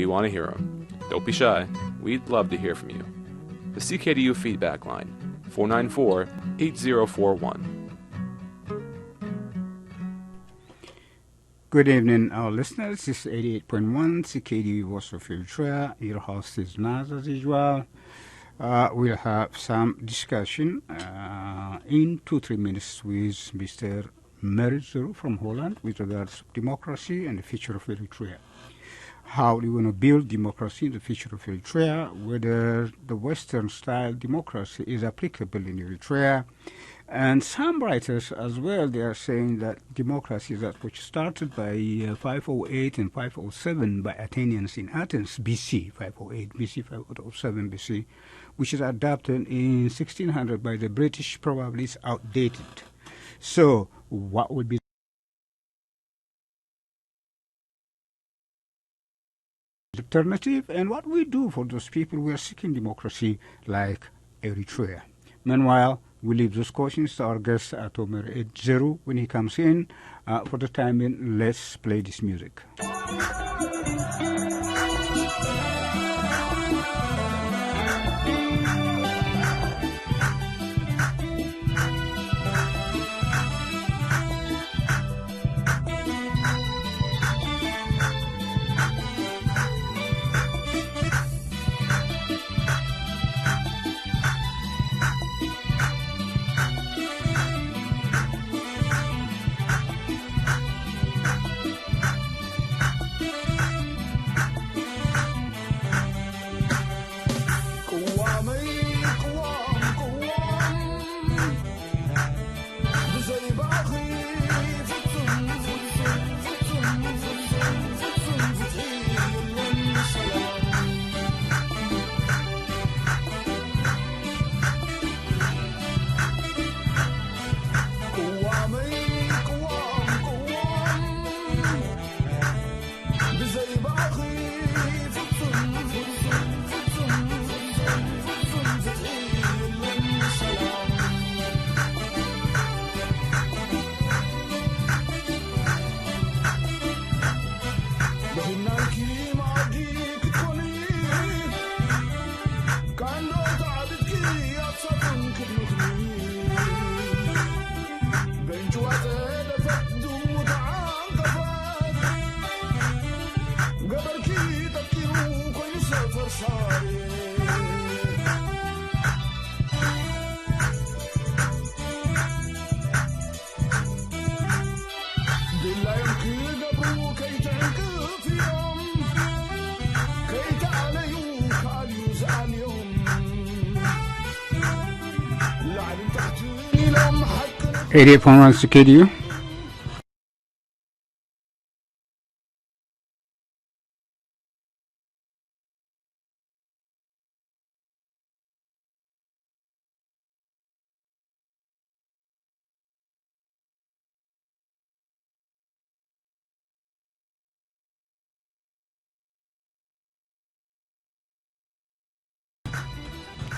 We want to hear 'em. Don't be shy. We'd love to hear from you. The C K D U feedback line, four nine four, eight zero four one. Good evening, our listeners. This is eighty-eight point one C K D U Voice of Eritrea. Your host is Naz, as usual. Uh, we'll have some discussion uh, in two, three minutes with Mister Merit Zuru from Holland with regards to democracy and the future of Eritrea. How do you want to build democracy in the future of Eritrea? Whether the Western style democracy is applicable in Eritrea? And some writers as well, they are saying that democracy is that which started by uh, five oh eight and five oh seven by Athenians in Athens, B C, five oh eight B C, five oh seven B C, which is adopted in sixteen hundred by the British, probably is outdated. So, what would be alternative and what we do for those people who are seeking democracy like Eritrea? Meanwhile, we leave those questions to our guest, Ato Merid Zeru, when he comes in. Uh, for the time being, let's play this music. Eighty-eight point one C K D U.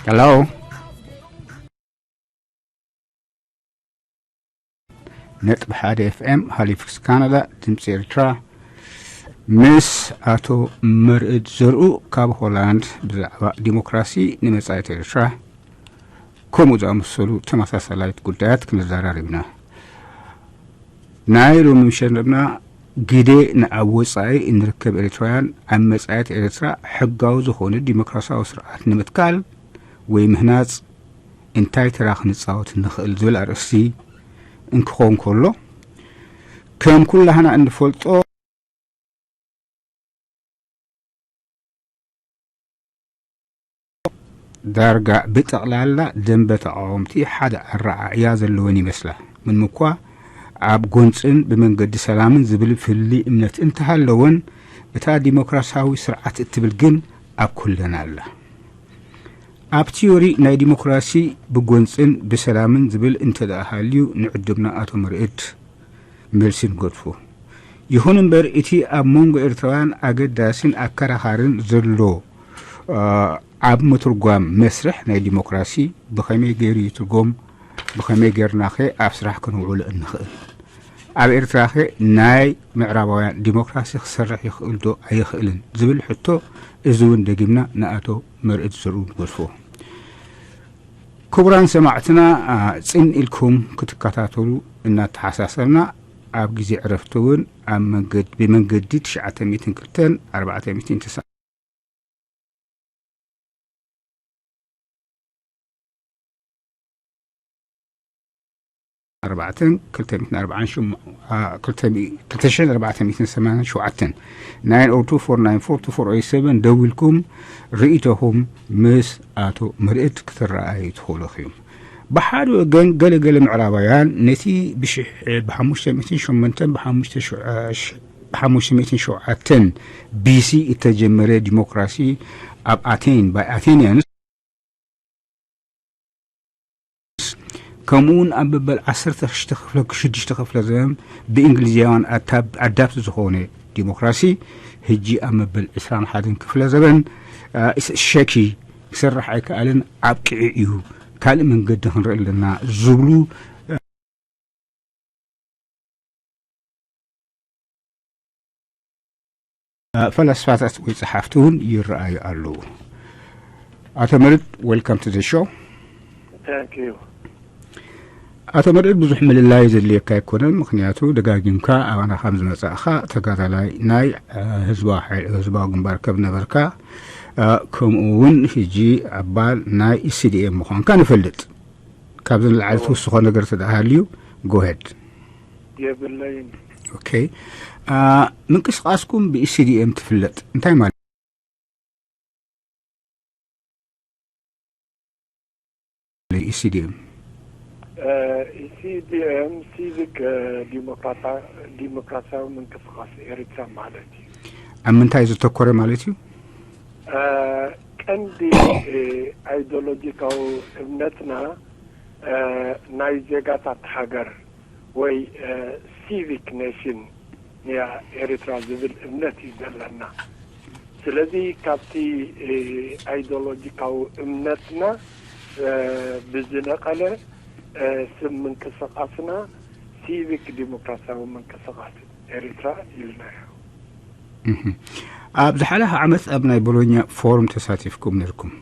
Hello. ነጥቢ ሓደ ኤፍኤም ሃሊፋክስ ካናዳ፣ ድምፂ ኤርትራ፣ ምስ ኣቶ መርዕድ ዘርኡ ካብ ሆላንድ ብዛዕባ ዲሞክራሲ ንመጻኢት ኤርትራ፣ ከምኡ ዝኣመሰሉ ተመሳሳላይት ጉዳያት ክንዘራረብ ኢና። ናይ ሎሚ ምሸት ነጥብና፣ ግደ ንኣብ ወጻኢ እንርከብ ኤርትራውያን ኣብ መጻኢት ኤርትራ ሕጋዊ ዝኾነ ዲሞክራሲያዊ ስርዓት ንምትካል ወይ ምህናጽ እንታይ ተራ ክንጻወት ንኽእል ዝብል ኣርእስቲ እንክኸውን ከሎ፣ ከም ኩላህና እንፈልጦ፣ ዳርጋ ብጠቕላላ ደንበ ተቓወምቲ ሓደ ኣረኣእያ ዘለወን ይመስላ። ምንም እኳ ኣብ ጎንጽን ብመንገዲ ሰላምን ዝብል ፍልይ እምነት እንተሃለወን፣ እታ ዲሞክራሲያዊ ስርዓት እትብል ግን ኣብ ኩለን ኣላ። ኣብ ቲዮሪ ናይ ዲሞክራሲ ብጎንጽን ብሰላምን ዝብል እንተ ደኣ ሃልዩ፣ ንዕድምና ኣቶ መርዕድ መልሲ ንገድፎ። ይኹን እምበር፣ እቲ ኣብ መንጎ ኤርትራውያን ኣገዳሲን ኣከራኻርን ዘሎ፣ እ፣ ኣብ ምትርጓም መስርሕ ናይ ዲሞክራሲ ብኸመይ ገይሩ ይትርጎም? ብኸመይ ጌርናኸ ኣብ ስራሕ ከነውዕሎ እንኽእል? ኣብ ኤርትራኸ ናይ ምዕራባውያን ዲሞክራሲ ክሰርሕ ይኽእል ዶ ኣይኽእልን ዝብል ሕቶ፣ እዚ እውን ደጊምና ንኣቶ መርዕድ ዝርኡ ንገድፎ። ክቡራን ሰማዕትና፣ ጽን ኢልኩም ክትከታተሉ እናተሓሳሰብና፣ ኣብ ግዜ ዕረፍቲ እውን ኣብ መንገድ ብመንገዲ ትሽዓተ ሚእትን ክልተን ኣርባዕተ ሚእትን ተሳ ኣርባዕተን ክልተ ሚእትን ኣርባዓን ሽሙ ክልተ ሽሕን ኣርባዕተ ሚእትን ሰማንያን ሸውዓተን፣ nine oh two four nine four two four oh seven ደዊልኩም ርእይቶኹም ምስ ኣቶ መርዕድ ክትረኣዩ ትኽእሉ ኢኹም። ብሓደ ወገን፣ ገለ ገለ ምዕራባውያን ነቲ ብሽሕ ብሓሙሽተ ሚእትን ሸሞንተን ብሓሙሽተ ሸውዓተን ቢሲ እተጀመረ ዲሞክራሲ ኣብ ኣቴን፣ by Athenians፣ ከምኡውን ኣብ መበል ዓሰርተ ሽዱሽተ ክፍለ ሽዱሽተ ክፍለ ዘመን ብእንግሊዛውያን ኣዳፕት ዝኾነ ዲሞክራሲ፣ ሕጂ ኣብ መበል ዕስራን ሓደን ክፍለ ዘመን ሸኪ ክሰርሕ ኣይከኣልን፣ ኣብቂዑ እዩ፣ ካልእ መንገዲ ክንርኢ ኣለና ዝብሉ ፈላስፋታት ወይ ጸሓፍቲ እውን ይረኣዩ ኣለዉ። ኣቶ መርዕድ፣ welcome to the show። ኣቶ መርዕድ፣ ብዙሕ ምልላይ ዘድልየካ ኣይኮነን፣ ምኽንያቱ ደጋጊምካ ኣባና ከም ዝመጻእኻ ተጋዳላይ ናይ ህዝባዊ ግንባር ከም ነበርካ፣ ከምኡ እውን ሕጂ ኣባል ናይ ኢሲዲኤም ምዃንካ ንፈልጥ። ካብዚ ንላዕሊ ትውስኾ ነገር ተደኣ ሃልዩ፣ go ahead። የብለይን። ኦኬ። ምንቅስቃስኩም ብኢሲዲኤም ትፍለጥ እንታይ ማለት? ኢሲዲኤም። ኢሲዲኤም ሲቪክ ዲሞክራሲያዊ ምንቅስቃስ ኤርትራ ማለት እዩ። ኣብ ምንታይ ዝተኮረ ማለት እዩ? ቀንዲ ኣይዲዮሎጂካዊ እምነትና ናይ ዜጋታት ሃገር ወይ ሲቪክ ኔሽን እያ ኤርትራ ዝብል እምነት እዩ ዘለና። ስለዚ ካብቲ ኣይዲዮሎጂካዊ እምነትና ብዝነቐለ ስም ምንቅስቃስና ሲቪክ ዲሞክራሲያዊ ምንቅስቃስ ኤርትራ ኢልናዮ። ኣብ ዝሓለፈ ዓመት ኣብ ናይ ቦሎኛ ፎርም ተሳቲፍኩም ነርኩም።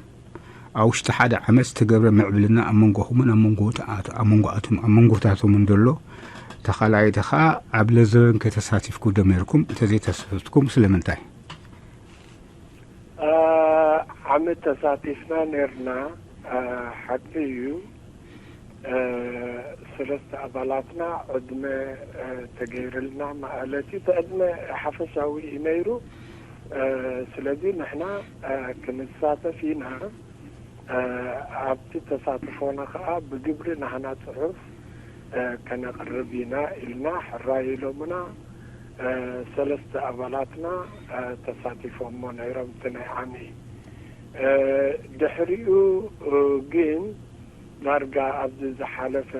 ኣብ ውሽጢ ሓደ ዓመት ዝተገብረ ምዕብልና ኣብ መንጎኹምን ኣብ መንጎታቶምን ዘሎ፣ ተኻላይቲ ኸኣ ኣብ ለዘበን ከተሳቲፍኩ ደመርኩም እንተዘይተሳተፍኩም ስለምንታይ? ዓመት ተሳቲፍና ነርና። ሓቂ እዩ። ሰለስተ ኣባላትና ዕድመ ተገይርልና ማለት እዩ። እቲ ዕድመ ሓፈሻዊ እዩ ነይሩ። ስለዚ ንሕና ክንሳተፍ ኢና። ኣብቲ ተሳትፎና ከዓ ብግብሪ ናህና ፅሑፍ ከነቕርብ ኢና ኢልና ሕራይ ኢሎምና። ሰለስተ ኣባላትና ተሳቲፎሞ ነይሮም እቲ ናይ ዓሚ። ድሕሪኡ ግን ዳርጋ ኣብዚ ዝሓለፈ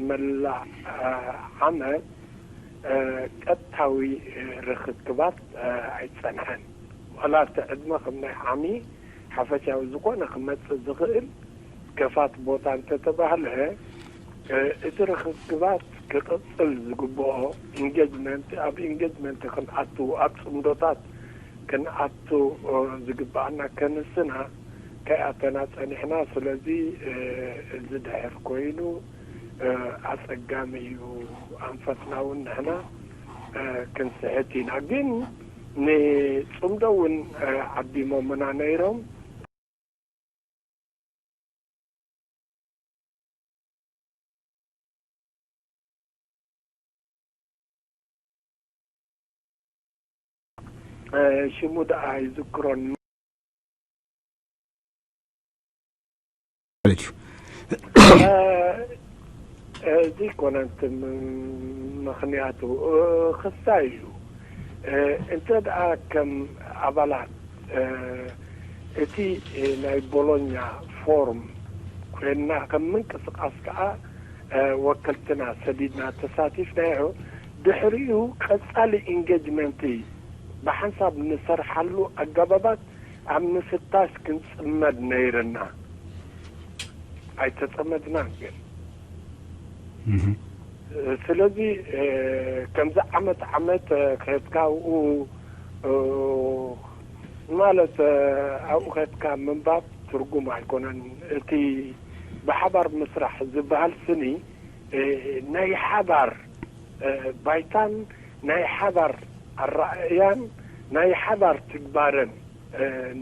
መላእ ዓመት ቀጥታዊ ርኽክባት ኣይፀንሐን። ዋላ እቲ ዕድመ ከም ናይ ዓሚ ሓፈሻዊ ዝኾነ ክመፅእ ዝኽእል ከፋት ቦታ እንተተባህለ፣ እቲ ርኽክባት ክቕፅል ዝግብኦ ኢንጌጅመንት፣ ኣብ ኢንጌጅመንት ክንኣቱ፣ ኣብ ፅምዶታት ክንኣቱ ዝግብኣና ከንስና ከይኣተና ፀኒሕና። ስለዚ እዚ ድሕር ኮይኑ ኣፀጋሚ እዩ። ኣንፈትና እውን ንሕና ክንስሕት ኢና። ግን ንፅምዶ እውን ዓዲሞምና ነይሮም። ሽሙ ደኣ ኣይዝክሮን ማለት እዩ። እዚ ኮነ እንትን ምኽንያቱ ክሳይ እዩ። እንተ ደኣ ከም ኣባላት እቲ ናይ ቦሎኛ ፎርም ኮይንና ከም ምንቅስቃስ ከዓ ወከልትና ሰዲድና ተሳቲፍናዮ። ድሕሪኡ ቀጻሊ ኢንጌጅመንት ብሓንሳብ ንሰርሓሉ ኣገባባት ኣብ ምፍታሽ ክንጽመድ ነይርና። ኣይተጸመድናን ግን። ስለዚ ከምዚ ዓመት ዓመት ከድካ ኣብኡ ማለት ኣብኡ ከድካ ምንባብ ትርጉም ኣይኮነን። እቲ ብሓባር ምስራሕ ዝበሃል ስኒ ናይ ሓባር ባይታን ናይ ሓባር ኣረኣእያን ናይ ሓባር ትግባረን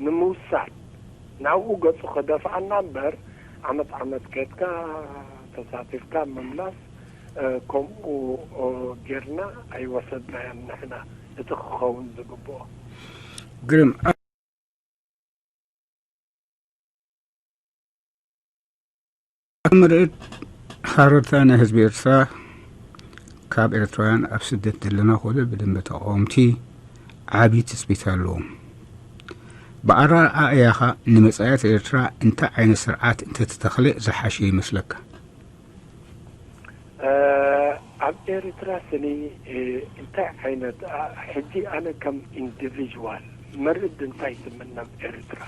ንምውሳድ ናብኡ ገጹ ከደፍኣና እምበር ዓመት ዓመት ከድካ ተሳቲፍካ ምምላስ ከምኡ ጌርና ኣይወሰድናዮን ንሕና እቲ ክኸውን ዝግብኦ። ግርም። ምርኢት ሃረርታ ናይ ህዝቢ ኤርትራ ካብ ኤርትራውያን ኣብ ስደት ዘለና ኮነ ብደንበ ተቃወምቲ ዓቢ ትጽቢት ኣለዎም። ብኣረኣእያኻ ንመጻኢት ኤርትራ እንታይ ዓይነት ስርዓት እንተተተኽለ ዝሓሸ ይመስለካ? ኣብ ኤርትራ ስኒ እንታይ ዓይነት ሕጂ ኣነ ከም ኢንዲቪጅዋል መርድ እንታይ ትምነ ኣብ ኤርትራ?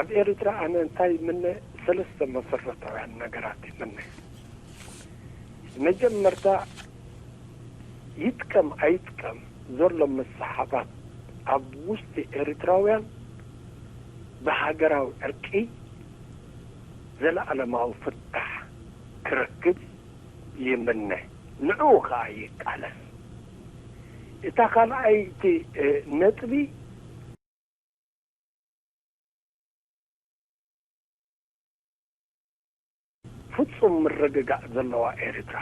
ኣብ ኤርትራ ኣነ እንታይ ይምነ? ሰለስተ መሰረታውያን ነገራት ይምነ። መጀመርታ ይጥቀም ኣይጥቀም ዘሎ መስሓባት ኣብ ውሽጢ ኤርትራውያን ብሃገራዊ ዕርቂ ዘለኣለማዊ ፍታሕ ክረክብ ይምነ። ንዕኡ ከኣ ይቃለስ። እታ ካልኣይቲ ነጥቢ ፍጹም ምርግጋእ ዘለዋ ኤርትራ፣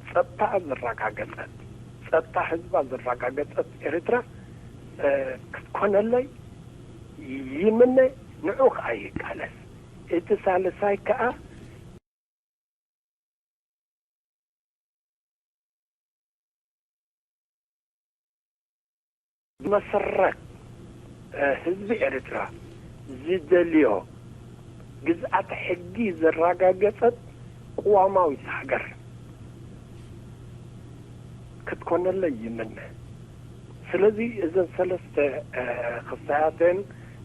ጸጥታኣ ዘረጋገጸት፣ ጸጥታ ህዝባ ዘረጋገጸት ኤርትራ ክትኮነለይ ይምነ፣ ንዑ ከኣ ይቃለስ። እቲ ሳልሳይ ከኣ ብመሰረት ህዝቢ ኤርትራ ዝደልዮ ግዝኣተ ሕጊ ዘረጋገጸት ቅዋማዊት ሃገር ክትኮነለይ ይምነ። ስለዚ እዘን ሰለስተ ክስታያተን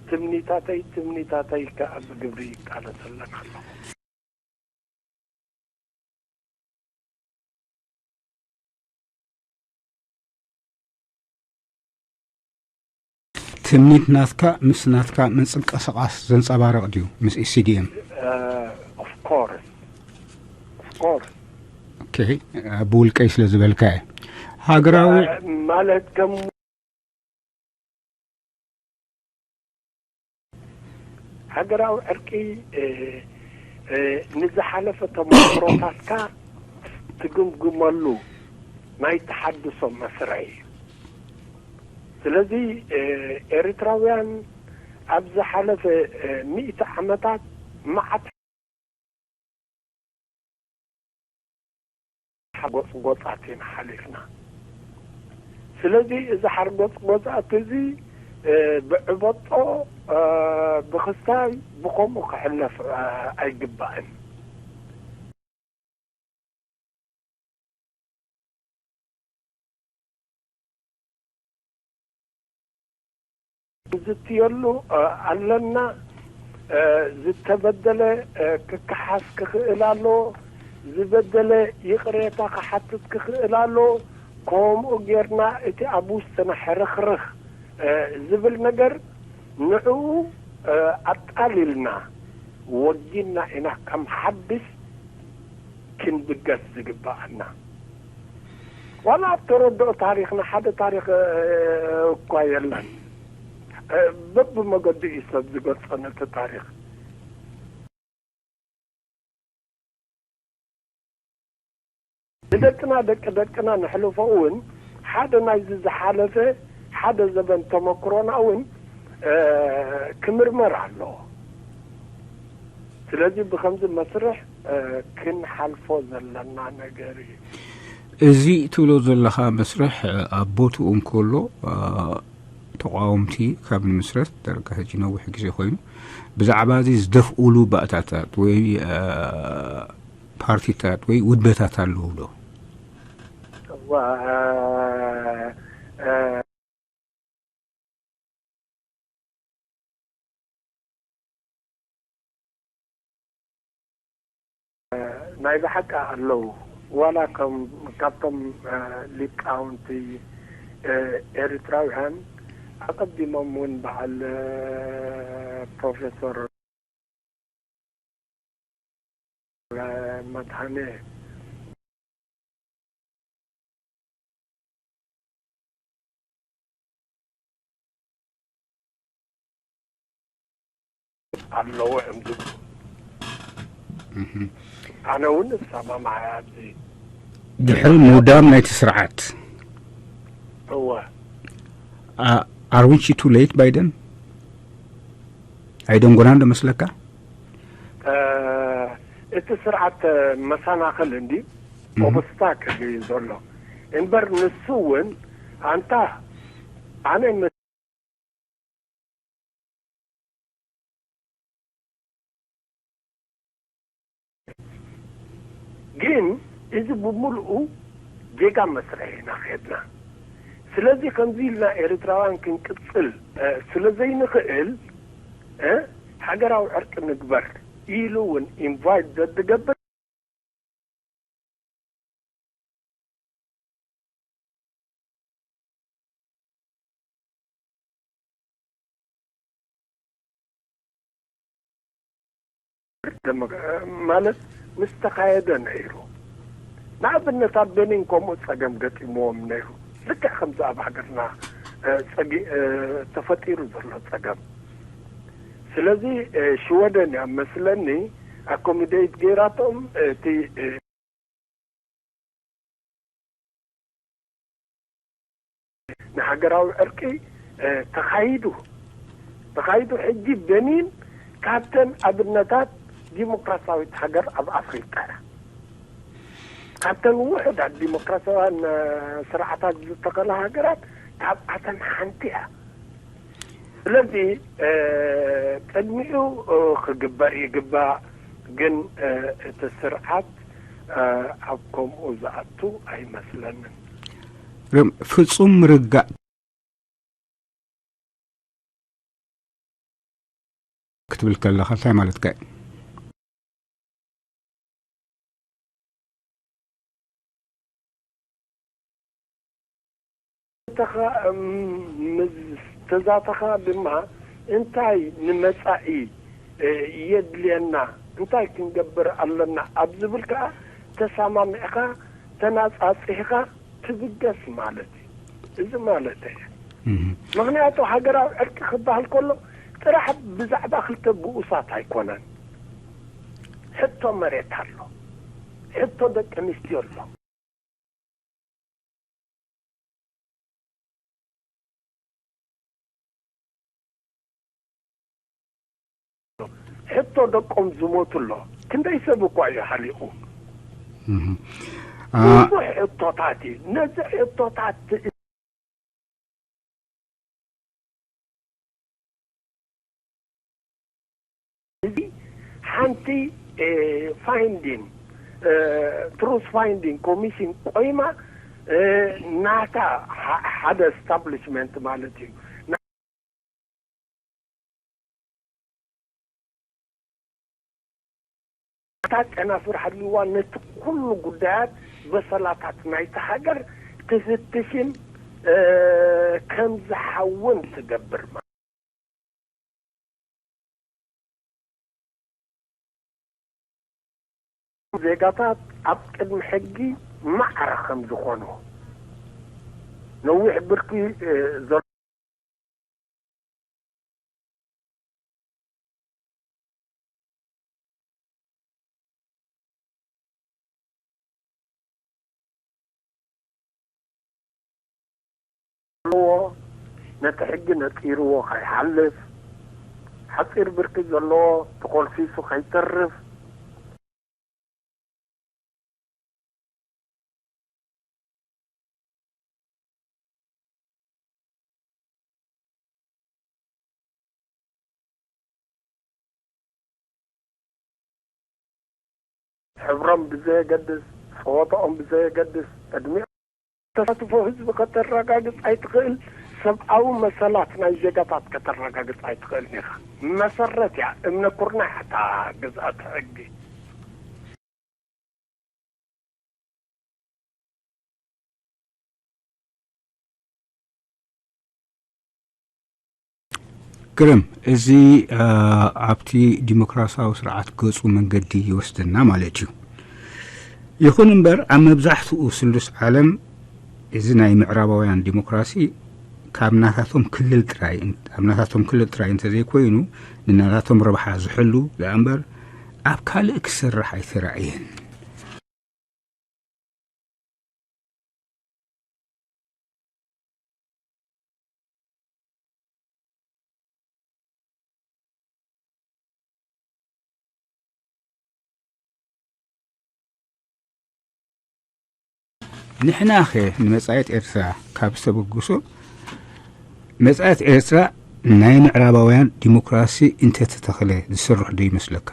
ትምኒታተይ ትምኒታተይ ከኣ ብግብሪ ይቃለሰለን ኣለኹ። ትምኒት ናትካ ምስ ናትካ ምንጽንቀሳቓስ ዘንጸባርቕ ድዩ? ምስ ኢሲዲኤም? ኦፍኮርስ ኦፍኮርስ። ኦኬ፣ ብውልቀይ ስለ ዝበልካ እየ። ሃገራዊ ማለት ከም ሃገራዊ ዕርቂ ንዝሓለፈ ተሞክሮታትካ ትግምግመሉ ናይ ተሓድሶ መስርሕ እዩ። ስለዚ ኤርትራውያን ኣብ ዝሓለፈ ሚእቲ ዓመታት መዓት ሓርጎጽጎጻት ኢና ሓሊፍና። ስለዚ እዚ ሓርጎጽጎጻት እዚ ብዕበጦ ብኽስታይ ብኸምኡ ክሕለፍ ኣይግባእን። ዝትየሉ ኣለና። ዝተበደለ ክከሓስ ክኽእል ኣለዎ። ዝበደለ ይቕሬታ ክሓትት ክኽእል ኣለዎ። ከምኡ ጌርና እቲ ኣብ ውሽጥና ሕርኽርኽ ዝብል ነገር ንዕኡ ኣጣሊልና ወጊንና ኢና ከም ሓድሽ ክንብገስ ዝግብኣና። ዋላ ኣብ ተረድኦ ታሪኽና ሓደ ታሪኽ እኳ የለን። በብመገዱ እዩ ሰብ ዝገልጾ ነቲ ታሪኽ። ንደቅና ደቂ ደቅና ነሕልፎ እውን ሓደ ናይዚ ዝሓለፈ ሓደ ዘበን ተመክሮና እውን ክምርመር ኣለዎ። ስለዚ ብኸምዚ መስርሕ ክንሓልፎ ዘለና ነገር እዩ። እዚ ትብሎ ዘለኻ መስርሕ ኣብ ቦትኡ እንከሎ ተቓወምቲ ካብ ንምስረት ዳርጋ ሕጂ ነዊሕ ግዜ ኮይኑ ብዛዕባ እዚ ዝደፍኡሉ ባእታታት ወይ ፓርቲታት ወይ ውድበታት ኣለዉ ዶ? ናይ ብሓቂ ኣለዉ። ዋላ ከም ካብቶም እ፣ ሊቃውንቲ እ፣ ኤርትራውያን ኣቐዲሞም እውን በዓል እ፣ ፕሮፌሰር እ፣ መድሃኔ ኣለዎ እዮም ዝብሉ። ኣነ እውን እሰማማዕ እየ ኣብዚ። ድሕሪ ምውዳም ናይቲ ስርዓት እወ። Are we too late, ባይደን? ኣይደንጎናን ዶ መስለካ? እ፣ እቲ ስርዓት መሰናኽል እንዲ ኦብስታክል እዩ ዘሎ እምበር ንሱ እውን ኣንታ ኣነ ግን እዚ ብምልኡ ጌጋ መስርሒ ኢና ከድና። ስለዚ ከምዚ ኢልና ኤርትራውያን ክንቅጽል እ፣ ስለ ዘይንኽእል እ፣ ሃገራዊ ዕርቂ ንግበር ኢሉ እውን ኢንቫይት ዘዝገብር ደሞ-፣ ማለት ምስ ተኻየደ ነይሩ። ንኣብነት ኣብ ቤኒን ከምኡ ጸገም ገጢምዎም ነይሩ። ልክዕ ከምዚ ኣብ ሃገርና እ፣ ጸጊ-፣ እ፣ ተፈጢሩ ዘሎ ጸገም። ስለዚ እ፣ ሽወደን እያ መስለኒ ኣኮሚዴት ገይራቶም እቲ እ፣ ንሃገራዊ ዕርቂ እ፣ ተኻይዱ ተኻይዱ። ሕጂ በኒን ካብተን ኣብነታት ዲሞክራሲያዊት ሃገር ኣብ ኣፍሪቃ እያ። ካብተን ውሑዳት ዲሞክራሲያውያን እ፣ ስርዓታት ዝተኸላ ሃገራት ካብኣተን ሓንቲ እያ። ስለዚ እ፣ ቅድሚኡ እ፣ ክግበር ይግባእ፣ ግን እ፣ እቲ ስርዓት እ፣ ኣብ ከምኡ ዝኣቱ ኣይመስለንን። ርም-፣ ፍጹም ርጋእ ክትብል ከለኻ እንታይ ማለትካ እዩ? ተኻ-፣ እም፣ ምስ ተዛተኻ ድማ እንታይ ንመጻኢ እ፣ የድልየና፣ እንታይ ክንገብር ኣለና ኣብ ዝብል ከኣ ተሰማሚዕኻ ተናጻጺሕኻ ትብገስ ማለት እዩ። እዚ ማለት እዩ። እህ። ምኽንያቱ ሃገራዊ ዕርቂ ክበሃል ከሎ ጥራሕ ብዛዕባ ክልተ ብኡሳት ኣይኮነን። ሕቶ መሬት ኣሎ፣ ሕቶ ደቂ ኣንስትዮ ኣሎ። ሕቶ ደቆም ዝሞቱ ኣሎ። ክንደይ ሰብ እኳ እዩ ሃሊቑ? እህ። አ- ብዙሕ ሕቶታት እዩ። ነዚ ሕቶታት እዚ ሓንቲ ፋይንዲን ትሩስ ፋይንዲን ኮሚሽን ቆይማ እ፣ ናታ ሐ-፣ ሓደ ስታብሊሽመንት ማለት እዩ። እታ ጨናፍር ሃልይዋ ነቲ ኩሉ ጉዳያት በሰላታት ናይታ ሃገር ትፍትሽን እ፣ ከም ዝሓውን ትገብር ማለት ዜጋታት ኣብ ቅድሚ ሕጊ ማዕረ ከም ዝኾኑ ነዊሕ ብርኪ እ፣ ዘሎ ነቲ ሕጊ ነጺርዎ ከይሓልፍ፣ ሓጺር ብርኪ ዘለዎ ተኾልፊሱ ከይተርፍ፣ ሕብሮም ብዘየገድስ፣ ጸወታኦም ብዘየገድስ፣ ዕድሚኦም ተሳትፎ ህዝቢ ከተረጋግጽ ኣይትኽእል፣ ሰብኣዊ መሰላት ናይ ዜጋታት ከተረጋግጽ ኣይትኽእልን ኢኻ። መሰረት እያ፣ እምነ ኩርናዕ እታ ግዝኣት ሕጊ። ግርም፣ እዚ፣ እ፣ ኣብቲ ዲሞክራሲያዊ ስርዓት ገጹ መንገዲ ይወስደና ማለት እዩ። ይኹን እምበር፣ ኣብ መብዛሕትኡ ስሉስ ዓለም እዚ ናይ ምዕራባውያን ዲሞክራሲ ካብ ናታቶም ክልል ጥራይ እን-፣ ኣብ ናታቶም ክልል ጥራይ እንተዘይኮይኑ፣ ንናታቶም ረብሓ ዝሕሉ ደኣ እምበር፣ ኣብ ካልእ ክሰርሕ ኣይተራእየን። ንሕናኸ ንመጻኢት ኤርትራ ካብ ዝተበግሶ፣ መጻኢት ኤርትራ ናይ ምዕራባውያን ዲሞክራሲ እንተተተኽለ ዝስርሕ ዶ ይመስለካ?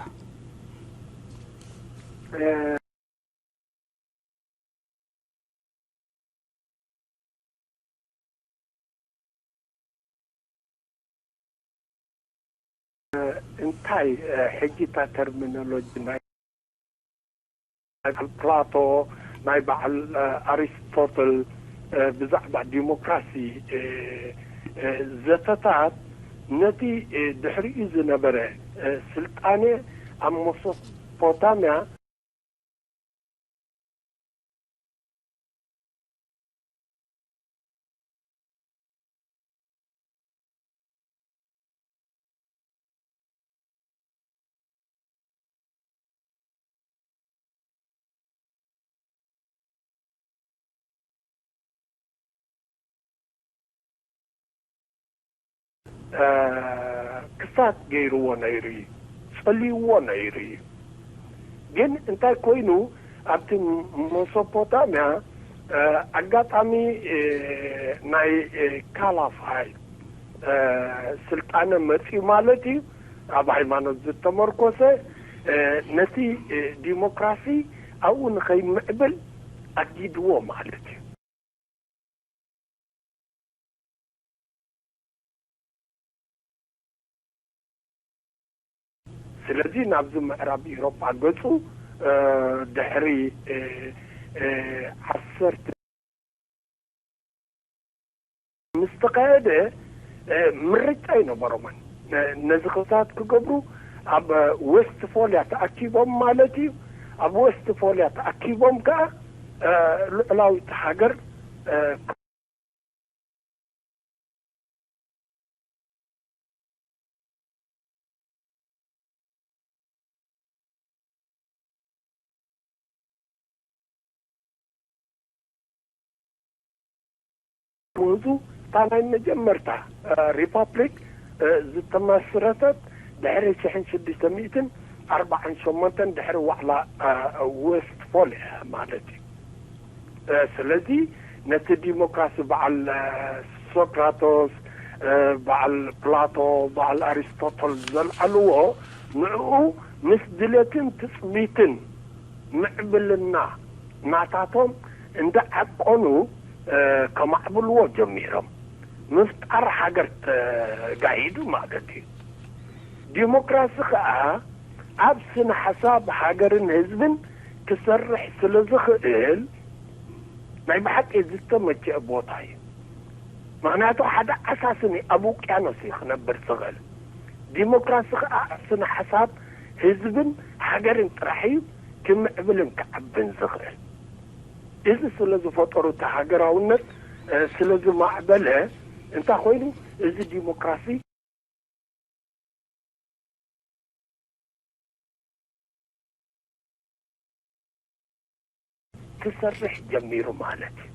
እንታይ፣ እ፣ ሕጂ እታ ተርሚኖሎጂ ናይ ናይ በዓል ፕላቶ፣ ናይ በዓል፣ እ፣ ኣሪስቶትል፣ እ፣ ብዛዕባ ዲሞክራሲ፣ እ፣ እ፣ ዘተታት ነቲ፣ እ፣ ድሕሪኡ ዝነበረ፣ እ፣ ስልጣነ ኣብ መሶፖታምያ እ፣ ክሳት ገይርዎ ነይሩ እዩ፣ ጸልይዎ ነይሩ እዩ። ግን እንታይ ኮይኑ፣ ኣብቲ መሶፖታምያ፣ እ፣ ኣጋጣሚ፣ እ፣ ናይ፣ እ፣ ካላፋይ፣ እ፣ ስልጣነ መጽዩ ማለት እዩ። ኣብ ሃይማኖት ዝተመርኮሰ፣ እ፣ ነቲ፣ እ፣ ዲሞክራሲ ኣብኡ ንኸይምዕብል ኣጊድዎ ማለት እዩ። ስለዚ ናብዚ ምዕራብ ኤውሮጳ ገጹ፣ እ፣ ድሕሪ፣ እ፣ እ፣ ዓሰርተ ምስ ተኻየደ፣ እ፣ ምርጫ ኣይነበሮምን። ነ-፣ ነዚ ክሳት ክገብሩ ኣብ ዌስትፎልያ ተኣኪቦም ማለት እዩ። ኣብ ዌስትፎልያ ተኣኪቦም ከኣ፣ እ፣ ልዑላዊት ሃገር፣ እ፣ ምህዙ እታ ናይ መጀመርታ፣ እ፣ ሪፓብሊክ፣ እ፣ ዝተመስረተት ድሕሪ ሽሕን ሽዱሽተ ሚእትን ኣርባዓን ሸሞንተን ድሕሪ ዋዕላ፣ እ፣ ዌስትፎልያ ማለት እዩ። እ፣ ስለዚ ነቲ ዲሞክራሲ በዓል፣ እ፣ ሶክራቶስ፣ እ፣ በዓል ፕላቶ፣ በዓል ኣሪስቶቶል ዘልዓልዎ ንዕኡ ምስ ድሌትን ትጽቢትን ምዕብልና ናታቶም እንዳዓቀኑ፣ እ፣ ከማዕብልዎ ጀሚሮም። ምፍጣር ሃገር ተጋሂዱ ማለት እዩ። ዲሞክራሲ ከኣ ኣብ ስነ ሓሳብ ሃገርን ህዝብን ክሰርሕ ስለ ዝኽእል ናይ ብሓቂ ዝተመቸአ ቦታ እዩ። ምኽንያቱ ሓደ ዓሳ ስኒ ኣብ ውቅያኖስ እዩ ክነብር ዝኽእል። ዲሞክራሲ ከኣ ኣብ ስነ ሓሳብ ህዝብን ሃገርን ጥራሕ እዩ ክምዕብልን ክዓብን ዝኽእል። እዚ ስለ ዝፈጠሩ፣ እቲ ሃገራውነት፣ እ፣ ስለ ዝማዕበለ፣ እንታይ ኮይኑ፣ እዚ ዲሞክራሲ ክሰርሕ ጀሚሩ ማለት እዩ።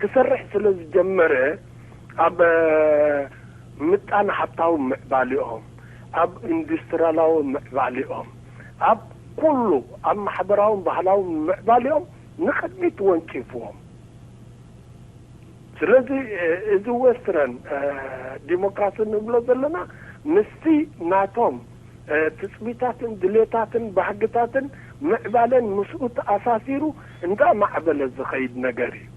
ክሰርሕ ስለ ዝጀመረ፣ ኣብ ምጣነ ሃብታዊ ምዕባሊኦም፣ ኣብ ኢንዱስትሪያላዊ ምዕባሊኦም፣ ኣብ ኩሉ፣ ኣብ ማሕበራውን ባህላውን ምዕባሊኦም ንቕድሚት ወንጪፍዎም። ስለዚ፣ እ፣ እዚ ዌስተርን፣ እ፣ ዲሞክራሲ እንብሎ ዘለና ምስቲ ናቶም፣ እ፣ ትጽቢታትን ድሌታትን ባህግታትን ምዕባለን ምስኡ ተኣሳሲሩ እንዳማዕበለ ዝኸይድ ነገር እዩ።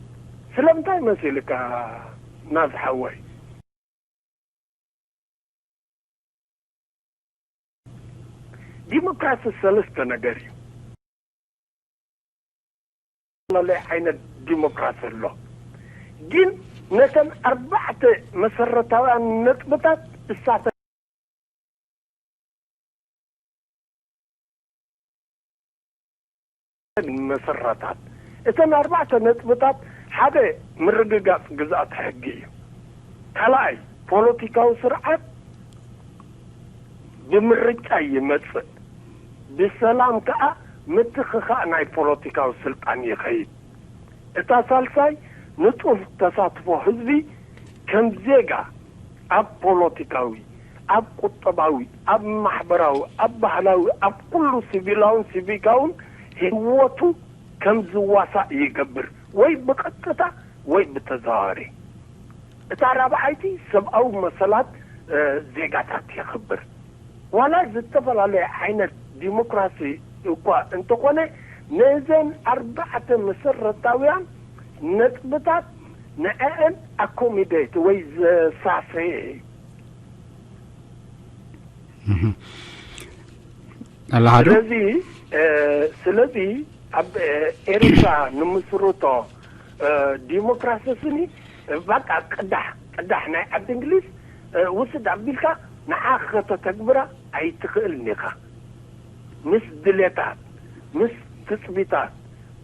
ስለምንታይ መሲልካ ናዝ ሓወይ? ዲሞክራሲ ሰለስተ ነገር እዩ። ዝተፈላለየ ዓይነት ዲሞክራሲ ኣሎ። ግን ነተን ኣርባዕተ መሰረታውያን ነጥብታት እሳተ መሰረታት። እተን ኣርባዕተ ነጥብታት ሓደ ምርግጋጽ ግዝኣት ሕጊ እዩ። ካልኣይ ፖለቲካዊ ስርዓት ብምርጫ ይመጽእ፣ ብሰላም ከኣ ምትኽኻእ ናይ ፖለቲካዊ ስልጣን ይኸይድ። እታ ሳልሳይ ንጡፍ ተሳትፎ ህዝቢ ከም ዜጋ ኣብ ፖለቲካዊ፣ ኣብ ቁጠባዊ፣ ኣብ ማሕበራዊ፣ ኣብ ባህላዊ፣ ኣብ ኩሉ ሲቪላውን ሲቪካውን ህይወቱ ከም ዝዋሳእ ይገብር፣ ወይ ብቐጥታ ወይ ብተዘዋዋሪ። እታ ራብዓይቲ ሰብኣዊ መሰላት ዜጋታት የኽብር። ዋላ ዝተፈላለየ ዓይነት ዲሞክራሲ እኳ እንተኾነ፣ ነዘን ኣርባዕተ መሰረታውያን ነጥብታት ንዐአን ኣኮሚዴት ወይ ዘሳሰየ እዩ። ኣለሓዱ ስለዚ ስለዚ ኣብ ኤርትራ ንምስርቶ ዲሞክራሲ ስኒ ባቃ ቅዳሕ ቅዳሕ ናይ ዓዲ እንግሊዝ ውስድ ኣቢልካ ንዓ ከተተግብራ ኣይትኽእልን ኢኻ። ምስ ድሌታት፣ ምስ ትጽቢታት፣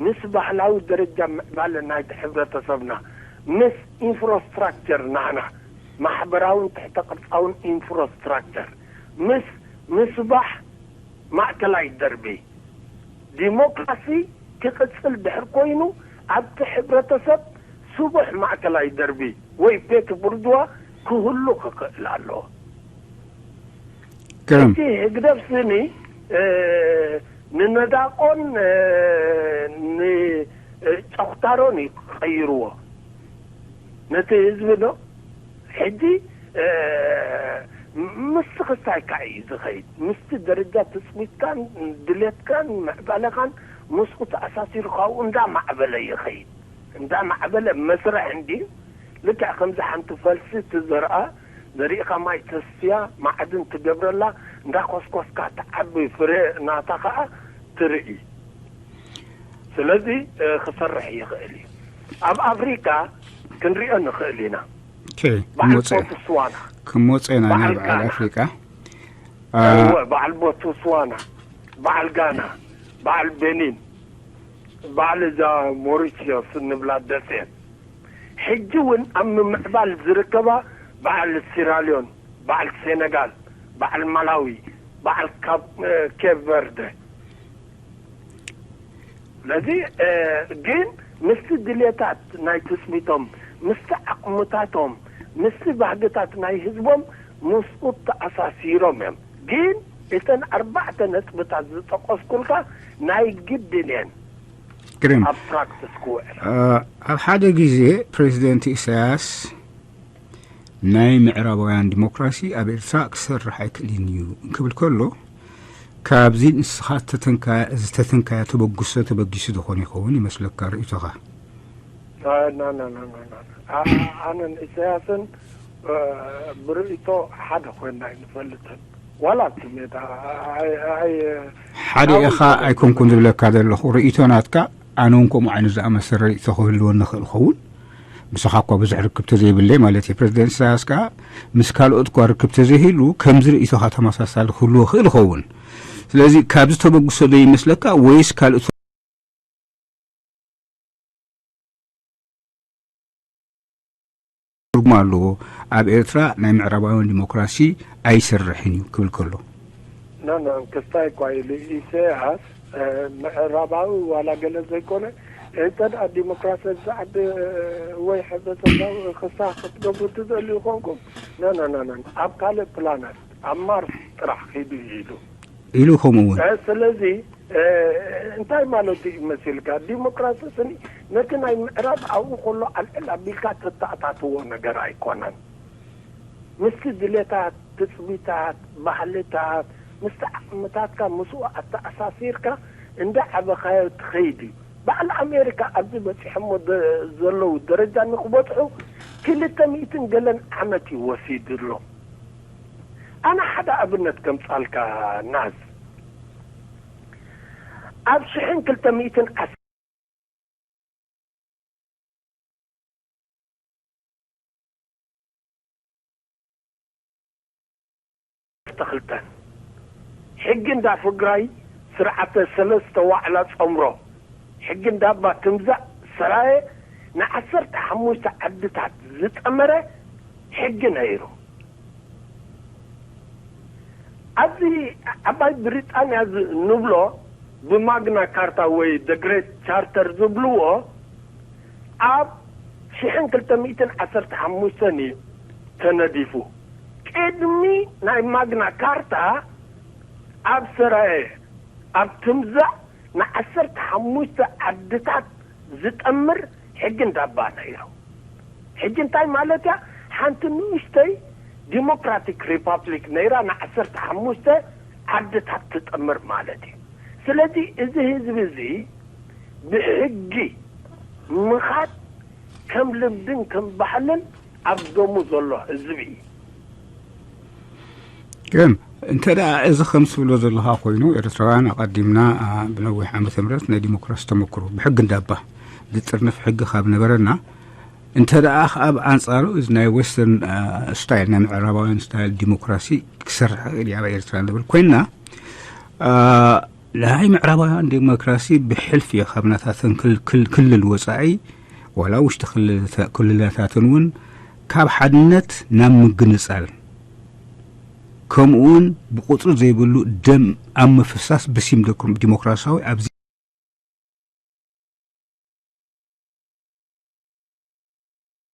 ምስ ባህላዊ ደረጃ ምዕባለ ናይቲ ሕብረተሰብና፣ ምስ ኢንፍራስትራክቸር ናና፣ ማሕበራውን ትሕተ ቅርጻውን ኢንፍራስትራክቸር፣ ምስ ምስባሕ ማእከላይ ደርቢ ዲሞክራሲ ክቕጽል ድሕር ኮይኑ ኣብቲ ሕብረተሰብ ስቡሕ ማእከላይ ደርቢ ወይ ቤት ቡርጅዋ ክህሉ ክኽእል ኣለዎ። ግርም እቲ ህግደፍ ስኒ ንነዳቆን ንጨኽታሮን እዩ ክቐይርዎ ነቲ ህዝቢ ዶ ሕጂ ምስቲ ክስታይ ካዓ እዩ ዝኸይድ ምስቲ ደረጃ ትፅቢትካን ድሌትካን ምዕባለኻን ምስኡ ተኣሳሲሩ ካብኡ እንዳማዕበለ ይኸይድ እንዳማዕበለ መስርሕ እንዲ ልክዕ ከምዚ ሓንቲ ፈልሲ ትዘርኣ ዘሪእኻ ማይ ተስትያ ማዕድን ትገብረላ እንዳኮስኮስካ ትዓቢ ፍረ ናታ ከዓ ትርኢ ስለዚ ክሰርሕ ይኽእል እዩ ኣብ ኣፍሪካ ክንሪኦ ንኽእል ኢና በዓል ቦትስዋና ክሞፀ ኢና ናብ በዓል ኣፍሪቃ በዓል ቦትስዋና በዓል ጋና በዓል ቤኒን በዓል እዛ ሞሪሲዮስ እንብላ ደሴት ሕጂ እውን ኣብ ምምዕባል ዝርከባ በዓል ሲራልዮን በዓል ሴነጋል በዓል ማላዊ በዓል ኬፕ ቨርደ ስለዚ ግን ምስቲ ድልየታት ናይ ትፅቢቶም ምስቲ ዓቕምታቶም ምስቲ ባህግታት ናይ ህዝቦም ምስኡ ተኣሳሲሮም እዮም ግን እተን ኣርባዕተ ነጥብታት ዝጠቀስኩልካ ናይ ግድን እየን ግርም ኣብ ፕራክቲስ ክውዕል ኣብ ሓደ ግዜ ፕሬዚደንት ኢሳያስ ናይ ምዕራባውያን ዲሞክራሲ ኣብ ኤርትራ ክሰርሕ ኣይክእልን እዩ እንክብል ከሎ ካብዚ ንስኻ ዝተተንካዮ ተበግሶ ተበጊሱ ዝኾነ ይኸውን ይመስለካ ርእይቶኻ ኣነን ኢሳያስን ብርእይቶ ሓደ ኮይና ኣይንፈልጥን ዋላ እቲ ሜዳ ሓደ ኢኻ ኣይኮንኩን ዝብለካ ዘለኹ ርእይቶ ናትካ ኣነ እውን ከምኡ ዓይነት ዝኣመሰለ ርእይቶ ክህልወኒ ይኽእል ኸውን ምሳኻ እኳ ብዙሕ ርክብ ተዘይብለይ ማለት እዩ ፕሬዚደንት ኢሳያስ ከዓ ምስ ካልኦት እኳ ርክብ ተዘይህሉ ከምዚ ርእይቶኻ ተመሳሳሊ ክህልዎ ይኽእል ይኸውን ስለዚ ካብዚ ተበግሶ ዶ ይመስለካ ወይስ ካልእ ትርጉም ኣለዎ ኣብ ኤርትራ ናይ ምዕራባውያን ዲሞክራሲ ኣይሰርሕን እዩ ክብል ከሎ ኖ ኖ ክስታይ እኳ ኢሉ ኢሳያስ ምዕራባዊ ዋላ ገለ ዘይኮነ እንተ ደኣ ዲሞክራሲ ኣብዚ ዓዲ ወይ ሕብረተሰብ ክሳ ክትገብሩ ትደልዩ ኮንኩም ኖ ኖ ኖ ኖ ኣብ ካልእ ፕላነት ኣብ ማርስ ጥራሕ ኪዱ እዩ ኢሉ ኢሉ ከምኡ እውን ስለዚ እንታይ ማለት እዩ መሲልካ ዲሞክራሲ ስኒ ነቲ ናይ ምዕራብ ኣብኡ ከሎ ኣልዕል ኣቢልካ ተተኣታትዎ ነገር ኣይኮነን ምስቲ ድሌታት ትፅቢታት ባህልታት ምስቲ ዓቕምታትካ ምስኡ ኣተኣሳሲርካ እንዳ ዓበኻዮ ትኸይድ እዩ በዓል ኣሜሪካ ኣብዚ በፂሖሞ ዘለዉ ደረጃ ንክበፅሑ ክልተ ሚእትን ገለን ዓመት እዩ ወሲድሎም ኣነ ሓደ ኣብነት ከምፃልካ ናዝ ኣብ ሽሕን ክልተ ሚእትን ዓሰርተ ክልተን ሕጊ እንዳ ፍግራይ ስርዓተ ሰለስተ ዋዕላ ፀምሮ ሕጊ እንዳባ ትምዛእ ሰራየ ንዓሰርተ ሓሙሽተ ዓድታት ዝጠመረ ሕጊ ነይሩ። ኣብዚ ዓባይ ብሪጣንያ ዝ-፣ ንብሎ ብማግና ካርታ ወይ the great charter ዝብልዎ ኣብ ሽሕን ክልተ ሚእትን ዓሰርተ ሓሙሽተን እዩ ተነዲፉ። ቅድሚ ናይ ማግና ካርታ ኣብ ሰራየ ኣብ ትምዛእ ንዓሰርተ ሓሙሽተ ዓድታት ዝጠምር ሕጊ እንዳባ ነይሩ። ሕጂ እንታይ ማለት እያ? ሓንቲ ንእሽተይ ዲሞክራቲክ ሪፓብሊክ ነይራ ንዓሰርተ ሓሙሽተ ዓድታት ትጥምር ማለት እዩ። ስለዚ እዚ ህዝቢ እዚ ብሕጊ ምኻድ ከም ልምድን ከም ባህልን ኣብ ደሙ ዘሎ ህዝቢ እዩ። ግን እንተ ደኣ እዚ ከም ትብሎ ዘለኻ ኮይኑ፣ ኤርትራውያን ኣቐዲምና፣ ኣ፣ ብነዊሕ ዓመተ ምህረት ናይ ዲሞክራሲ ተመክሮ ብሕጊ እንዳባ ዝጥርንፍ ሕጊ ካብ ነበረና፣ እንተ ደኣ ከኣ ብኣንጻሩ እዚ ናይ ዌስተርን፣ ኣ፣ ስታይል፣ ናይ ምዕራባውያን ስታይል ዲሞክራሲ ክሰርሕ ይኽእል እዩ ኣብ ኤርትራ ንብል ኮይንና፣ ኣ፣ ናይ ምዕራባውያን ዲሞክራሲ ብሕልፊ እዩ ካብ ናታተን ክል-፣ ክል-፣ ክልል ወጻኢ ዋላ ውሽጢ ክልልታ-፣ ክልላታትን እውን ካብ ሓድነት ናብ ምግንጻል፣ ከምኡ እውን ብቁጽሪ ዘይብሉ ደም ኣብ ምፍሳስ ብሲም ደኩም-፣ ዲሞክራሲያዊ ኣብዚ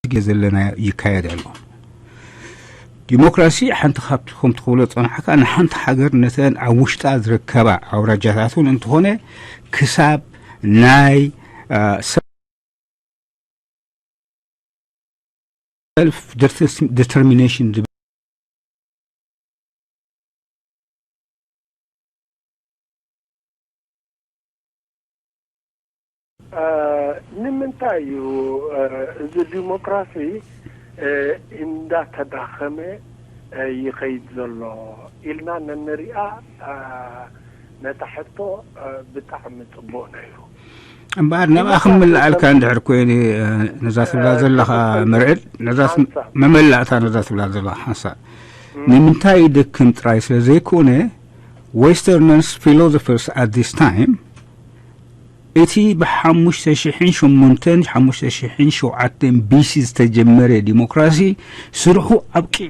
ግዜ ዘለና ይካየድ ኣሎ። ዲሞክራሲ ሓንቲ ካብቲ ከም ትኽብሎ ዝጸናሕካ ንሓንቲ ሃገር ነተን ኣብ ውሽጣ ዝርከባ ኣውራጃታት እውን እንተኾነ ክሳብ ናይ፣ አ፣ ሰልፍ ዲተርስ-፣ ዲተርሚኔሽን ዝብል እ፣ ንምንታይ እዩ፣ እ፣ እዚ ዲሞክራሲ፣ እ፣ እንዳተዳኸመ፣ እ፣ ይኸይድ ዘሎ ኢልና ነንሪኣ፣ እ፣ ነታ ሕቶ፣ እ፣ ብጣዕሚ ጽቡቕ ነይሩ። እምበኣር ናብኣ ክምልኣልካ እንድሕር ኮይኑ፣ እ፣ ነዛ ትብላ ዘለኻ መርዕድ፣ ነዛ ስ-፣ ሓንሳብ። መመላእታ ነዛ ትብላ ዘለኻ ሓንሳብ። እም። ንምንታይ ይደክም ጥራይ ስለ ዘይኮነ፣ Westerners philosophers at this time፣ እቲ ብሓሙሽተ ሽሕን ሸሞንተን ሓሙሽተ ሽሕን ሸውዓተን ቢሲ ዝተጀመረ ዲሞክራሲ ስርሑ ኣብቂዑ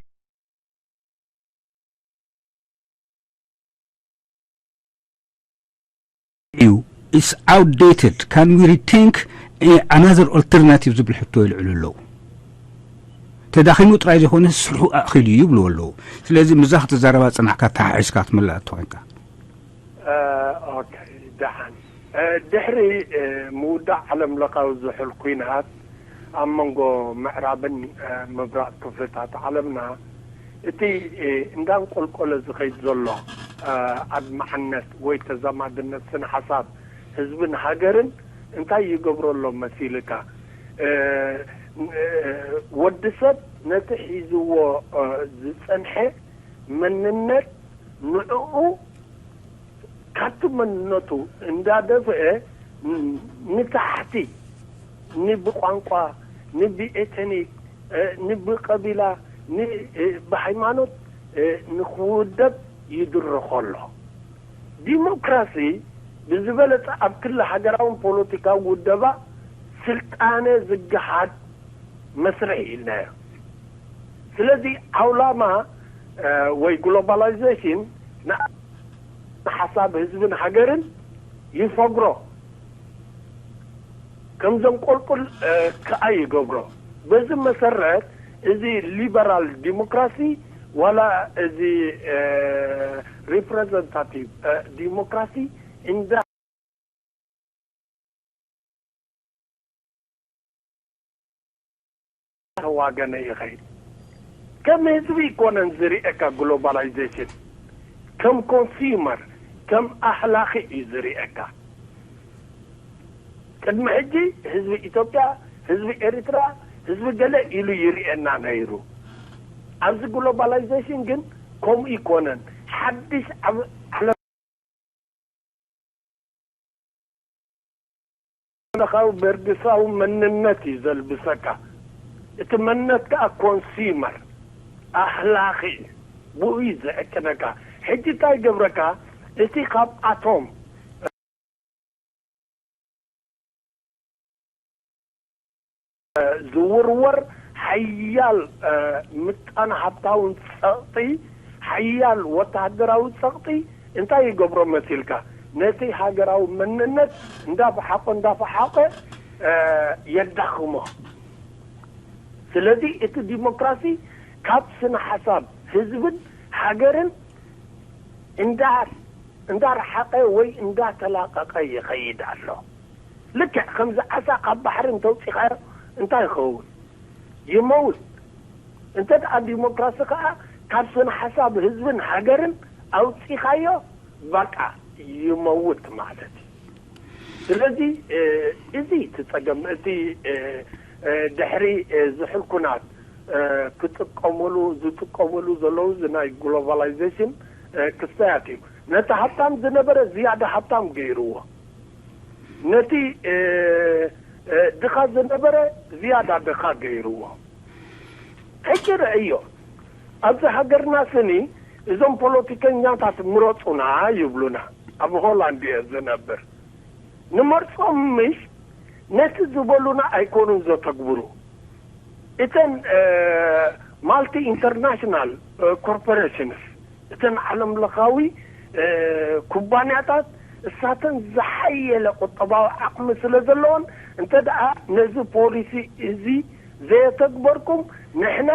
እዩ። It's outdated. Can we rethink, eh, another alternative ዝብል ሕቶ ይልዕሉ ኣለዉ። ተዳኺሙ ጥራይ ዘይኮነ ስርሑ ኣእኺሉ እዩ ይብልዎ ኣለዉ። ስለዚ ምዛ ክትዛረባ ዝጸናሕካ ተሓሒዝካ ክትምልእ ኣትኾንካ። እ፣ ኦኬ፣ ደሓን። እ፣ ድሕሪ፣ እ፣ ምውዳእ ዓለም ለኻዊ ዝሑል ኲናት ኣብ መንጎ ምዕራብን፣ እ፣ ምብራቕ ክፍልታት ዓለምና፣ እቲ፣ እ፣ እንዳንቆልቆለ ዝኸይድ ዘሎ፣ እ፣ ኣድማዕነት ወይ ተዛማድነት ስነ ሓሳብ ህዝብን ሃገርን እንታይ ይገብሮ ኣሎ መሲልካ? እ፣ እ፣ ወዲ ሰብ ነቲ ሒዝዎ፣ እ፣ ዝጸንሐ መንነት ንዕኡ ካብቲ መንነቱ እንዳደፍአ ን-፣ ንታሕቲ ንብቋንቋ፣ ንብኤትኒክ፣ እ፣ ንብቀቢላ፣ ን-፣ እ፣ ብሃይማኖት፣ እ፣ ንክውደብ ይድርኾ ኣሎ። ዲሞክራሲ ብዝበለጸ ኣብ ክሊ ሃገራውን ፖለቲካዊ ውደባ ስልጣነ ዝገሃድ መስርሕ ኢልናዮ። ስለዚ ዓውላማ፣ እ፣ ወይ ግሎባላይዜሽን ን-፣ ንሓሳብ ህዝብን ሃገርን ይፈግሮ፣ ከም ዘንቆልቁል፣ እ፣ ከኣ ይገብሮ። በዚ መሰረት እዚ ሊበራል ዲሞክራሲ ዋላ እዚ፣ እ፣ ሪፕሬዘንታቲቭ፣ እ፣ ዲሞክራሲ እንዳ ተዋገነ ይኸይድ። ከም ህዝቢ ይኮነን ዝርእየካ ግሎባላይዜሽን፣ ከም ኮንሱመር፣ ከም ኣህላኺ እዩ ዝርእየካ። ቅድሚ ሕጂ ህዝቢ ኢትዮጵያ፣ ህዝቢ ኤሪትራ፣ ህዝቢ ገለ ኢሉ ይርእየና ነይሩ። ኣብዚ ግሎባላይዜሽን ግን ከምኡ ይኮነን። ሓድሽ ዓብ-፣ ዓለም ለኻዊ በርግሳዊ መንነት እዩ ዘልብሰካ። እቲ መንነት ከኣ ኮንሱመር፣ ኣህላኺ እዩ። ብኡ እዩ ዘዕቅነካ። ሕጂ እንታይ ገብረካ? እቲ ካብ ኣቶም ዝውርወር ሓያል ምጣነ ሃብታውን ጸቕጢ፣ ሓያል ወተሃደራዊ ጸቕጢ እንታይ ይገብሮ መሲልካ? ነቲ ሃገራዊ መንነት እንዳፈሓቆ እንዳፈሓቆ የዳኽሞ። ስለዚ እቲ ዲሞክራሲ ካብ ስነ ሓሳብ ህዝብን ሃገርን እንዳ እንዳረሓቐ ወይ እንዳተላቐቐ ይኸይድ ኣሎ። ልክዕ ከምዚ ዓሳ ካብ ባሕሪ እንተውፂኻዮ እንታይ ይኸውን? ይመውት። እንተ ደኣ ዲሞክራሲ ከዓ ካብ ስነ ሓሳብ ህዝብን ሃገርን ኣውፂኻዮ፣ በቃ ይመውት ማለት እዩ። ስለዚ እዚ እቲ ጸገም፣ እቲ ድሕሪ ዝሕል ኩናት ክጥቀምሉ ዝጥቀምሉ ዘለዉ እዚ ናይ ግሎባላይዜሽን ክስተያት እዩ። ነቲ ሃብታም ዝነበረ ዝያዳ ሃብታም ገይርዎ፣ ነቲ ድኻ ዝነበረ ዝያዳ ድኻ ገይርዎ። ሕጂ ርእዮ፣ ኣብዚ ሃገርና ስኒ እዞም ፖለቲከኛታት ምረፁና ይብሉና። ኣብ ሆላንድ እየ ዝነብር። ንመርፆም ምሽ ነቲ ዝበሉና ኣይኮኑን ዘተግብሩ። እተን ማልቲ ኢንተርናሽናል ኮርፖሬሽንስ፣ እተን ዓለም ለኻዊ ኩባንያታት፣ እሳተን ዝሓየለ ቁጠባዊ ዓቕሚ ስለ ዘለዎን፣ እንተ ደኣ ነዚ ፖሊሲ እዚ ዘየተግበርኩም፣ ንሕና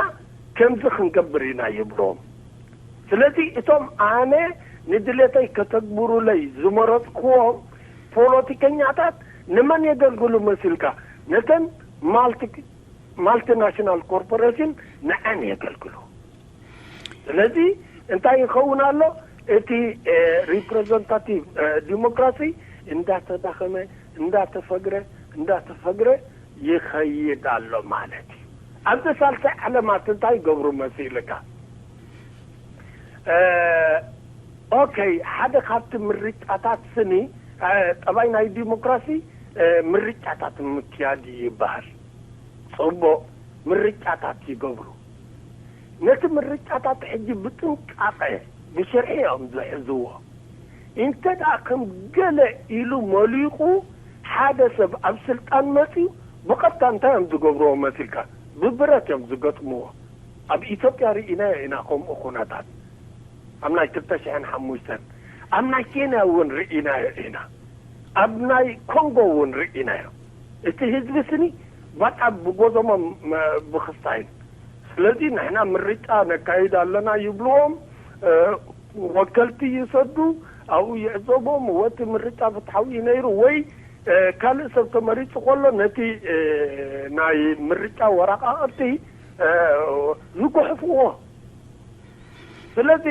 ከምዚ ክንገብር ኢና ይብሎም። ስለዚ እቶም ኣነ ንድሌተይ ከተግብሩለይ ዝመረፅክዎም ፖለቲከኛታት ንመን የገልግሉ መሲልካ? ነተን ማልቲ ማልቲናሽናል ኮርፖሬሽን ንዐን የገልግሉ። ስለዚ እንታይ ይኸውን ኣሎ? እቲ ሪፕሬዘንታቲቭ ዲሞክራሲ እንዳተዳኸመ፣ እንዳተፈግረ፣ እንዳተፈግረ ይኸይድ ኣሎ ማለት እዩ። ኣብዚ ሳልሳይ ዓለማት እንታይ ይገብሩ መሲልካ? ኦኬ፣ ሓደ ካብቲ ምርጫታት ስኒ ጠባይ ናይ ዲሞክራሲ ምርጫታት ምክያድ ይበሃል። ጽቡቕ፣ ምርጫታት ይገብሩ። ነቲ ምርጫታት ሕጂ ብጥንቃቐ ብሽርሒ እዮም ዝሕዝዎ። እንተ ደኣ ከም ገለ ኢሉ መሊቑ ሓደ ሰብ ኣብ ስልጣን መጺኡ፣ ብቐጥታ እንታይ እዮም ዝገብርዎ መሲልካ? ብብረት እዮም ዝገጥምዎ። ኣብ ኢትዮጵያ ርኢናዮ ኢና ከምኡ ኩነታት። ኣብ ናይ ክልተ ሽሕን ሓሙሽተን፣ ኣብ ናይ ኬንያ እውን ርኢናዮ ኢና። ኣብ ናይ ኮንጎ እውን ርኢናዮ። እቲ ህዝቢ ስኒ በቃ ብጎዞሞም ብኽስታይ። ስለዚ ንሕና ምርጫ ነካይድ ኣለና ይብልዎም፣ ወከልቲ ይሰዱ፣ ኣብኡ ይዕዘቦም። ወቲ ምርጫ ፍትሓዊ እዩ ነይሩ ወይ ካልእ ሰብ ተመሪጹ ከሎ ነቲ ናይ ምርጫ ወረቓቕቲ ዝጉሕፍዎ። ስለዚ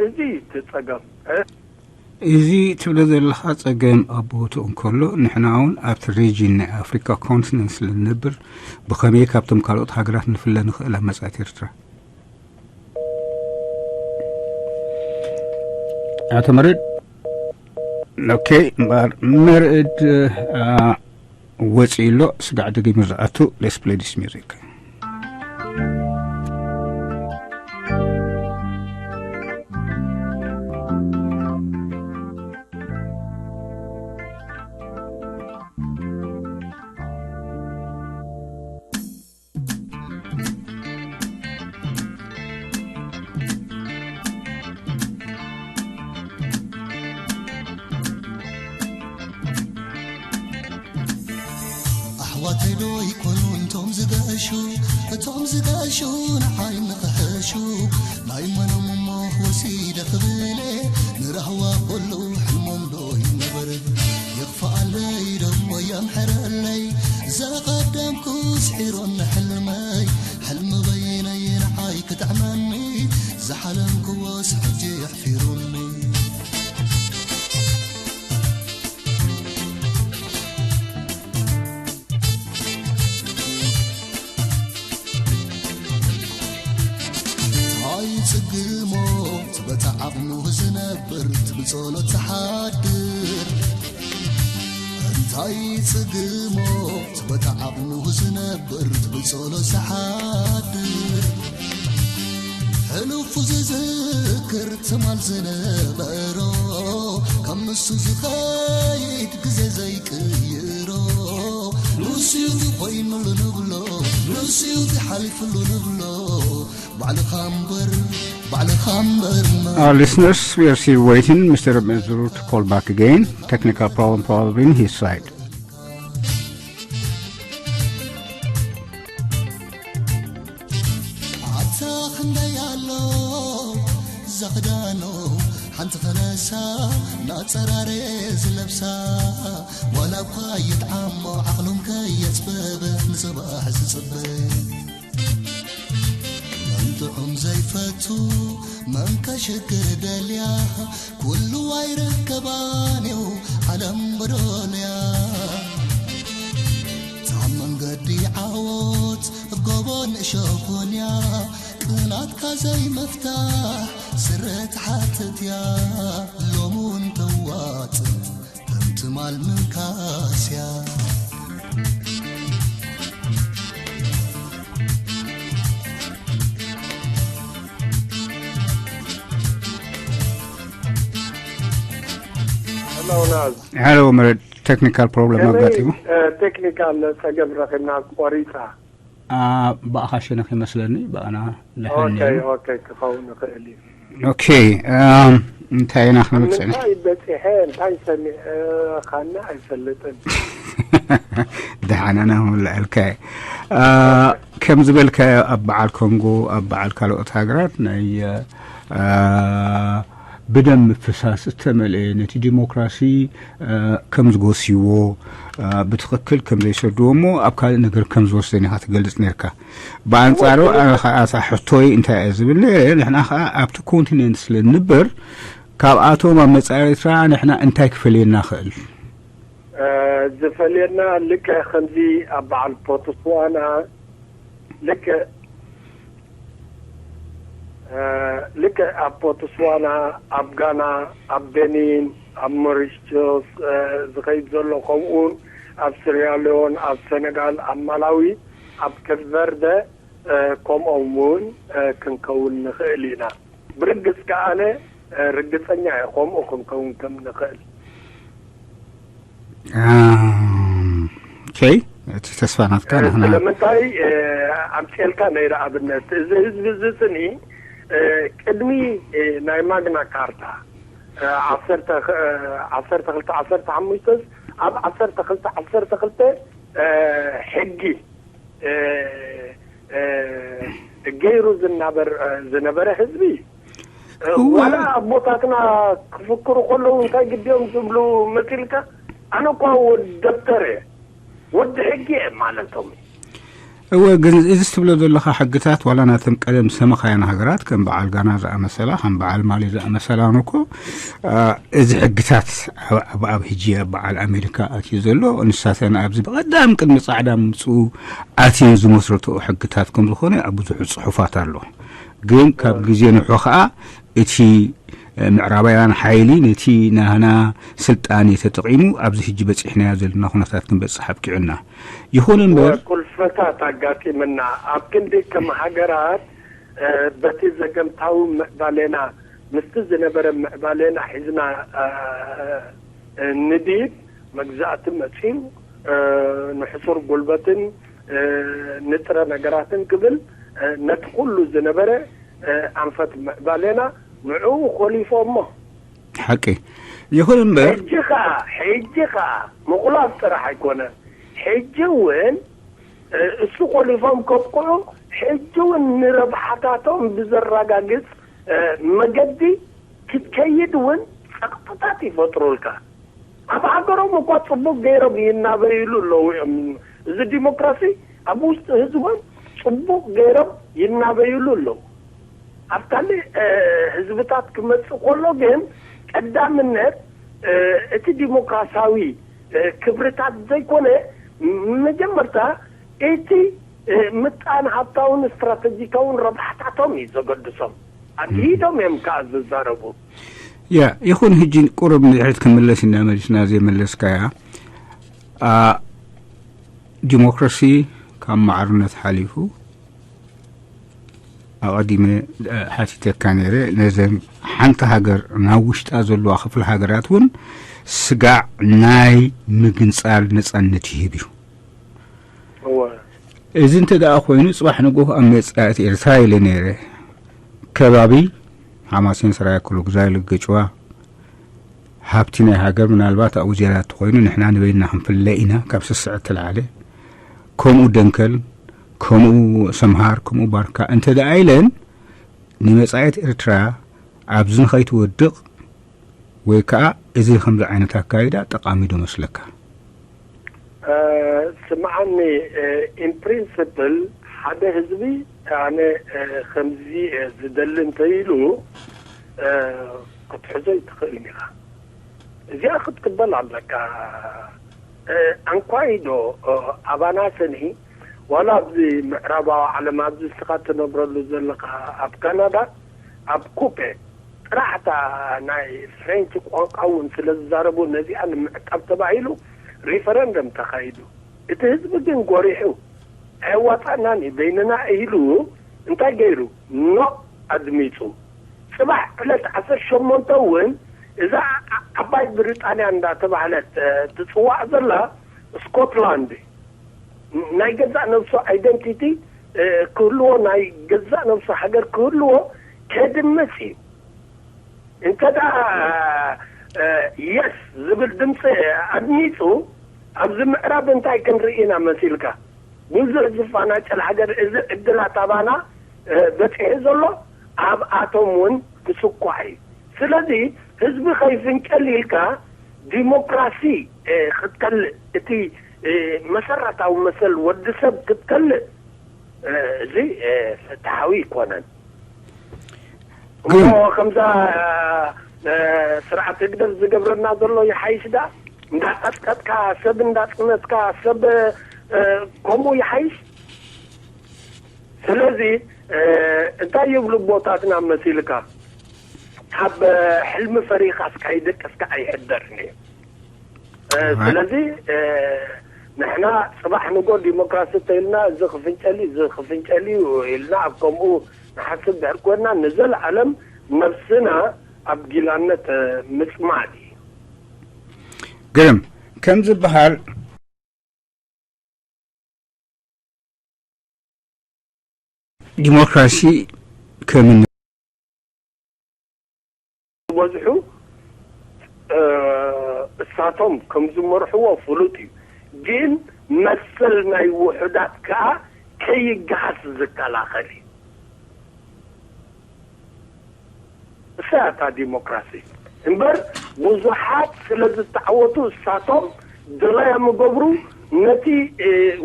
እዚ እቲ ጸገም። እዚ ትብሎ ዘለኻ ጸገም ኣብ ቦትኡ እንከሎ፣ ንሕና እውን ኣብቲ ሬጂን ናይ ኣፍሪካ ኮንቲነንት ስለ ንነብር፣ ብኸመይ ካብቶም ካልኦት ሃገራት ንፍለ ንኽእል ኣብ መጻኢት ኤርትራ? ኣቶ መርድ፣ ኦኬ፣ እምበኣር መርድ ወፂኡ ኣሎ። ስጋዕ ደጊሙ ዝኣቱ። Let's play this music. ኣሕዋተይ ዶ ይኮኑን ቶም ዝገሹ፣ እቶም ዝገሹ ንዓይ ንኽሕሹ፣ ናይ መኖም እሞ ወሲደ ክብለ፣ ንራህዋ ኩሉ ሕልሞም ዶ ይነበረ? ይኽፍኣለይ ዶ የምሕረለይ፣ ዘቐደምኩ ስዒሮን ሕልመይ፣ ሕልሚ በይነይ ንዓይ ክጥዕመኒ፣ ዝሓለምክዎስ ሕጂ ኣሕፊሩኒ። ኣይጽግሞ ትበታ ዓቕኑ ዝነብር፣ ብጸሎት ዝሓድር። እንታይ ጽግሞ ትበታ ዓቕኑ ዝነብር፣ ብጸሎት ዝሓድር። ሕሉፉ ዝዝክር ትማል ዝነበሮ፣ ካብ ንሱ ዝኸይድ ግዜ ዘይቅይሮ። ንሱ እዩ ኮይኑሉ ንብሎ ንስዩ ተሓሊፍሉ ንብሎ ባዕልኻ እምበር፣ ባዕልኻ እምበር። Our listeners, we are still waiting Mister Mezuru to call back again. Technical problem probably in his side. ኣታ ክንደይ ኣሎ ዘኽዳኖ ሓንቲ ኸነሳ ናጸራሬ ዝለብሳ፣ ዋላ እኳ ይጥዓሞ ዓቕሎም ከየጽበበ ንጽባሕ ዝጽበ። መን ጥዑም ዘይፈቱ፣ መን ከሽግር ደልያ፣ ኩሉ ኣይርከባን እዩ ዓለም ጎዶልያ። እታ መንገዲ ዓወት ጎቦን እሾኾን እያ፣ ቅናትካ ዘይምፍታሕ ስረ ትሓትት እያ። ሎሚ እውን ተዋጽእ ከም ትማል ምንካስ እያ። Hello, Naz. Hello, Mered. Technical problem ከመይ ኣጋጢሙ። እ፣ ቴክኒካል ጸገም ረኺብና ቆሪጻ። ኣ፣ ብኣኻ ሸነኽ ይመስለኒ፣ ብኣና ልሓኒ ኦኬ እዩ። ኦኬ ክኸውን ይኽእል እዩ። ኦኬ፣ ኣም፣ እንታይ ኢና ክንብል ጽዕና? ምንታይ በጺሐ እንታይ ሰሚዐ ኻና ኣይፈልጥን። ደሓናና ምልዐልካ። ኣ፣ ከም ዝበልካዮ ኣብ በዓል ኮንጎ፣ ኣብ በዓል ካልኦት ሃገራት ናይ፣ ኣ፣ ብደም ምፍሳስ እተመልአ ነቲ ዲሞክራሲ፣ ኣ፣ ከም ዝጎስይዎ፣ ኣ፣ ብትኽክል ከም ዘይሰድዎ እሞ ኣብ ካልእ ነገር ከም ዝወስደን ኢኻ ትገልጽ ነርካ። ብኣንጻሩ ኣነ ኸኣ እታ ሕቶይ እንታይ እየ ዝብል ነይረ፣ ንሕና ኸኣ ኣብቲ ኮንቲነንት ስለ ንንበር ካብኣቶም ኣብ መጻኢ ኤርትራ ንሕና እንታይ ክፈልየና ኽእል? እ፣ ዝፈልየና ልክዕ ከምዚ ኣብ በዓል ቦትስዋና ልክዕ እ፣ ልክዕ ኣብ ቦትስዋና፣ ኣብ ጋና፣ ኣብ ቤኒን፣ ኣብ ሞሪሽስ እ፣ ዝኸይድ ዘሎ ከምኡውን ኣብ ስሪያሊዮን፣ ኣብ ሰነጋል፣ ኣብ ማላዊ፣ ኣብ ኬፕ ቨርደ እ፣ ከምኦም እውን እ፣ ክንከውን ንኽእል ኢና። ብርግጽ ከኣ ኣነ እ፣ ርግጸኛ እየ ከምኡ ክንከውን ከም ንኽእል። ኦኬ፣ እቲ ተስፋ ናትካ ንሕና ስለምንታይ እ፣ ኣምፅኤልካ ነይረ ኣብነት እዚ ህዝቢ እዚ ስኒ እ፣ ቅድሚ እ፣ ናይ ማግና ካርታ እ፣ ዓሰርተ እ፣ ዓሰርተ ክልተ ዓሰርተ ሓሙሽተስ ኣብ ዓሰርተ ክልተ ዓሰርተ ክልተ እ፣ ሕጊ እ፣ እ፣ ገይሩ ዝናበር እ፣ ዝነበረ ህዝቢ እ፣ እወ። ዋላ ኣቦታትና ክፍክሩ ከለዉ እንታይ ግዲኦም ዝብሉ መሲልካ ኣነ እኳ ወዲ ደብተር እየ ወዲ ሕጊ እየ ማለቶም እዩ። እወ፣ ግን እዚ ትብሎ ዘለኻ ሕግታት ዋላ ናተን ቀደም ዝሰመኻየን ሃገራት ከም በዓል ጋና ዝኣመሰላ ከም በዓል ማሊ ዝኣመሰላን እኮ ኣ፣ እዚ ሕግታት ኣብ ኣብ ኣብ ሕጂ ኣብ በዓል ኣሜሪካ ኣትዩ ዘሎ ንሳተን ኣብዚ ብቐዳም ቅድሚ ጻዕዳ ምምፅኡ ኣትየን ዝመስረትኦ ሕግታት ከም ዝኾነ ኣብ ብዙሕ ፅሑፋት ኣሎ። ግን ካብ ግዜ ንሑ ከዓ እቲ ምዕራባውያን ሓይሊ ነቲ ናህና ስልጣን ተጠቒሙ ኣብዚ ሕጂ በፂሕናዮ ዘለና ኩነታት ክንበፅሕ ኣብቂዑና። ይኹን እምበር ቁልፈታት ኣጋጢምና ኣብ ክንዲ ከም ሃገራት እ፣ በቲ ዘገምታዊ ምዕባሌና ምስቲ ዝነበረ ምዕባሌና ሒዝና እ፣ እ፣ ንዲድ መግዛእቲ መፅዩ እ፣ ንሕሱር ጉልበትን እ፣ ንጥረ ነገራትን ክብል እ፣ ነቲ ኩሉ ዝነበረ እ፣ ኣንፈት ምዕባሌና ንዕኡ ኮሊፎ እሞ ሓቂ ይኹን እምበር ሕጂ ኸዓ ሕጂ ኸዓ ምቑላፍ ጥራሕ ኣይኮነን። ሕጂ እውን እ፣ እሱ ኮሊፎም ከብቅዑ ሕጂ እውን ንረብሓታቶም ብዘረጋግፅ እ፣ መገዲ ክትከይድ እውን ፀቕጥታት ይፈጥሩልካ። ኣብ ሃገሮም እኳ ፅቡቅ ገይሮም ይናበይሉ ኣለዉ እዮም። እዚ ዲሞክራሲ ኣብ ውሽጢ ህዝቦም ፅቡቅ ገይሮም ይናበይሉ ኣለዉ። ኣብ ካልእ እ፣ ህዝብታት ክመፅእ ከሎ ግን ቀዳምነት እ፣ እቲ ዲሞክራሲያዊ እ፣ ክብርታት ዘይኮነ ም- መጀመርታ እቲ እ፣ ምጣን ሃብታውን ስትራተጂካውን ረብሓታቶም እዩ ዘገድሶም። ኣግሂዶም እዮም ከዓ ዝዛረቡ። ያ ይኹን ሕጂ ቁሩብ ንድሕሪት ክንምለስ ኢና መሊስና ዘይመለስካያ ኣ፣ ዲሞክራሲ ካብ ማዕርነት ሓሊፉ ኣቐዲመ ሓቲተካ ነይረ ነዘን ሓንቲ ሃገር ናብ ውሽጣ ዘለዋ ክፍለ ሃገራት እውን ስጋዕ ናይ ምግንፃል ነፃነት ይህብ እዩ። እወ እዚ እንተ ደኣ ኮይኑ፣ ጽባሕ ንግሆ ኣብ መጻኢት ኤርትራ ኢለ ነይረ። ከባቢ ሓማሴን፣ ሰራየ፣ ክሉ ግዛይ፣ ልግጭዋ፣ ሃብቲ ናይ ሃገር ምናልባት ኣብኡ ዝያዳ እንተኾይኑ፣ ንሕና ንበይንና ክንፍለ ኢና፣ ካብ ስስዐ እተላዕለ። ከምኡ ደንከል፣ ከምኡ ሰምሃር፣ ከምኡ ባርካ እንተ ደኣ ኢለን፣ ንመጻኢት ኤርትራ ኣብዚ ንኸይትወድቕ ወይ ከኣ እዚ ከምዚ ዓይነት ኣካይዳ ጠቓሚ ዶ መስለካ? ስምዓኒ፣ in principle ሓደ ህዝቢ ኣነ ከምዚ ዝደሊ እንተኢሉ ክትሕዞ ይትኽእል ኢኻ። እዚኣ ክትቅበል ኣለካ። ኣንኳይ ዶ ኣባና ሰኒ ዋላ ኣብዚ ምዕራባዊ ዓለም ኣብዚ እስኻ ትነብረሉ ዘለኻ ኣብ ካናዳ ኣብ ኩፔ ጥራሕ እታ ናይ ፍሬንች ቋንቋ እውን ስለ ዝዛረቡ ነዚኣ ንምዕቃብ ተባሂሉ ሪፈረንደም ተኻይዱ። እቲ ህዝቢ ግን ጎሪሑ ኣየዋጣናን እዩ በይንና ኢሉ እንታይ ገይሩ ኖ ኣድሚፁ። ፅባሕ ዕለት ዓሰርተ ሸሞንተ እውን እዛ ዓባይ ብሪጣንያ እንዳተባህለት ትፅዋዕ ዘላ ስኮትላንድ ናይ ገዛእ ነብሱ ኣይደንቲቲ ክህልዎ ናይ ገዛእ ነብሱ ሃገር ክህልዎ ከድምፅ እዩ። እንተ ደኣ የስ ዝብል ድምፂ ኣድሚፁ ኣብዚ ምዕራብ እንታይ ክንርኢ ኢና መሲልካ? ብዙሕ ዝፈናጨል ሃገር እዚ ዕድላት ኣባና በፂሑ ዘሎ ኣብኣቶም እውን ክስኳዕ እዩ። ስለዚ ህዝቢ ከይፍንጨል ኢልካ ዲሞክራሲ ክትከልእ እቲ መሰረታዊ መሰል ወዲ ሰብ ክትከልእ እዚ ፍትሓዊ ይኮነን። እሞ ከምዛ ስርዓት ህግደፍ ዝገብረና ዘሎ ይሓይሽ ዳ እንዳቀጥቀጥካ ሰብ እንዳጥመትካ ሰብ ከምኡ ይሓይሽ። ስለዚ እንታይ ይብሉ ኣቦታትና መሲልካ ካብ ሕልሚ ፈሪኻ እስካ ይደቀስካ ኣይሕደርን እዩ። ስለዚ ንሕና ፅባሕ ንጎ ዲሞክራሲ ተኢልና እዚ ክፍንጨል እዚ ክፍንጨል እዩ ኢልና ኣብ ከምኡ ንሓስብ ድሕር ኮይና ንዘለኣለም ነብስና ኣብ ጊላነት ምፅማድ እዩ። ግርም ከም ዝበሃል ዲሞክራሲ ከም ዝበዝሑ እሳቶም ከም ዝመርሕዎ ፍሉጥ እዩ። ግን መሰል ናይ ውሑዳት ከዓ ከይገሃስ ዝከላኸል እዩ። እሳ እታ ዲሞክራሲ እምበር ብዙሓት ስለ ዝተዓወቱ እሳቶም ድላዮም ይገብሩ። ነቲ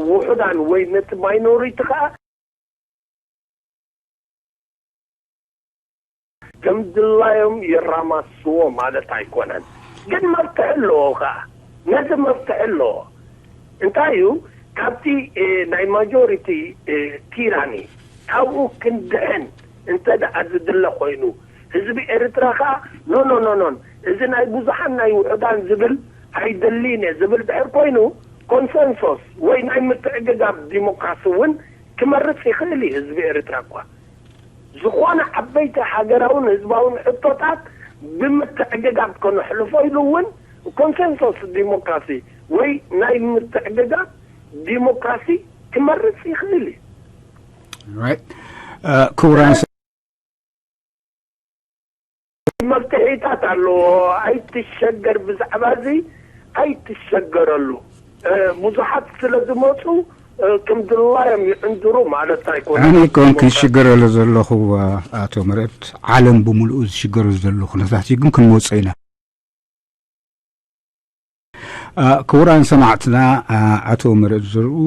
ውሑዳን ወይ ነቲ ማይኖሪቲ ከዓ ከም ድላዮም ይራማስዎ ማለት ኣይኮነን። ግን መብትሒ ኣለዎ ከዓ ነዚ መብትሒ ኣለዎ። እንታይ እዩ ካብቲ ናይ ማጆሪቲ ቲራኒ ካብኡ ክንድሕን እንተ ደኣ ዝድለ ኮይኑ ህዝቢ ኤርትራ ከዓ ኖኖኖኖን እዚ ናይ ብዙሓን ናይ ውሑዳን ዝብል ኣይደልን እየ ዝብል ድሕር ኮይኑ ኮንሰንሶስ ወይ ናይ ምትዕግጋብ ዲሞክራሲ እውን ክመርፅ ይኽእል እዩ ህዝቢ ኤርትራ እኳ ዝኾነ ዓበይቲ ሃገራውን ህዝባውን ሕቶታት ብምትዕግጋብ ከነሕልፎ ኢሉ እውን ኮንሰንሶስ ዲሞክራሲ ወይ ናይ ምትዕግጋብ ዲሞክራሲ ክመርፅ ይኽእል እዩ። ክቡራን መፍትሒታት ኣለዎ። ኣይትሸገር ብዛዕባ እዚ ኣይትሸገረሉ። ብዙሓት ስለ ዝመፁ ከም ድላዮም ይዕንድሩ ማለት ኣይኮነ። ኣነ ኮን ክሽገረሉ ዘለኹ ኣቶ መረት ዓለም ብምልኡ ዝሽገሩ ዘለኹ ነታት ግን ክንመፁ ኢና። ክቡራን ሰማዕትና ኣቶ መርዕድ ዘርኡ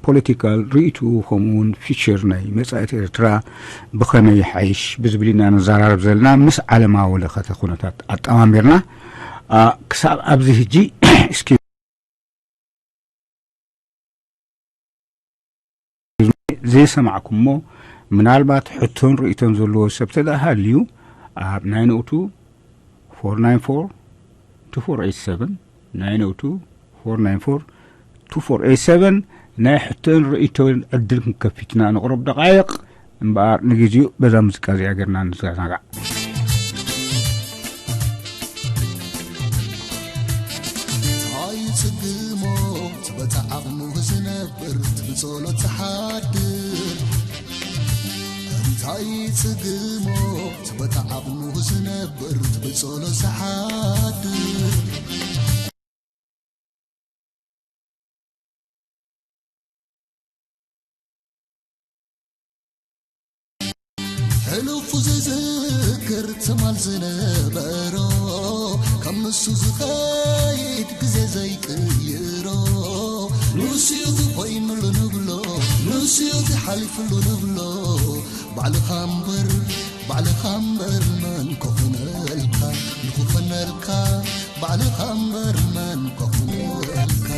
ፖለቲካል ርእይትኡ ከምኡውን ፊቸር ናይ መጻኢት ኤርትራ ብኸመይ ይሓይሽ ብዝብል ኢና ንዘራረብ ዘለና ምስ ዓለማዊ ለኸተ ኩነታት ኣጠማሚርና ክሳብ ኣብዚ ህጂ እስኪ ዘይሰማዕኩሞ ምናልባት ሕቶን ርእይቶን ዘለዎ ሰብ ተደኣ ሃልዩ ኣብ ናይ ንኡቱ ፎር ናይን ፎር ቱ ፎር ኤይት ሰቨን ናይ ንኡቱ ፎር ናይን ፎር ቱ ፎር ኤይት ሰቨን ናይ ሕቶን ርእይቶን ዕድል ክንከፊትና ንቕረብ ደቓይቕ እምበኣር ንግዜኡ በዛ ሙዚቃ እዚኣ ገርና ንዘናጋዕ። በታ ዓቕሙ ዝነብር ብጸሎት ዝሓድር እንታይ ጽግሞ? በታ ዓቕሙ ዝነብር ብጸሎት ዝሓድር ሕሉፉ ዝዝክር ትማል ዝነበሮ ካብ ንሱ ዝኸይድ ግዜ ዘይቅይሮ ንሱዩ ዝኾይኑሉ ንብሎ ንሱዩ ዝሓሊፉሉ ንብሎ ባዕልኻ እምበር ባዕልኻ እምበር መን ኮኹነልካ ንኹፈነልካ ባዕልኻ እምበር መን ኮኹነልካ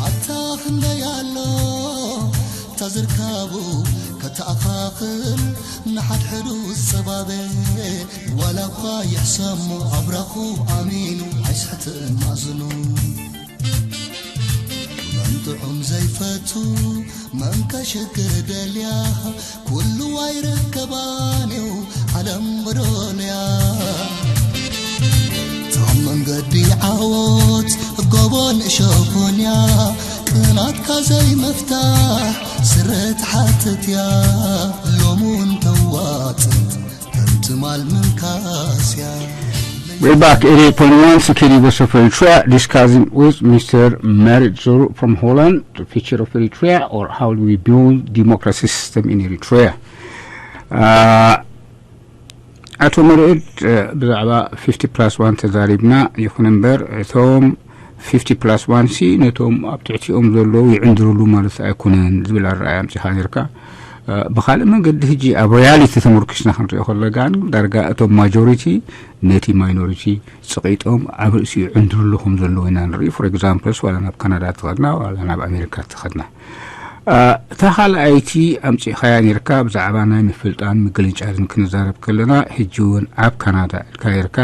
ኣታ ክንደይ ኣሎ ተዝርካቡ ከተኣኻኽል ንሓድሕዱ ዝጸባበ ዋላ እኳ ይሕሰሙ ኣብራኹ ኣሚኑ ኣይስሕትን ማእዝኑ መን ጥዑም ዘይፈቱ መን ከሽግር ደልያ ኩሉ ኣይርከባን እዩ ዓለም ጎዶልያ እታ መንገዲ ዓወት ጎቦን እሾኾንያ ቅናትካ ዘይምፍታሕ ስረ ትሓትት እያ ሎምውን ተዋፅት ከም ትማል ምንካስያ We're back, eighty-eight point one C K D Voice of Eritrea, discussing with Mister Merit Zuru from Holland, the future of Eritrea, or how do we build democracy system in Eritrea? Uh, ኣቶ መርዕድ ብዛዕባ ፊፍቲ ፕላስ ዋን ተዛሪብና ይኹን እምበር እቶም ፊፍቲ ፕላስ ዋን ሲ ነቶም ኣብ ትሕቲኦም ዘለዉ ይዕንድርሉ ማለት ኣይኮነን ዝብል ኣረኣያ ኣምፂኻ ነርካ። ብካልእ መንገዲ ሕጂ ኣብ ሪያሊቲ ተመርኪስና ክንሪኦ ከለጋን ዳርጋ እቶም ማጆሪቲ ነቲ ማይኖሪቲ ፅቒጦም ኣብ ርእሲኡ ይዕንድርሉ ከም ዘለዉ ኢና ንርኢ። ፎር ኤግዛምፕልስ ዋላ ናብ ካናዳ ተኸድና ዋላ ናብ ኣሜሪካ ተኸድና እታ ካልኣይቲ ኣምፂእኻያ ነርካ ብዛዕባ ናይ ምፍልጣን ምግልንጫልን ክንዛረብ ከለና ሕጂ እውን ኣብ ካናዳ ኢልካ ነርካ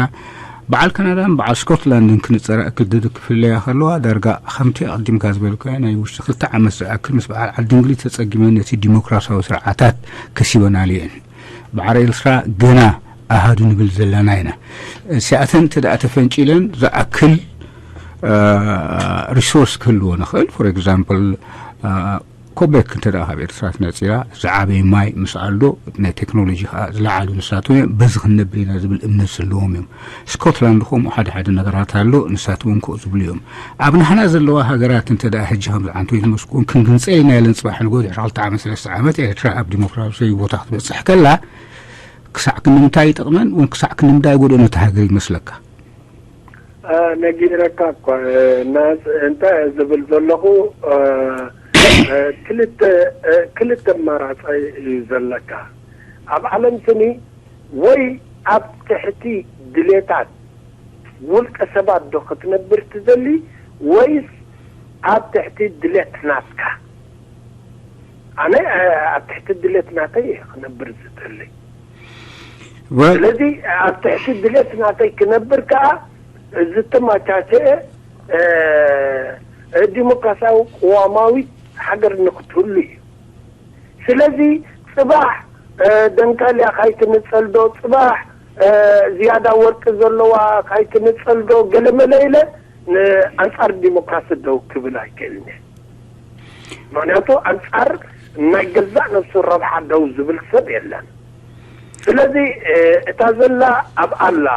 በዓል ካናዳን በዓል ስኮትላንድን ክንፀራ እክል ድድ ክፍለያ ከለዋ ዳርጋ ከምቲ ኣቅዲምካ ዝበልካዮ ናይ ውሽጢ ክልተ ዓመት ዝኣክል ምስ በዓል ዓዲ እንግሊዝ ተፀጊመን ነቲ ዲሞክራሲያዊ ስርዓታት ከሲበናሉ እየን በዓል ኤርትራ ገና ኣሃዱ ንብል ዘለና ኢና ሲኣተን እንተ ተፈንጪለን ዝኣክል ሪሶርስ ክህልዎ ንኽእል ፎር ኤግዛምፕል ኮቤክ እንተ ካብ ኤርትራ ትነፂራ ዝዓበይ ማይ ምስ ኣሎ ናይ ቴክኖሎጂ ከዓ ዝለዓሉ ንሳቶም እዮም በዚ ክንነብር ኢና ዝብል እምነት ዘለዎም እዮም ስኮትላንድ ከምኡ ሓደ ሓደ ነገራት ኣሎ ንሳቶም እውን ክኡ ዝብሉ እዮም ኣብ ናሕና ዘለዋ ሃገራት እንተ ሕጂ ከም ዝዓንቶ ይትመስኩን ክንግንፀል ኢና ኢለን ፅባሕ ንጎ ድሕሪ ክልተ ዓመት ሰለስተ ዓመት ኤርትራ ኣብ ዲሞክራሲያዊ ቦታ ክትበፅሕ ከላ ክሳዕ ክንምንታይ ይጠቕመን እውን ክሳዕ ክንምንታይ ይጎድኦን እቲ ሃገር ይመስለካ ነጊረካ እኳ ናስ እንታይ ዝብል ዘለኹ ክልተ ክልተ ኣማራፃይ እዩ ዘለካ ኣብ ዓለም ስኒ ወይ ኣብ ትሕቲ ድሌታት ውልቀ ሰባት ዶ ክትነብር ትደሊ ወይስ ኣብ ትሕቲ ድሌት ናትካ ኣነ ኣብ ትሕቲ ድሌት ናተይ እየ ክነብር ዝደሊ ስለዚ ኣብ ትሕቲ ድሌት ናተይ ክነብር ከዓ ዝተመቻቸአ ዲሞክራሲያዊ ቅዋማዊት ሃገር ንክትህሉ እዩ ስለዚ ፅባሕ ደንካልያ ካይትንፀል ዶ ፅባሕ ዝያዳ ወርቂ ዘለዋ ካይትንፀል ዶ ገለመለ ኢለ ንኣንፃር ዲሞክራሲ ደው ክብል ኣይክእልን እየ ምክንያቱ ኣንፃር ናይ ገዛእ ነብሱ ረብሓ ደው ዝብል ሰብ የለን ስለዚ እታ ዘላ ኣብ ኣላ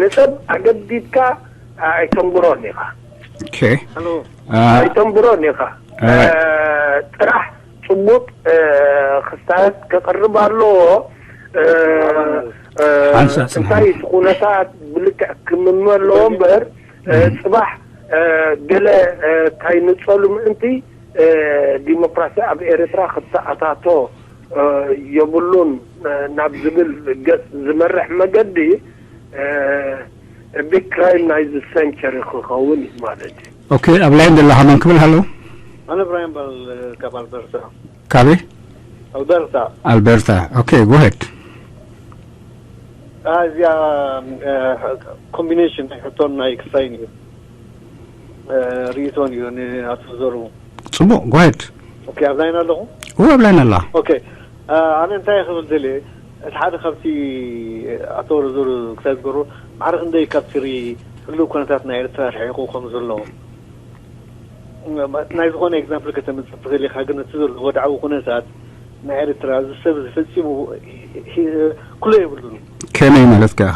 ንሰብ ኣገዲድካ ኣይተንብሮን ኢኻ ኣይተንብሮን ኢኻ ጥራሕ ፅቡቅ ክስታያት ከቅርብ ኣለዎ እንታይ እቲ ኩነታት ብልክዕ ክምመ ኣለዎ እምበር ፅባሕ ገለ ካይንፀሉ ምእንቲ ዲሞክራሲ ኣብ ኤርትራ ክተኣታቶ የብሉን ናብ ዝብል ገፅ ዝመርሕ መገዲ ቢግ ክራይም ናይዚ ሰንቸሪ ክኸውን እዩ ማለት እዩ። ኦኬ ኣብ ላይን ዘለኻ መን ክብል ሃሎ? ኣነ እብራሂም በል ካብ ኣልበርታ። ካበይ? ኣልበርታ። ኣልበርታ። ኦኬ ጎ ሄድ። እዚኣ ኮምቢኔሽን ናይ ሕቶን ናይ ክሳይን እዩ ርእይቶን እዩ ንኣቶ ዘሩ። ጽቡቕ ጎ ሄድ። ኦኬ ኣብ ላይን ኣለኹ። እወ ኣብ ላይን ኣላ። ኦኬ ኣነ እንታይ ክብል ደልየ እቲ ሓደ ካብቲ ኣቶ ወረዘሩ ክሳብ ዝገብሮ ማዕረ ክንደይ ካብቲ ሪ-፣ ህሉው ኩነታት ናይ ኤርትራ ርሒቑ ከም ዘሎ ናይ ዝኾነ ኤግዛምፕል ከተምጽእ ትኽእል ኢኻ፣ ግን እቲ ዘሎ ወድዓዊ ኩነታት ናይ ኤርትራ እዚ ሰብ እዚ ፈጺሙ ሂ-፣ ኩሎ የብሉን። ከመይ ማለት ከኣ?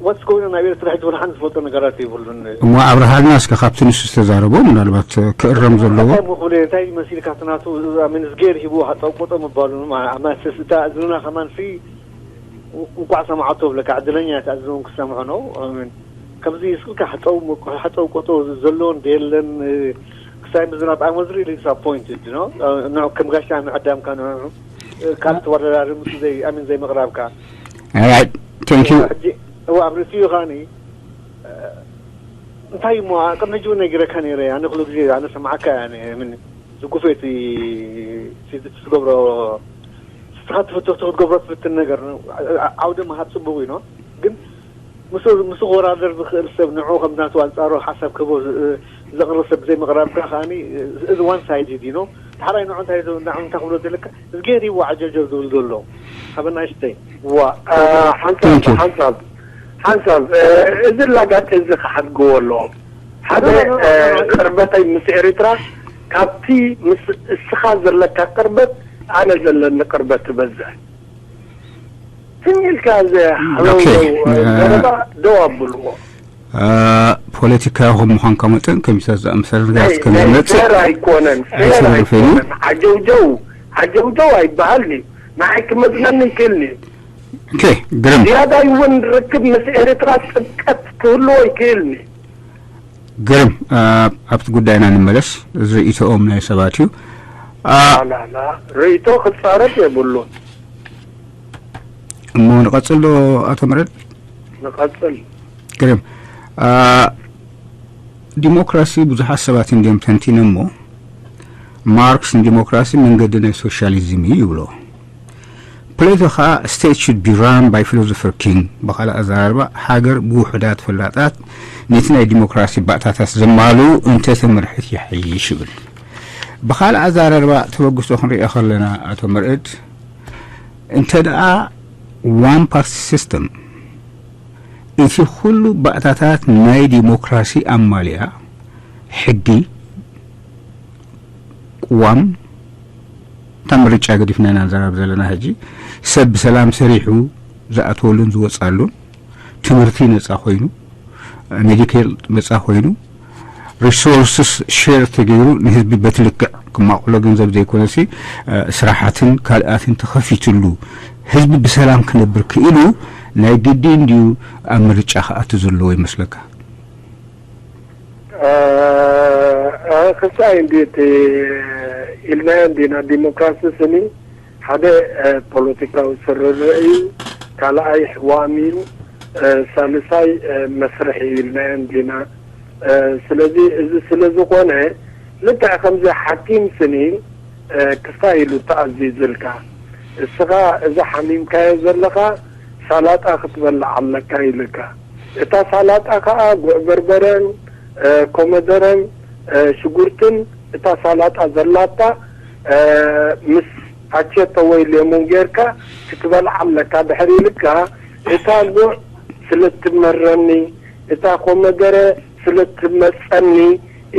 What's going on ኣብ ኤርትራ ሕጂ ወላ ሓንቲ ዝፈልጦ ነገራት የብሉን። እሞ ኣብርሃልና እስከ ካብቲ ንሱ ዝተዛረቦ ምናልባት ክእረም ዘለዎ። እንታይ እሞ ክብል እየ፣ እንታይ መሲልካ እቲ ናቱ ኣሜን ዝገር ሂቡ ሃጠው ቆጦ ምባሉ ማ-፣ ኣማስስ እታ እዝንና ከማን ሲ እንቋዕ ሰማዓቶ ብለካ፣ ዕድለኛ እያ እታ እዝን ክሰምዖ ነው። ኣሜን። ከምዚ ስልካ ሃጠው ምቆ-፣ ሃጠው ቆጦ ዘለዎን ደየለን ክሳይ ምዝራብ፣ I was really disappointed, you know? ንዑ ከም ጋሻ ምዕዳምካ ንዑ ካልእ ተወዳዳሪ ምስ ዘይ-፣ ኣሜን ዘይምቕራብካ። Alright, thank you. ሕጂ እዋ ኣብ ርእሲኡ ኸኣኒ እንታይ እሞ ቅድሚ ሕጂ እውን ነጊረካ ነይረ። ኣነ ኩሉ ግዜ ኣነ ሰማዓካ እያ፣ ኣነ ምን ዝጉፈ እቲ እቲ ትገብሮ ንስኻ ትፍትፍቱ ክትገብሮ ትፍትን ነገር ዓውደ መሃብ ጽቡቕ እዩ፣ ግን ምስ ምስ ክወዳደር ዝኽእል ሰብ ንዑ ከም ናቱ ኣንጻሩ ሓሳብ ክህቦ ዝ-፣ ዘቕርብ ሰብ ብዘይምቕራብካ ከኣኒ እዚ ዋን ሳይድድ እዩ። ዳሕራይ ንዑ እንታይ ዝ-፣ ንዑ እንታይ ክብሎ ዘለካ እዝጌር እዩ ዓጀብጀብ ዝብል ዘሎ። ሃበ ናይስ ደይ። ዋ፣ አ፣ ሓንሳብ፣ Thank you. ሓንሳብ፣ ሓንሳብ፣ እ፣ እዚ ላጋጨ እዚ ክሓድግዎ ኣለዎም። ሓደ፣ No, no, no, እ፣ no, no. ቅርበተይ ምስ ኤሪትራ ካብቲ ምስ እስኻ ዘለካ ቅርበት ኣነ ዘለኒ ቅርበት ትበዝሕ። ትም ኢልካ እዚ ኦኬ፣ ሓለውለው እ፣ ዘረባ ደው ኣብልዎ። እ፣ ፖለቲካዊ ከም ምዃንካ መጠን ከሚሳት ዝኣመሰለ ነገራት ናይ፣ ከም ናይ ዝመጽእ ፌር ኣይኮነን፣ ፌር ኣይተረፈኒ። ኣይኮነን። ዓጀውጀው፣ ዓጀውጀው ኣይበሃል እዩ። ንዓይ ክመዝነኒ ይክእል እዩ። ኦኬ፣ ግርም። ዝያዳይ እውን ርክብ ምስ ኤርትራ ጥብቀት ክህልዎ ይክእል እዩ። ግርም፣ እ፣ ኣብቲ ጉዳይና ንመለስ። እዚ ርእይቶኦም ናይ ሰባት እዩ። እ፣ ላላላ፣ ርእይቶ ክጻረፍ የብሉን። እሞ ንቐጽል ዶ ኣቶ መረድ? ንቐጽል። ግርም። እ፣ ዲሞክራሲ ብዙሓት ሰባት እንዲዮም ተንቲኖሞ። ማርክስ ንዲሞክራሲ መንገዲ ናይ ሶሻሊዝም እዩ ይብሎ። ፕሌቶ ኸኣ state should be run by philosopher king። ብኻልእ ኣዘራርባ ሃገር ብውሑዳት ፈላጣት ነቲ ናይ ዲሞክራሲ ባእታታት ዘማልኡ እንተተመርሕት ይሓይሽ ይብል። ብኻልእ ኣዘራርባ ተበግሶ ክንሪኦ ከለና ኣቶ መርዕድ እንተ ደኣ one party system እቲ ኩሉ ባእታታት ናይ ዲሞክራሲ ኣማልያ ሕጊ ቅዋም እታ ምርጫ ገዲፍና ኢና ንዛረብ ዘለና ሕጂ። ሰብ ብሰላም ሰሪሑ ዝኣትወሉን ዝወጻሉን፣ ትምህርቲ ነጻ ኮይኑ፣ ሜዲኬር ነጻ ኮይኑ፣ ሪሶርስስ ሼር ተገይሩ ንህዝቢ በቲ ልክዕ ክማቕሎ ገንዘብ ዘይኮነሲ፣ እ፣ ስራሓትን ካልኣትን ተኸፊትሉ ህዝቢ ብሰላም ክነብር ክኢሉ ናይ ግዲ እንድዩ ኣብ ምርጫ ክኣቱ ዘለዎ ይመስለካ? እ፣ እ፣ ክሳይ እንዴት ኢልናዮ እንዲና ዲሞክራሲ ስኒ ሓደ፣ እ፣ ፖለቲካዊ ስርርዕ እዩ፣ ካልኣይ ሕዋም እዩ፣ እ፣ ሳልሳይ፣ እ፣ መስርሕ እዩ ኢልናዮ እንዲና። እ፣ ስለዚ እዚ ስለ ዝኾነ ልክዕ ከምዚ ሓኪም ስኒ፣ እ፣ ክሳይ ኢሉ ተኣዚዙልካ እስኻ እዚ ሓሚምካዮ ዘለኻ ሳላጣ ክትበልዕ ኣለካ ኢልካ። እታ ሳላጣ ከኣ ጉዕ በርበረን፣ እ፣ ኮመደረን፣ እ፣ ሽጉርትን እታ ሳላጣ ዘላታ፣ እ፣ ምስ ኣቸቶ ወይ ሌሞን ጌርካ ክትበልዓ ኣለካ። ድሕሪ ኢልካ እታ ጉዕ ስለ እትመረኒ፣ እታ ኮመደረ ስለ እትመጸኒ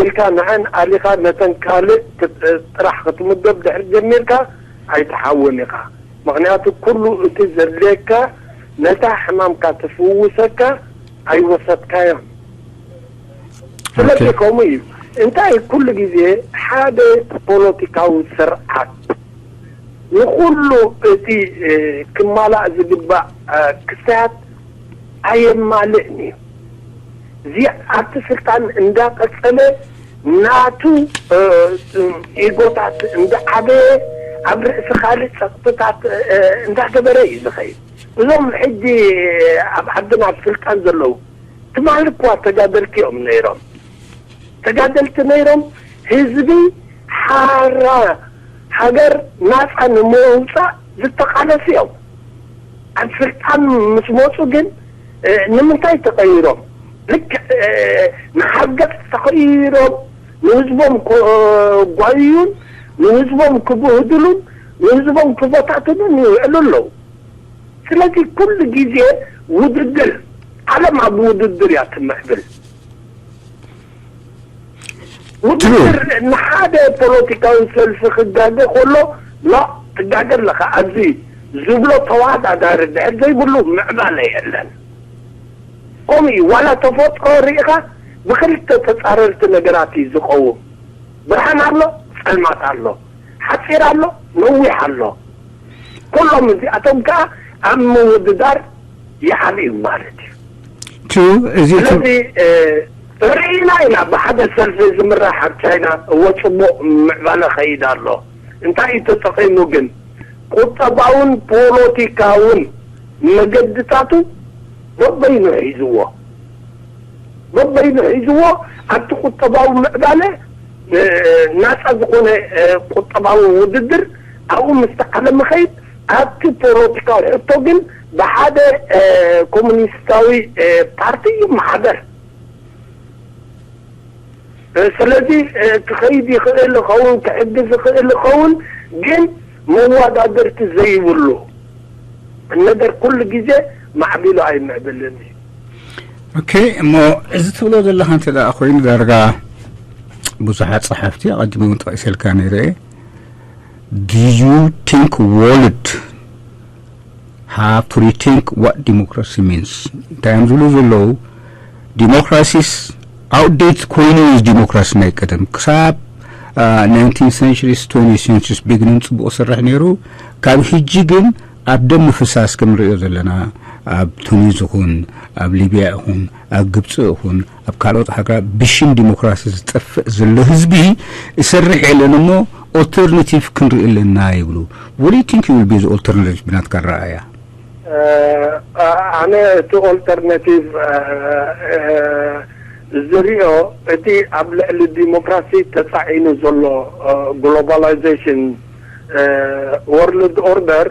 ኢልካ ንዐን ኣሊኻ ነተን ካልእ ክት-፣ ጥራሕ ክትምገብ ድሕሪ ጀሚርካ ኣይትሓውን ኢኻ። ምኽንያቱ ኩሉ እቲ ዘድልየካ ነታ ሕማምካ ትፍውሰካ ኣይወሰድካዮን። ስለዚ ኦኬ። ከምኡ እዩ። እንታይ ኩሉ ግዜ ሓደ ፖለቲካዊ ስርዓት ንኹሉ እቲ፣ እ፣ ክማላእ ዝግባእ፣ እ፣ ክስተያት ኣየማልእን እዩ። እዚ ኣብቲ ስልጣን እንዳቀጸለ ናቱ፣ እ፣ ኢጎታት እንዳዓበየ ኣብ ርእሲ ካልእ ጸቕጥታት፣ እ፣ እንዳገበረ እዩ ዝኸይድ። እዞም ሕጂ ኣብ ዓድና ኣብ ስልጣን ዘለዉ ትማሊ እኳ ተጋደልቲ እዮም ነይሮም። ተጋደልቲ ነይሮም፣ ህዝቢ ሓራ ሃገር ናጻ ንምውጻእ ዝተቃለሱ እዮም። ኣብ ስልጣን ምስ መጹ ግን፣ እ፣ ንምንታይ ተቐይሮም? ልክዕ፣ እ፣ ንሓርገጽ ተቐይሮም ንህዝቦም ከጓዩን ንህዝቦም ክብህድሉን ንህዝቦም ክፈታትኑን ይውዕሉ ኣለዉ። ስለዚ ኩሉ ግዜ ውድድር፣ ዓለም ኣብ ውድድር እያ ትምዕብል። ውድድር ንሓደ ፖለቲካዊ ሰልፊ ክጋገ ከሎ፣ ላ ትጋገ ኣለኻ ኣብዚ ዝብሎ ተወዳዳሪ ድሕር ዘይብሉ ምዕባለ የለን። ከምኡ እዩ። ዋላ ተፈጥሮ ርኢኻ ብክልተ ተጻረርቲ ነገራት እዩ ዝቐውም። ብርሃን ኣሎ፣ ጸልማት ኣሎ። ሓጺር ኣሎ፣ ነዊሕ ኣሎ። ኩሎም እዚኣቶም ከኣ ኣብ ምውድዳር ይዓብዩ ማለት እዩ። ትሩ እዚ ስለዚ ርኢና ኢና ብሓደ ሰልፊ ዝምራሕ ኣብ ቻይና እወ ጽቡቕ ምዕባለ ኸይድ ኣሎ። እንታይ እዩ ተጠቒሙ ግን? ቁጠባውን ፖለቲካውን መገድታቱ በበይኑ ሒዝዎ በበይኑ ሒዝዎ ኣብቲ ቁጠባዊ ምዕባለ ናፃ ዝኾነ ቁጠባዊ ውድድር ኣብኡ ምስ ተዓለ ምኸይድ ኣብቲ ፖለቲካዊ ሕቶ ግን ብሓደ ኮሙኒስታዊ ፓርቲ ይመሓደር። ስለዚ ክኸይድ ይኽእል ይኸውን፣ ክሕግዝ ይኽእል ይኸውን፣ ግን መዋዳድርቲ ዘይብሉ ነገር ኩሉ ግዜ ማዕቢሉ ኣይምዕብልን እዩ። ኦኬ እሞ እዚ ትብሎ ዘለኻ እንተ ደኣ ኮይኑ ዳርጋ ብዙሓት ጸሓፍቲ ኣቐዲሞም ጠቒሰልካ ነይረ። Do you think world have to rethink what democracy means? እንታይ እዮም ዝብሉ ዘለዉ? Democracies outdated ኮይኑ እዩ ዲሞክራሲ ናይ ቀደም ክሳብ ናይንቲን ሰንቸሪስ ትወንቲ ሰንቸሪስ ቢግኒን ጽቡቕ ሰርሕ ነይሩ። ካብ ሕጂ ግን ኣብ ደም ምፍሳስ ከም ንሪኦ ዘለና ኣብ ቱኒዝ ይኹን ኣብ ሊብያ ይኹን ኣብ ግብፂ ይኹን ኣብ ካልኦት ሃገራት ብሽም ዲሞክራሲ ዝጠፍእ ዘሎ ህዝቢ ይሰርሕ የለን እሞ ኦልተርናቲቭ ክንርኢ ኣለና ይብሉ። What do you think will be the alternative ብናትካ ኣረኣእያ? ኣነ እቲ ኦልተርናቲቭ ዝሪኦ እቲ ኣብ ልዕሊ ዲሞክራሲ ተፃዒኑ ዘሎ ግሎባላይዜሽን ወርልድ ኦርደር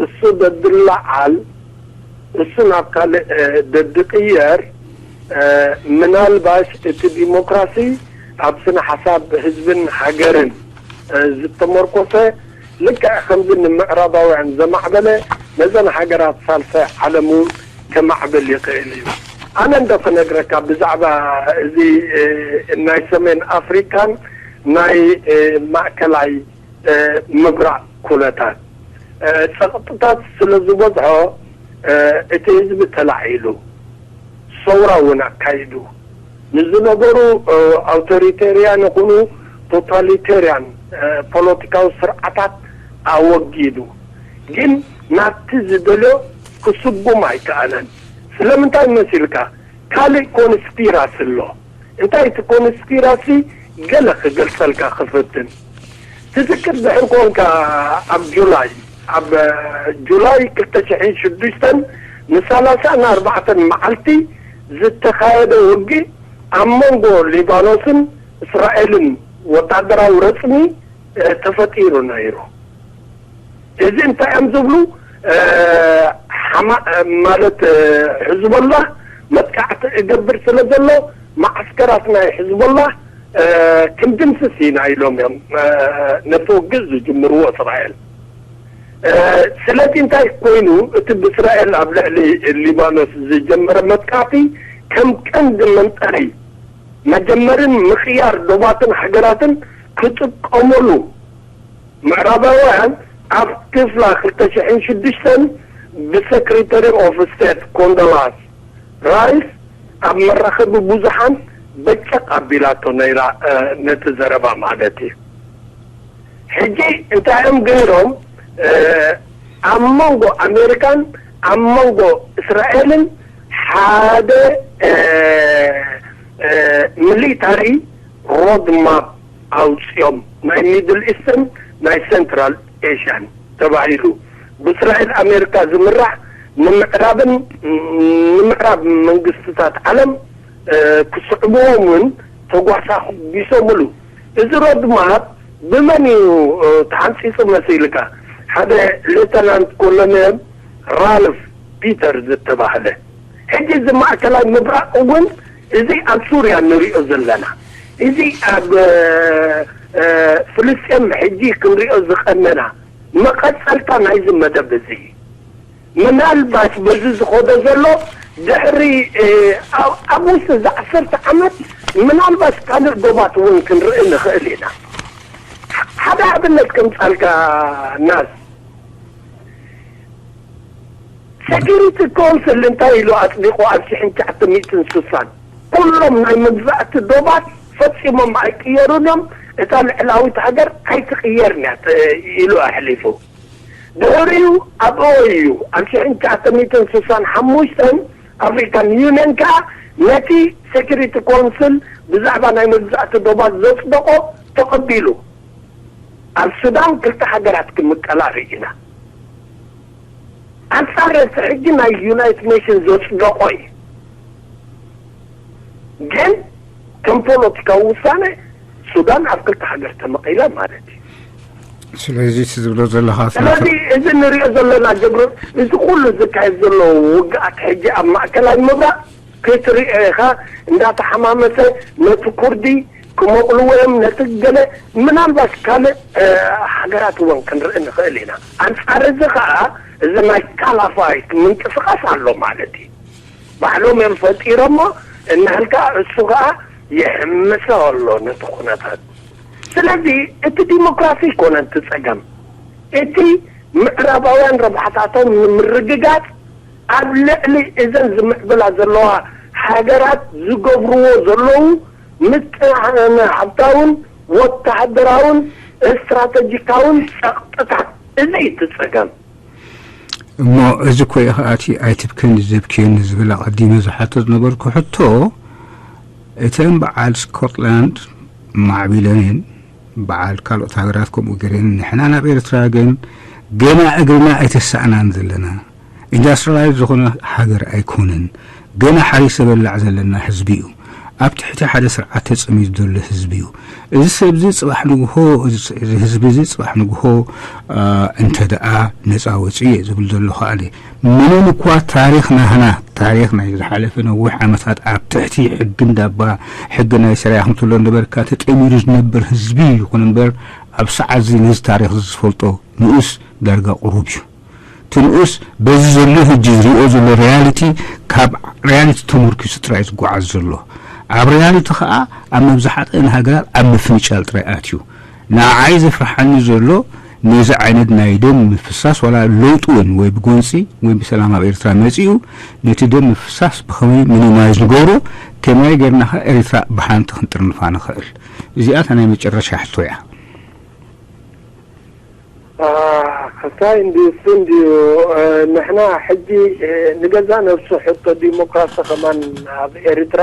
እሱ ደድላዓል እሱ ናብ ካልእ ደድቅየር ምናልባሽ እቲ ዲሞክራሲ ኣብ ስነ ሓሳብ ህዝብን ሃገርን ዝተመርኮሰ ልክዕ ከምዚ ንምዕራባውያን ዘማዕበለ ነዘን ሃገራት ሳልሳይ ዓለም እውን ከማዕብል ይኽእል እዩ። ኣነ እንዶ ክነግረካ ብዛዕባ እዚ ናይ ሰሜን ኣፍሪካን ናይ ማእከላይ ምብራቕ ኩነታት ጸቕጥታት ስለ ዝበዝሖ እቲ ህዝቢ ተላዒሉ ሰውራ እውን ኣካይዱ ንዝነበሩ ኣውቶሪቴርያን ይኹኑ ቶታሊቴርያን ፖለቲካዊ ስርዓታት ኣወጊዱ ግን ናብቲ ዝደልዮ ክስጉም ኣይከኣለን። ስለምንታይ መሲልካ ካልእ ኮንስፒራሲ ኣሎ። እንታይ እቲ ኮንስፒራሲ ገለ ክገልጸልካ ክፍትን ትዝክር ድሕር ኮንካ ኣብ ጁላይ ኣብ ጁላይ ክልተ ሽሕን ሽዱሽተን ንሳላሳን ኣርባዕተን መዓልቲ ዝተኻየደ ውግእ ኣብ መንጎ ሊባኖስን እስራኤልን ወታደራዊ ረጽሚ ተፈጢሩ ነይሩ። እዚ እንታይ እዮም ዝብሉ ማለት ሕዝቦላህ መጥቃዕቲ እገብር ስለ ዘሎ መዓስከራት ናይ ሕዝቦላህ ክንድምስስ ኢና ኢሎም እዮም ነቲ ውግእ ዝጅምርዎ እስራኤል። ስለዚ እንታይ ኮይኑ እቲ ብእስራኤል ኣብ ልዕሊ ሊባኖስ ዝጀመረ መጥቃዕቲ ከም ቀንዲ መንጠሪ መጀመርን ምኽያር ዶባትን ሃገራትን ክጥቀመሉ ምዕራባውያን ኣብ ክፍላ ክልተ ሽሕን ሽዱሽተን ብሰክሬታሪ ኦፍ ስቴት ኮንዶላስ ራይስ ኣብ መራኸቢ ብዙሓን በጨቕ ኣቢላቶ ነይራ ነቲ ዘረባ ማለት እዩ። ሕጂ እንታይ እዮም ገይሮም ኣብ መንጎ ኣሜሪካን ኣብ መንጎ እስራኤልን ሓደ ሚሊታሪ ሮድ ማፕ ኣውፅኦም ናይ ሚድል ኢስትን ናይ ሴንትራል ኤሽያን ተባሂሉ ብእስራኤል ኣሜሪካ ዝምራሕ ንምዕራብን ንምዕራብ መንግስትታት ዓለም ክስዕብዎም እውን ተጓሳጒሶምሉ። እዚ ሮድ ማፕ ብመን እዩ ተሓንፂፁ መሲልካ? ሓደ ሌተናንት ኮሎኔል ራልፍ ፒተር ዝተባህለ ሕጂ እዚ ማእከላይ ምብራቕ እውን እዚ ኣብ ሱርያ ንሪኦ ዘለና እዚ ኣብ ፍልስጤም ሕጂ ክንሪኦ ዝቐነና መቐጸልታ ናይዚ መደብ እዚ ምናልባት በዚ ዝኸዶ ዘሎ ድሕሪ ኣብ ውሽጢ እዚ ዓሰርተ ዓመት ምናልባት ካልእ ዶባት እውን ክንርኢ ንኽእል ኢና። ሓደ ኣብነት ከምጻልካ ናስ፣ ሴኪሪቲ ኮንስል እንታይ ኢሉ ኣጽዲቑ ኣብ ሽሕን ትሽዓተ ሚእትን ስሳን? ኩሎም ናይ መግዛእቲ ዶባት ፈጺሞም ኣይቅየሩን እዮም። እታ ልዕላዊት ሃገር ኣይትቕየርን እያ ኢሉ ኣሕሊፉ። ድሕሪኡ ኣብ ኦዩ ኣብ ሽሕን ትሽዓተ ሚእትን ስሳን ሓሙሽተን ኣፍሪካን ዩኒየን ከኣ ነቲ ሴኪሪቲ ኮንስል ብዛዕባ ናይ መግዛእቲ ዶባት ዘጽደቆ ተቐቢሉ። ኣብ ሱዳን ክልተ ሃገራት ክምቀላ ርኢና። ኣንጻር እቲ ሕጂ ናይ ዩናይትድ ኔሽን ዘጽደቆ እዩ። ግን ከም ፖለቲካዊ ውሳነ ሱዳን ኣብ ክልተ ሃገር ተመቒላ ማለት እዩ። ስለዚ እቲ ዝብሎ ዘለኻ ስለዚ እዚ ንሪኦ ዘለና ጀብር እዚ ኩሉ ዝካየድ ዘሎ ውግኣት ሕጂ ኣብ ማእከላይ ምብራቕ ክትሪኦ ኢኻ። እንዳተሓማመሰ ነቲ ኩርዲ ክመቕልዎ እዮም፣ ነቲ ገለ ምናልባት ካልእ ሃገራት እውን ክንርኢ ንኽእል ኢና። ኣንጻር እዚ ከዓ እዚ ናይ ካላፋይት ምንቅስቃስ ኣሎ ማለት እዩ። ባዕሎም እዮም ፈጢሮሞ እናልካ እሱ ከዓ ይሕምሶ ኣሎ ነቲ ኩነታት። ስለዚ እቲ ዲሞክራሲ ይኮነ እቲ ጸገም፣ እቲ ምዕራባውያን ረብሓታቶም ንምርግጋጽ ኣብ ልዕሊ እዘን ዝምዕብላ ዘለዋ ሃገራት ዝገብርዎ ዘለዉ ምጣነ ሃብታውን ወተሃደራውን ስትራተጂካውን ጸቕጥታት፣ እዚ እዩ እቲ ጸገም። እሞ እዚ እኮ እዩ ከኣቲ ኣይትብክን ዘብክየኒ ዝብል ኣቐዲመ ዝሓቶ ዝነበርኩ ሕቶ። እተን በዓል ስኮትላንድ ማዕቢለን እየን፣ በዓል ካልኦት ሃገራት ከምኡ ገይረን። ንሕና ናብ ኤርትራ ግን ገና እግርና ኣይተሳእናን ዘለና። ኢንዳስትሪላይዝ ዝኾነ ሃገር ኣይኮነን። ገና ሓሪሰ በላዕ ዘለና ህዝቢ እዩ። ኣብ ትሕቲ ሓደ ስርዓት ተጸሚዱ ዘሎ ህዝቢ እዩ። እዚ ሰብ እዚ ጽባሕ ንግሆ፣ እዚ ህዝቢ እዚ ጽባሕ ንግሆ እንተ ደኣ ነጻ ወጺኡ እየ ዝብል ዘለኹ ኣነ። ምንም እኳ ታሪኽ ናህና፣ ታሪኽ ናይ ዝሓለፈ ነዊሕ ዓመታት ኣብ ትሕቲ ሕጊ እንዳባ፣ ሕጊ ናይ ሰራያ ከም ትብሎ ነበርካ፣ ተጠሚሩ ዝነበር ህዝቢ ይኹን እምበር፣ ኣብ ሰዓት እዚ ነዚ ታሪኽ እዚ ዝፈልጦ ንኡስ ዳርጋ ቁሩብ እዩ። እቲ ንኡስ በዚ ዘሎ ሕጂ ዝሪኦ ዘሎ ሪያሊቲ ካብ ሪያሊቲ ተመርኪሱ ጥራይ ዝጓዓዝ ዘሎ። ኣብ ሪያሊቲ ኸኣ ኣብ መብዛሕትአን ሃገራት ኣብ ምፍንጫል ጥራይ ኣትዩ። ንዓይ ዘፍርሓኒ ዘሎ ነዚ ዓይነት ናይ ደም ምፍሳስ ዋላ ለውጢ እውን ወይ ብጎንፂ ወይ ብሰላም ኣብ ኤርትራ መፂኡ ነቲ ደም ምፍሳስ ብኸመይ ሚኒማይዝ ንገብሮ ከመይ ጌርና ኸ ኤርትራ ብሓንቲ ክንጥርንፋ ንኽእል? እዚኣ እታ ናይ መጨረሻ ሕቶ እያ። እንታይ እንድዩ እሱ እንድዩ ንሕና ሕጂ ንገዛ ነብሱ ሕቶ ዲሞክራሲ ከማን ኣብ ኤርትራ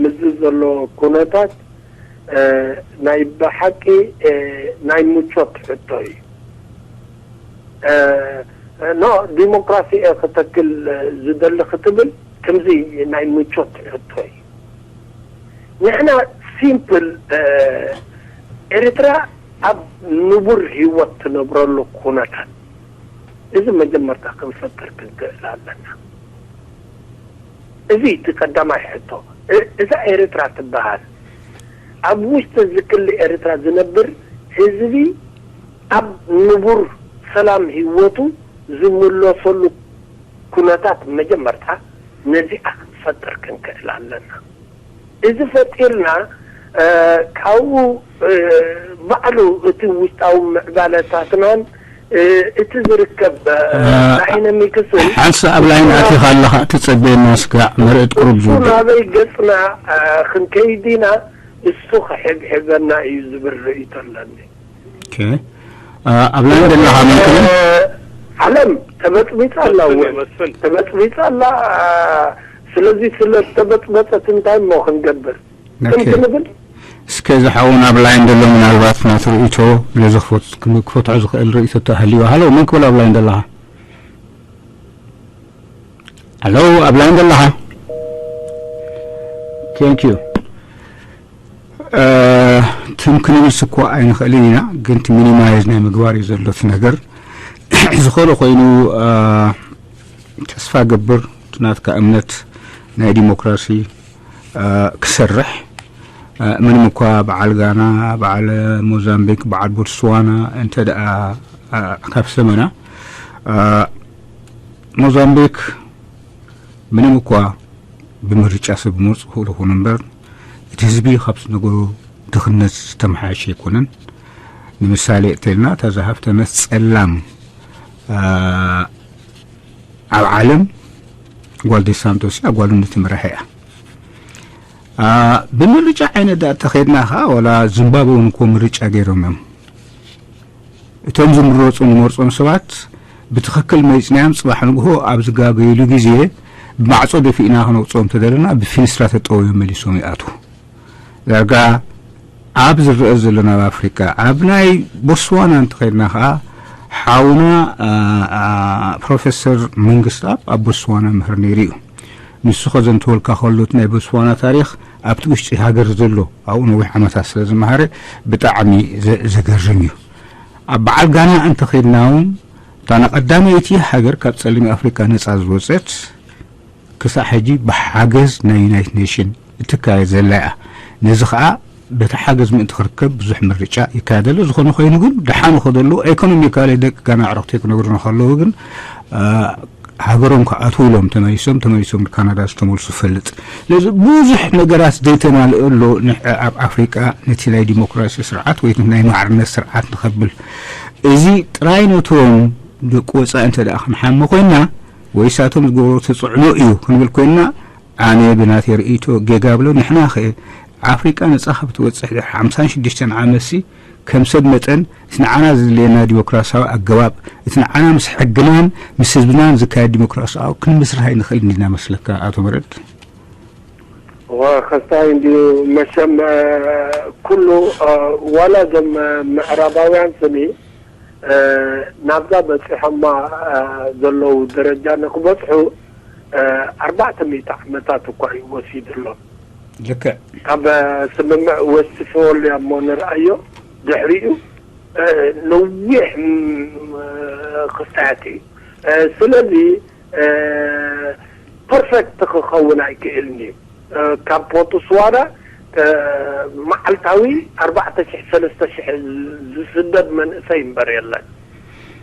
ምዚ ዘሎ ኩነታት ናይ ብሓቂ ናይ ምቾት ሕቶ እዩ። ኖ ዲሞክራሲ እየ ክተክል ዝደሊ ክትብል ከምዚ ናይ ምቾት ሕቶ እዩ። ንሕና ሲምፕል ኤርትራ ኣብ ንቡር ህይወት ትነብረሉ ኩነታት እዚ መጀመርታ ክንፈጥር ክንክእል ኣለና። እዚ እቲ ቀዳማይ ሕቶ። እዛ ኤርትራ ትበሃል ኣብ ውሽጢ እዚ ክሊ ኤርትራ ዝነብር ህዝቢ ኣብ ንቡር ሰላም ህይወቱ ዝምለሰሉ ኩነታት መጀመርታ ነዚኣ ክንፈጥር ክንክእል ኣለና። እዚ ፈጢርና ካብኡ ባዕሉ እቲ ውሽጣዊ ምዕባለታትናን እቲ ዝርከብ ዳይናሚክስን ሓንሳ ኣብ ላይን ኣቲኻ ኣለኻ ትጸበየና ስጋዕ መርእ ቁሩብ ዝውድእ ናበይ ገጽና ክንከይድ ኢና እሱ ክሕብሕበና እዩ ዝብል ርእይቶ ኣለኒ። ኣብ ላይን ዘለኻ መን ክብል ዓለም ተበጥቢጣ ኣላ እውን ተበጥቢጣ ኣላ። ስለዚ ስለ ተበጥበጠት እንታይ እሞ ክንገብር ክንብል እስከ ዝሓውን ኣብ ላይን ዘሎ ምናልባት ናቲ ርእይቶ ነዚ ክፈትዖ ዝኽእል ርእይቶ ተሃልዩ። ሃሎ መን ክብል ኣብ ላይን ዘለኻ? ሃሎ ኣብ ላይን ዘለኻ? Thank you። ትም ክንብልስ እኳ ኣይንኽእልን ኢና፣ ግን እቲ ሚኒማይዝ ናይ ምግባር እዩ ዘሎ እቲ ነገር። ዝኾነ ኮይኑ ተስፋ ገብር እቲ ናትካ እምነት ናይ ዲሞክራሲ ክሰርሕ ምንም እኳ በዓል ጋና፣ በዓል ሞዛምቢክ፣ በዓል ቦትስዋና እንተ ደኣ ካብ ሰመና ሞዛምቢክ ምንም እኳ ብምርጫ ሰብ መርፁ ክእሉ ይኹኑ እምበር፣ እቲ ህዝቢ ካብ ዝነበሮ ድኽነት ዝተመሓየሸ ኣይኮነን። ንምሳሌ እተልና እታ ዝሃፍተመት ፀላም ኣብ ዓለም ጓል ዴሳንቶስ እያ። ጓሉ ንትምራሕ እያ። ብምርጫ ዓይነት ዳ ተኸድና ኸዓ ዋላ ዚምባብወ እውን እኮ ምርጫ ገይሮም እዮም። እቶም ዝምረፁ ንመርፆም ሰባት ብትኽክል መሪፅናዮም፣ ፅባሕ ንግሆ ኣብ ዝጋገይሉ ግዜ ብማዕፆ ደፊእና ክነውፅኦም ተደለና ብፊንስትራ ተጠውዮም መሊሶም ይኣትዉ። ዳርጋ ኣብ ዝረአ ዘሎ ናብ ኣፍሪቃ ኣብ ናይ ቦስዋና እንተኸድና ኸዓ ሓውና ፕሮፌሰር መንግስታብ ኣብ ቦስዋና ምህር ነይሩ እዩ። ንሱ ከዘንተወልካ ከሎ እቲ ናይ ቦስዋና ታሪኽ ኣብቲ ውሽጢ ሃገር ዘሎ ኣብኡ ነዊሕ ዓመታት ስለ ዝመሃረ ብጣዕሚ ዘገርም እዩ። ኣብ በዓል ጋና እንተኸድና እውን እታ ንቐዳመይቲ ሃገር ካብ ጸሊም ኣፍሪቃ ነጻ ዝወጸት ክሳዕ ሕጂ ብሓገዝ ናይ ዩናይትድ ኔሽን እትካየድ ዘላ እያ። ነዚ ኸዓ በቲ ሓገዝ ምእንቲ ክርከብ ብዙሕ ምርጫ ይካየድ ኣሎ። ዝኾነ ኮይኑ ግን ደሓኑ ከደሎ ኢኮኖሚካሊ ደቂ ጋና ኣዕሩኽተይ ክነግሩና ከለዉ ግን ሃገሮም ክኣትዉ ኢሎም ተመሊሶም ተመሊሶም ንካናዳ ዝተመልሱ ፈልጥ። ስለዚ ብዙሕ ነገራት ዘይተማልእ ኣሎ። ኣብ ኣፍሪቃ ነቲ ናይ ዲሞክራሲ ስርዓት ወይ ናይ ማዕርነት ስርዓት ንኸብል እዚ ጥራይ ነቶም ደቂ ወፃኢ እንተ ደኣ ክንሓሚ ኮይና ወይ ሳቶም ዝገብሮ ተፅዕኖ እዩ ክንብል ኮይና ኣነ ብናተይ ርእይቶ ጌጋ ብሎ። ንሕና ኸ ኣፍሪቃ ነፃ ካብ ትወፅሕ ድሕሪ ሓምሳን ሽዱሽተን ዓመትሲ ከም ሰብ መጠን እቲ ንዓና ዝድልየና ዲሞክራሲያዊ ኣገባብ እቲ ንዓና ምስ ሕግናን ምስ ህዝብናን ዝካየድ ዲሞክራሲያዊ ክንምስርት ኣይንኽእል እንዲና መስለካ ኣቶ መረድ? ወኸስታይ እንዲዩ መሸም ኩሉ ዋላ እዞም ምዕራባውያን ስኒ ናብዛ በፂሖማ ዘለዉ ደረጃ ንክበፅሑ ኣርባዕተ ሚእቲ ዓመታት እኳ እዩ ወሲድሎም። ልክዕ ካብ ስምምዕ ወስትፎል እሞ ንርኣዮ ድሕሪኡ ነዊሕ ክስታያት እዩ። ስለዚ ፐርፌክት ክኸውን ኣይክእልን እዩ። ካብ ቦትስዋና መዓልታዊ ኣርባዕተ ሽሕ ሰለስተ ሽሕ ዝስደድ መንእሰይ እምበር የለን።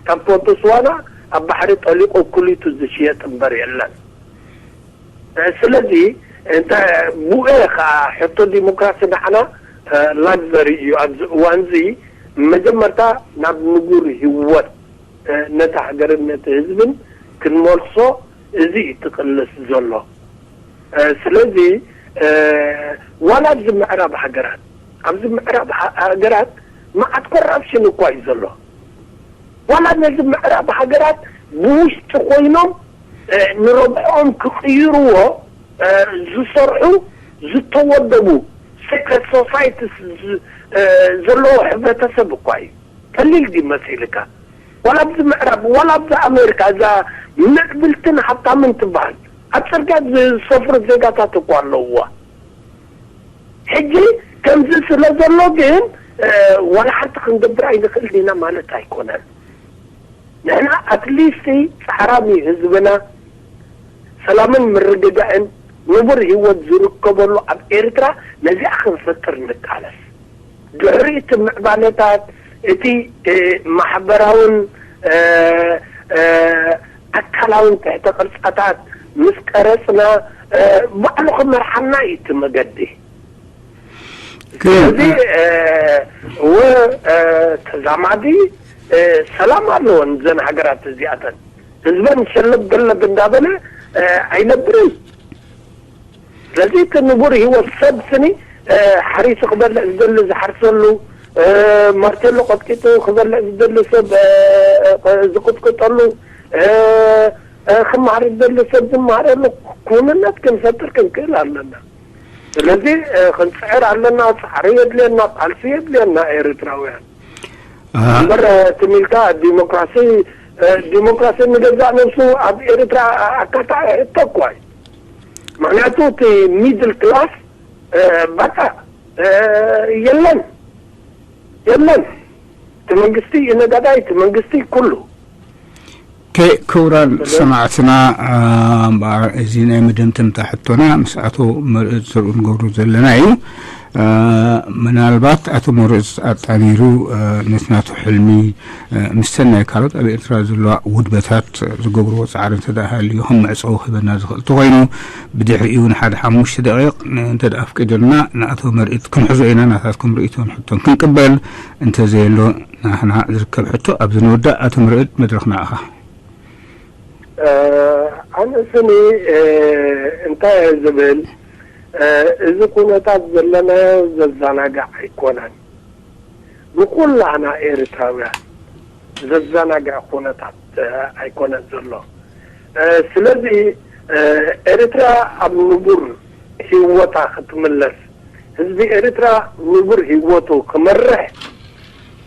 ካብ ቦትስዋና ኣብ ባሕሪ ጠሊቑ ኩሊቱ ዝሽየጥ እምበር የለን። ስለዚ እንተ ብኡ ከዓ ሕቶ ዲሞክራሲ ንዓና ላግዘሪ እዩ። ኣብዚ እዋን እዚ መጀመርታ ናብ ንቡር ህይወት ነቲ ሃገርን ነቲ ህዝብን ክንመልሶ እዚ እዩ ትቕልስ ዘሎ። ስለዚ ዋላ ኣብዚ ምዕራብ ሃገራት ኣብዚ ምዕራብ ሃገራት መዓት ኮራፕሽን እኳ እዩ ዘሎ። ዋላ ነዚ ምዕራብ ሃገራት ብውሽጢ ኮይኖም ንረብሕኦም ክቕይርዎ ዝሰርሑ ዝተወደቡ ሴክሬት ሶሳይቲስ ዘለዎ ሕብረተሰብ እኳ እዩ። ቀሊል ድዩ መሲልካ? ዋላ ኣብዚ ምዕራብ ዋላ ኣብዚ ኣሜሪካ እዛ ምዕብልትን ሃብታምን ትበሃል ኣብ ፅርግያ ዝሰፍሩ ዜጋታት እኳ ኣለውዋ። ሕጂ ከምዚ ስለ ዘሎ ግን ዋላ ሓንቲ ክንገብር ኣይንኽእል ዲና ማለት ኣይኮነን። ንሕና ኣትሊስቲ ፃዕራም እዩ ህዝብና ሰላምን ምርግጋእን ንቡር ህይወት ዝርከበሉ ኣብ ኤርትራ ነዚኣ ክንፈጥር ንቃለስ። ድሕሪ እቲ ምዕባለታት እቲ ማሕበራውን ኣካላውን ትሕተ ቅርጻታት ምስ ቀረጽና ባዕሉ ክመርሓና እዩ እቲ መገዲ። ስለዚ ወ ተዛማዲ ሰላም ኣለወን እዘን ሃገራት እዚኣተን። ህዝበን ሸለብ ገለብ እንዳበለ ኣይነብርን። ስለዚ እቲ ንቡር ህይወት ሰብ ስኒ ሓሪሱ ክበልዕ ዝደሊ ዝሓርሰሉ፣ ማርቴሎ ቀጥቂጡ ክበልዕ ዝደሊ ሰብ ዝቅጥቅጠሉ፣ ክመሃር ዝደሊ ሰብ ዝመሃረሉ ኩንነት ክንፈጥር ክንክእል ኣለና። ስለዚ ክንፅዕር ኣለና። ፃዕሪ የድልየና፣ ቃልሲ የድልየና ኤርትራውያን። እምበር ትም ኢልካ ዲሞክራሲ ዲሞክራሲ ንገዛእ ነብሱ ኣብ ኤርትራ ኣካታዒ ሕቶ እኳ እዩ። ምክንያቱ እቲ ሚድል ክላስ በቃ የለን የለን። እቲ መንግስቲ እዩ ነጋዳይ፣ እቲ መንግስቲ ኩሉ። ክቡራን ሰማዕትና፣ እምበኣር እዚ ናይ መደምደምታ ሕቶና ምስ ኣቶ መርዕድ ዘርኡ ንገብሮ ዘለና እዩ። ምናልባት ኣቶ መርዕድ ኣጣሚሩ ነቲ ናቱ ሕልሚ፣ ምስተን ናይ ካልኦት ኣብ ኤርትራ ዘለዋ ውድበታት ዝገብርዎ ጻዕሪ እንተ ደኣ ሃልዩ፣ ከም መዕጸዊ ክህበና ዝኽእል እንተኾይኑ፣ ብድሕሪኡ ንሓደ ሓሙሽተ ደቂቕ ን-፣ እንተ ደኣ ኣፍቂዱልና፣ ንኣቶ መርዕድ ክንሕዞ ኢና፣ ናታትኩም ርእይቶን ሕቶን ክንቅበል። እንተ ዘየሎ፣ ናህና ዝርከብ ሕቶ ኣብዚ ንውዳእ። ኣቶ መርዕድ፣ መድረኽ ንዓኻ። ኣነ ስኒ እንታይ እየ ዝብል፣ እዚ ኩነታት ዘለናዮ ዘዘናግዕ ኣይኮነን። ንኩላህና ኤርትራውያን ዘዘናግዕ ኩነታት ኣይኮነን ዘሎ። ስለዚ ኤርትራ ኣብ ንቡር ህይወታ ክትምለስ፣ ህዝቢ ኤርትራ ንቡር ህይወቱ ክመርሕ፣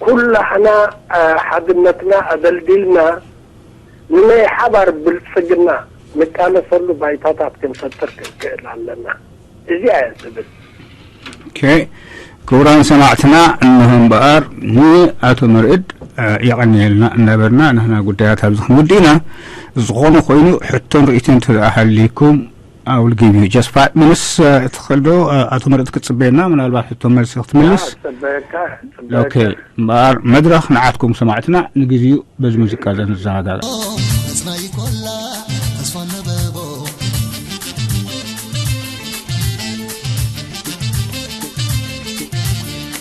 ኩላህና ሓድነትና ኣደልዲልና ንናይ ሓባር ብልጽግና ንቃለሰሉ ባይታታት ክንፈጥር ክንክእል ኣለና። እዚኣ እየ ዝብል። ኦኬ፣ ክቡራን ሰማዕትና፣ እንሆ እምበኣር ንኣቶ መርዕድ የቐንየልና እናበልና፣ ንሕና ጉዳያት ኣብዚ ክንውድእ ኢና። ዝኾነ ኮይኑ፣ ሕቶን ርእይቶን እንተ ደኣ ሃልይኩም፣ I will give you just five minutes. ትኽእል ዶ ኣቶ መርዕድ ክትጽበየና፣ ምናልባት ሕቶ መልሲ ክትምልስ? ጽበየካ፣ ጽበየካ። ኦኬ፣ እምበኣር መድረኽ ንዓትኩም ሰማዕትና፣ ንግዜኡ በዚ ሙዚቃ እዛ ንዘናጋዕ። መጽናይ ኮላ ተስፋ ነበቦ።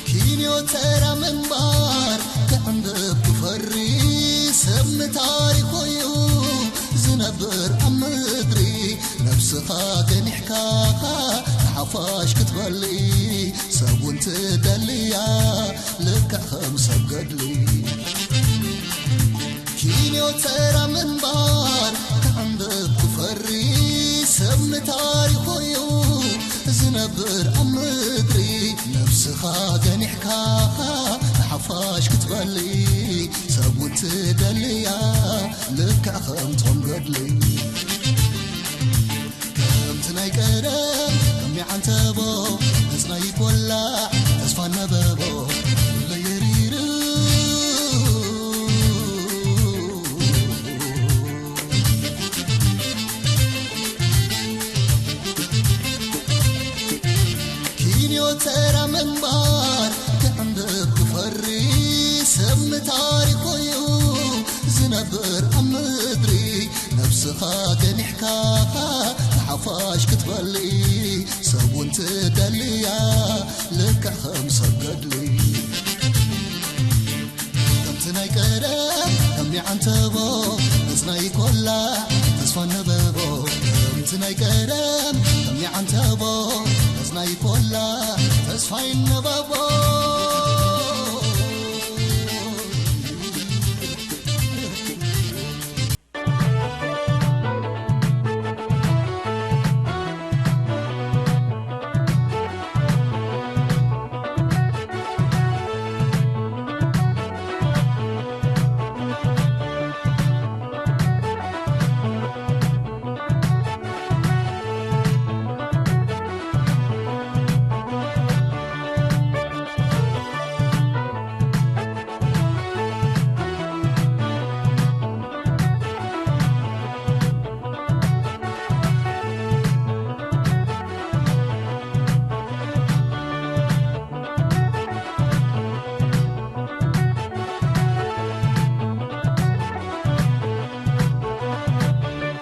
ኪንዮ ተራ ምንባር ክዕንብብ ክፈሪ ሰብ ንታሪኾዩ ዝነብር ኣብ ምድሪ። ነብስኻ ገኒሕካ ንሓፋሽ ክትበሊ ሰብ እውን ትደልያ ልክዕ ከም ሰብ ገድሊ። ኪንዮ ተራ ምንባር ክዕንብብ ክፈሪ ሰብ ንታሪኾዩ ዝነብር ኣብ ምድሪ። ነብስኻ ገኒሕካ ንሓፋሽ ክትበሊ ሰብ እውን ትደልያ ልክዕ ከምቶም ገድሊ። ከምቲ ናይ ቀደም ከሚዓንተቦ መጽናይ ኮላ ተስፋ ነበቦ ለየሪር። ኪንዮ ተራ ምንባር ክዕንብብ ክፈሪ ሰብ ንታሪኾዩ ዝነብር ኣብ ምድሪ። ነብስኻ ገኒሕካ ንሓፋሽ ክትበሊ ሰብ እውን ትደልያ ልክዕ ከም ሰብ ገድሊ። ከምቲ ናይ ቀደም ከሚዓንተቦ መጽናይ ኮላ ተስፋ ነበቦ። ከምቲ ናይ ቀደም ከሚዓንተቦ መጽናይ ኮላ ተስፋ ይነበቦ።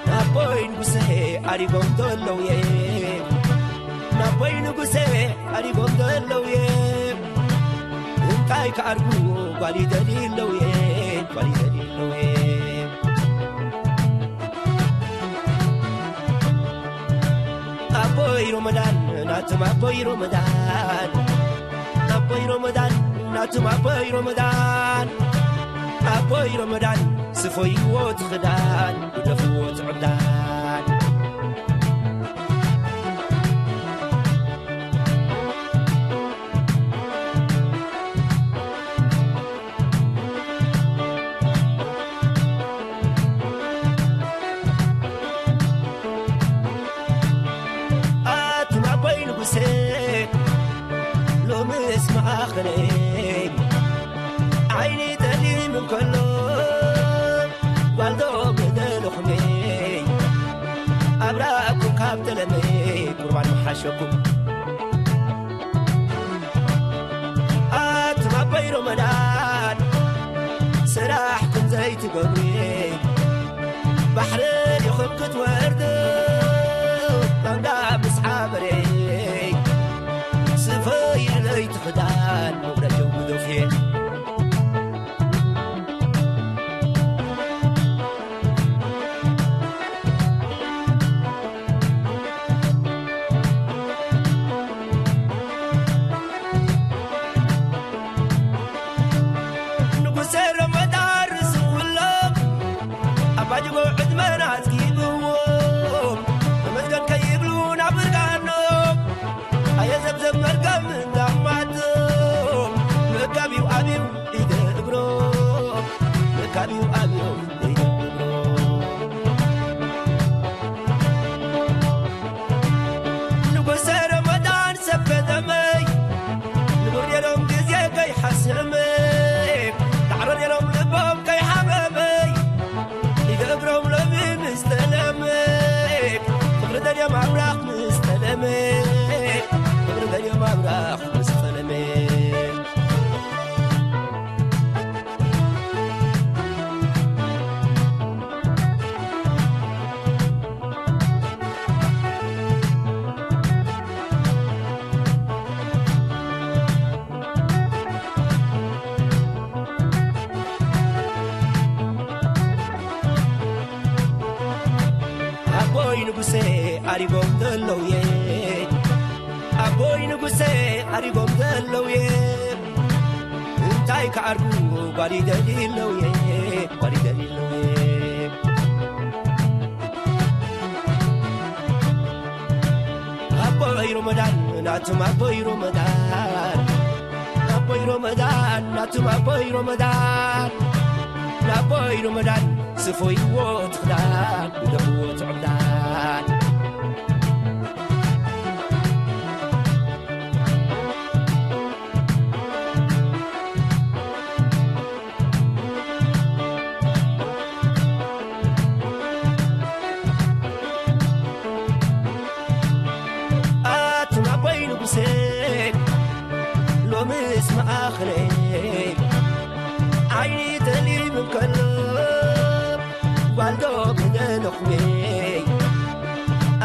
ናቦይ ንጉሰ ኣሪጎም ዘለውየ ናቦይ ንጉሰ ኣሪጎም ዘለውየ እንታይ ክኣርጉ ጓል ይደሊ ኣለውየ ጓል ይደሊ ኣለውየ ኣቦይ ሮመዳን ናትም ኣቦይ ሮመዳን ኣቦይ ሮመዳን ናትም ኣቦይ ሮመዳን ኣቦይ ሮመዳን ስፈይዎ ትኽዳን ግደፍዎ ትዕብዳን ኣቱም ኣቦይ ንጉሰ ሎምስ መኣኸለይ ዓይኒ ጠሊም እንከሎ ጓልዶ ምደለኹመይ ኣብራኩም ካብ ተለመይ ቁርባን መሓሸኩም ስራሕ ክንዘይትገብሪ ባሕሪ ዲኹም ክትወርዱ፣ ዳንጋ ምስ ሓበረይ ስፈይ ለይቲ ክዳን ምብረጀው ግደፍየ። ንጉሰ ረመዳን ርእሲ ኩሎም ኣባጅጎ ዕድመና ኣጽጊብዎም ተመስገን ከይብሉ ናብ እርጋኖም ኣየ ዘብዘብ መርገም እንዳማቶም መጋቢው ኣብዩ ኢደ እግሮም መጋቢው ኣብዮም ኢደ እግሮም ንጉሰ ረመዳን ሰብ ከተመይ ንቡር ነይሮም ግዜ ከይሓሰመ ዳዕሮ ነይሮም ልቦም ከይሓመመይ ኢደ እግሮም ሎሚ ምስ ተለመ ፍቕሪ ደልዮም ኣብራኽ ምስ ተለመ ፍቕሪ ደልዮም ኣብራኽ ምስ ተለመ ኣቦይ ንጉሰ ኣሪጎም ዘለውየ ኣቦይ ንጉሰ ኣሪጎም ዘለውየ እንታይ ክዓርጉ ጓል ይደሊ ኣለውየ ጓል ይደሊ ኣለውየ ኣቦይ ሮመዳን ናቱም ኣቦይ ሮመዳን ኣቦይ ሮመዳን ናቱም ኣቦይ ሮመዳን ናቦይ ሮመዳን ስፎይዎ ትኽዳን ንደፍዎ ትዕብዳን ኣቱም ኣቦይ ንጉሰ ሎምስ መኣኽለይ ዓይኒ ተሊም እንከሎ ጓልዶ ክደለኹሜ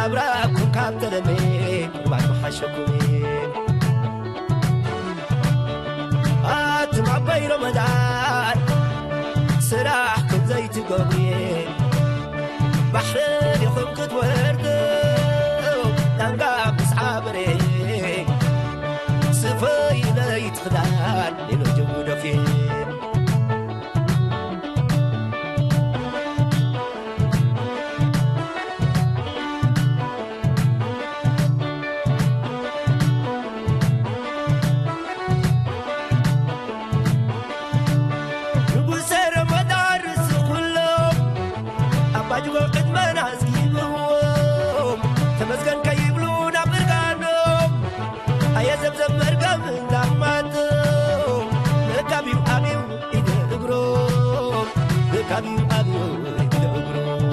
ኣብራኩም ካብ ተለሜ ቁርባን መሓሸኩሜ ኣቱም ኣቦይ ሮመዳን ስራሕ ከም ዘይትገብሩየ ባሕሪ ዲኹም ክትወርዱ ዳንጋ ምስ ዓበረ ስፈይ ለይቲ ክዳን ሌሎ ጀሙ ደፊ ንጉሰ ረመዳን ርእሲ ኩሎም ኣባጅጎ ዕድመና ኣስጊብዎም ተመስገን ከይብሉ ናብ እርጋኖም ኣየ ዘብዘብ መርገም እንዳማቶም መጋቢው ኣብዩ ኢደ እግሮም መጋቢው ኣብዩ ኢደ እግሮም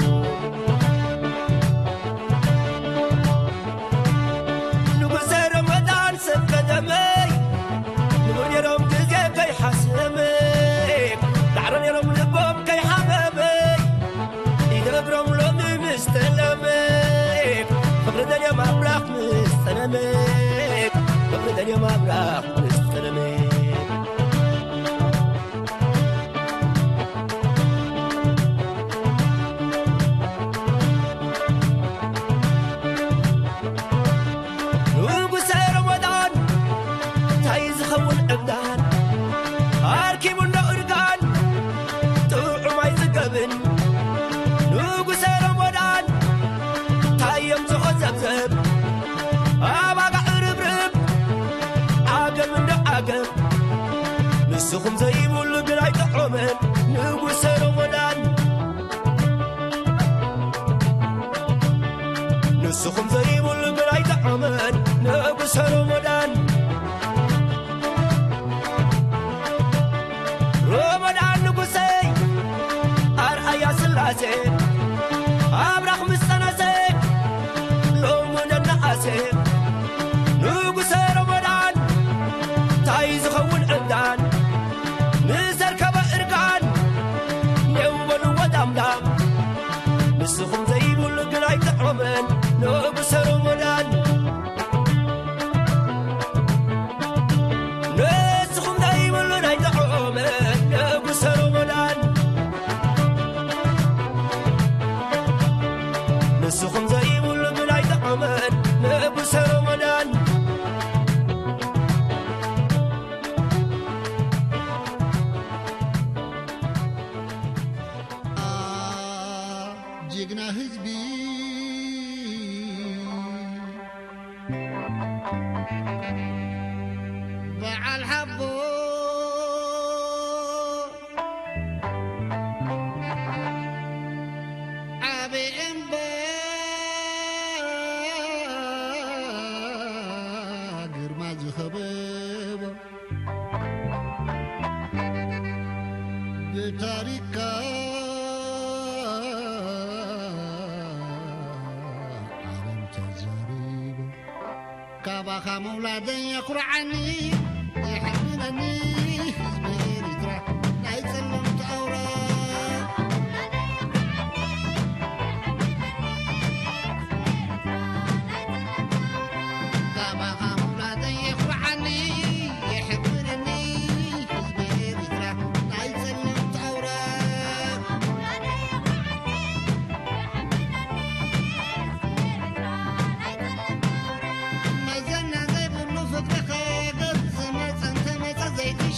ንጉሰ ረመዳን ሰብ ቀደመይ ንቡር ነይሮም ግዜ ከይሓሰመ ዳዕሮ ነይሮም ልቦም ከይሓመመ ኢደ እግሮም ሎሚ ምስ ተለመ ፍቕሪ ደልዮም ኣምላኽ ምስ ተለመ ፍቕሪ ደልዮም ኣምላኽ ምስ ተለመ ንጉሰ ረመዳን እንታይ ዝኸውን ዕብዳን ኣርኪቡ እንዶ እርጋን ጥዑም ኣይጽገብን ንጉሰ ረመዳን እንታይ እዮም ዝቐዘብዘብ ኣባጋ ዕርብርብ ዓገብ እንዶ ዓገብ ንስኹም ዘይብሉ ግን ኣይጠዖመን ንጉሰ ረመዳን ንስኹም ዘይብሉ ግን ኣይጠዓመን ንጉሰ ሮሞዳን ሮሞዳን ንጉሰይ ኣርኣያ ስላሴ ኣብራኽ ምስ ጠነሰ ሎሙ ነናኣሴ ንጉሰ ሮሞዳን ታይ ዝኸውን ዕብዳን ምስ ጅግና ህዝቢ በዓል ሓቦ ዓቢ እምባ ግርማ ዝኸበቦ ብታሪካ ዓለም ተዛሪቡ ካባኻ ምውላደይ የኩርዓኒ የሕንነኒ ህዝቢ ኤሪትራ ናይ ጸለምቲ ኣውራ ካባኻ ምውላደይ የኩርዓኒ የሕንነኒ ህዝቢ ኤሪትራ ናይ ጸለምቲ ኣውራ መዘና ዘይብሉ ፍቅርኻ ገጽ መጸ እንተመጸ ዘይትሽ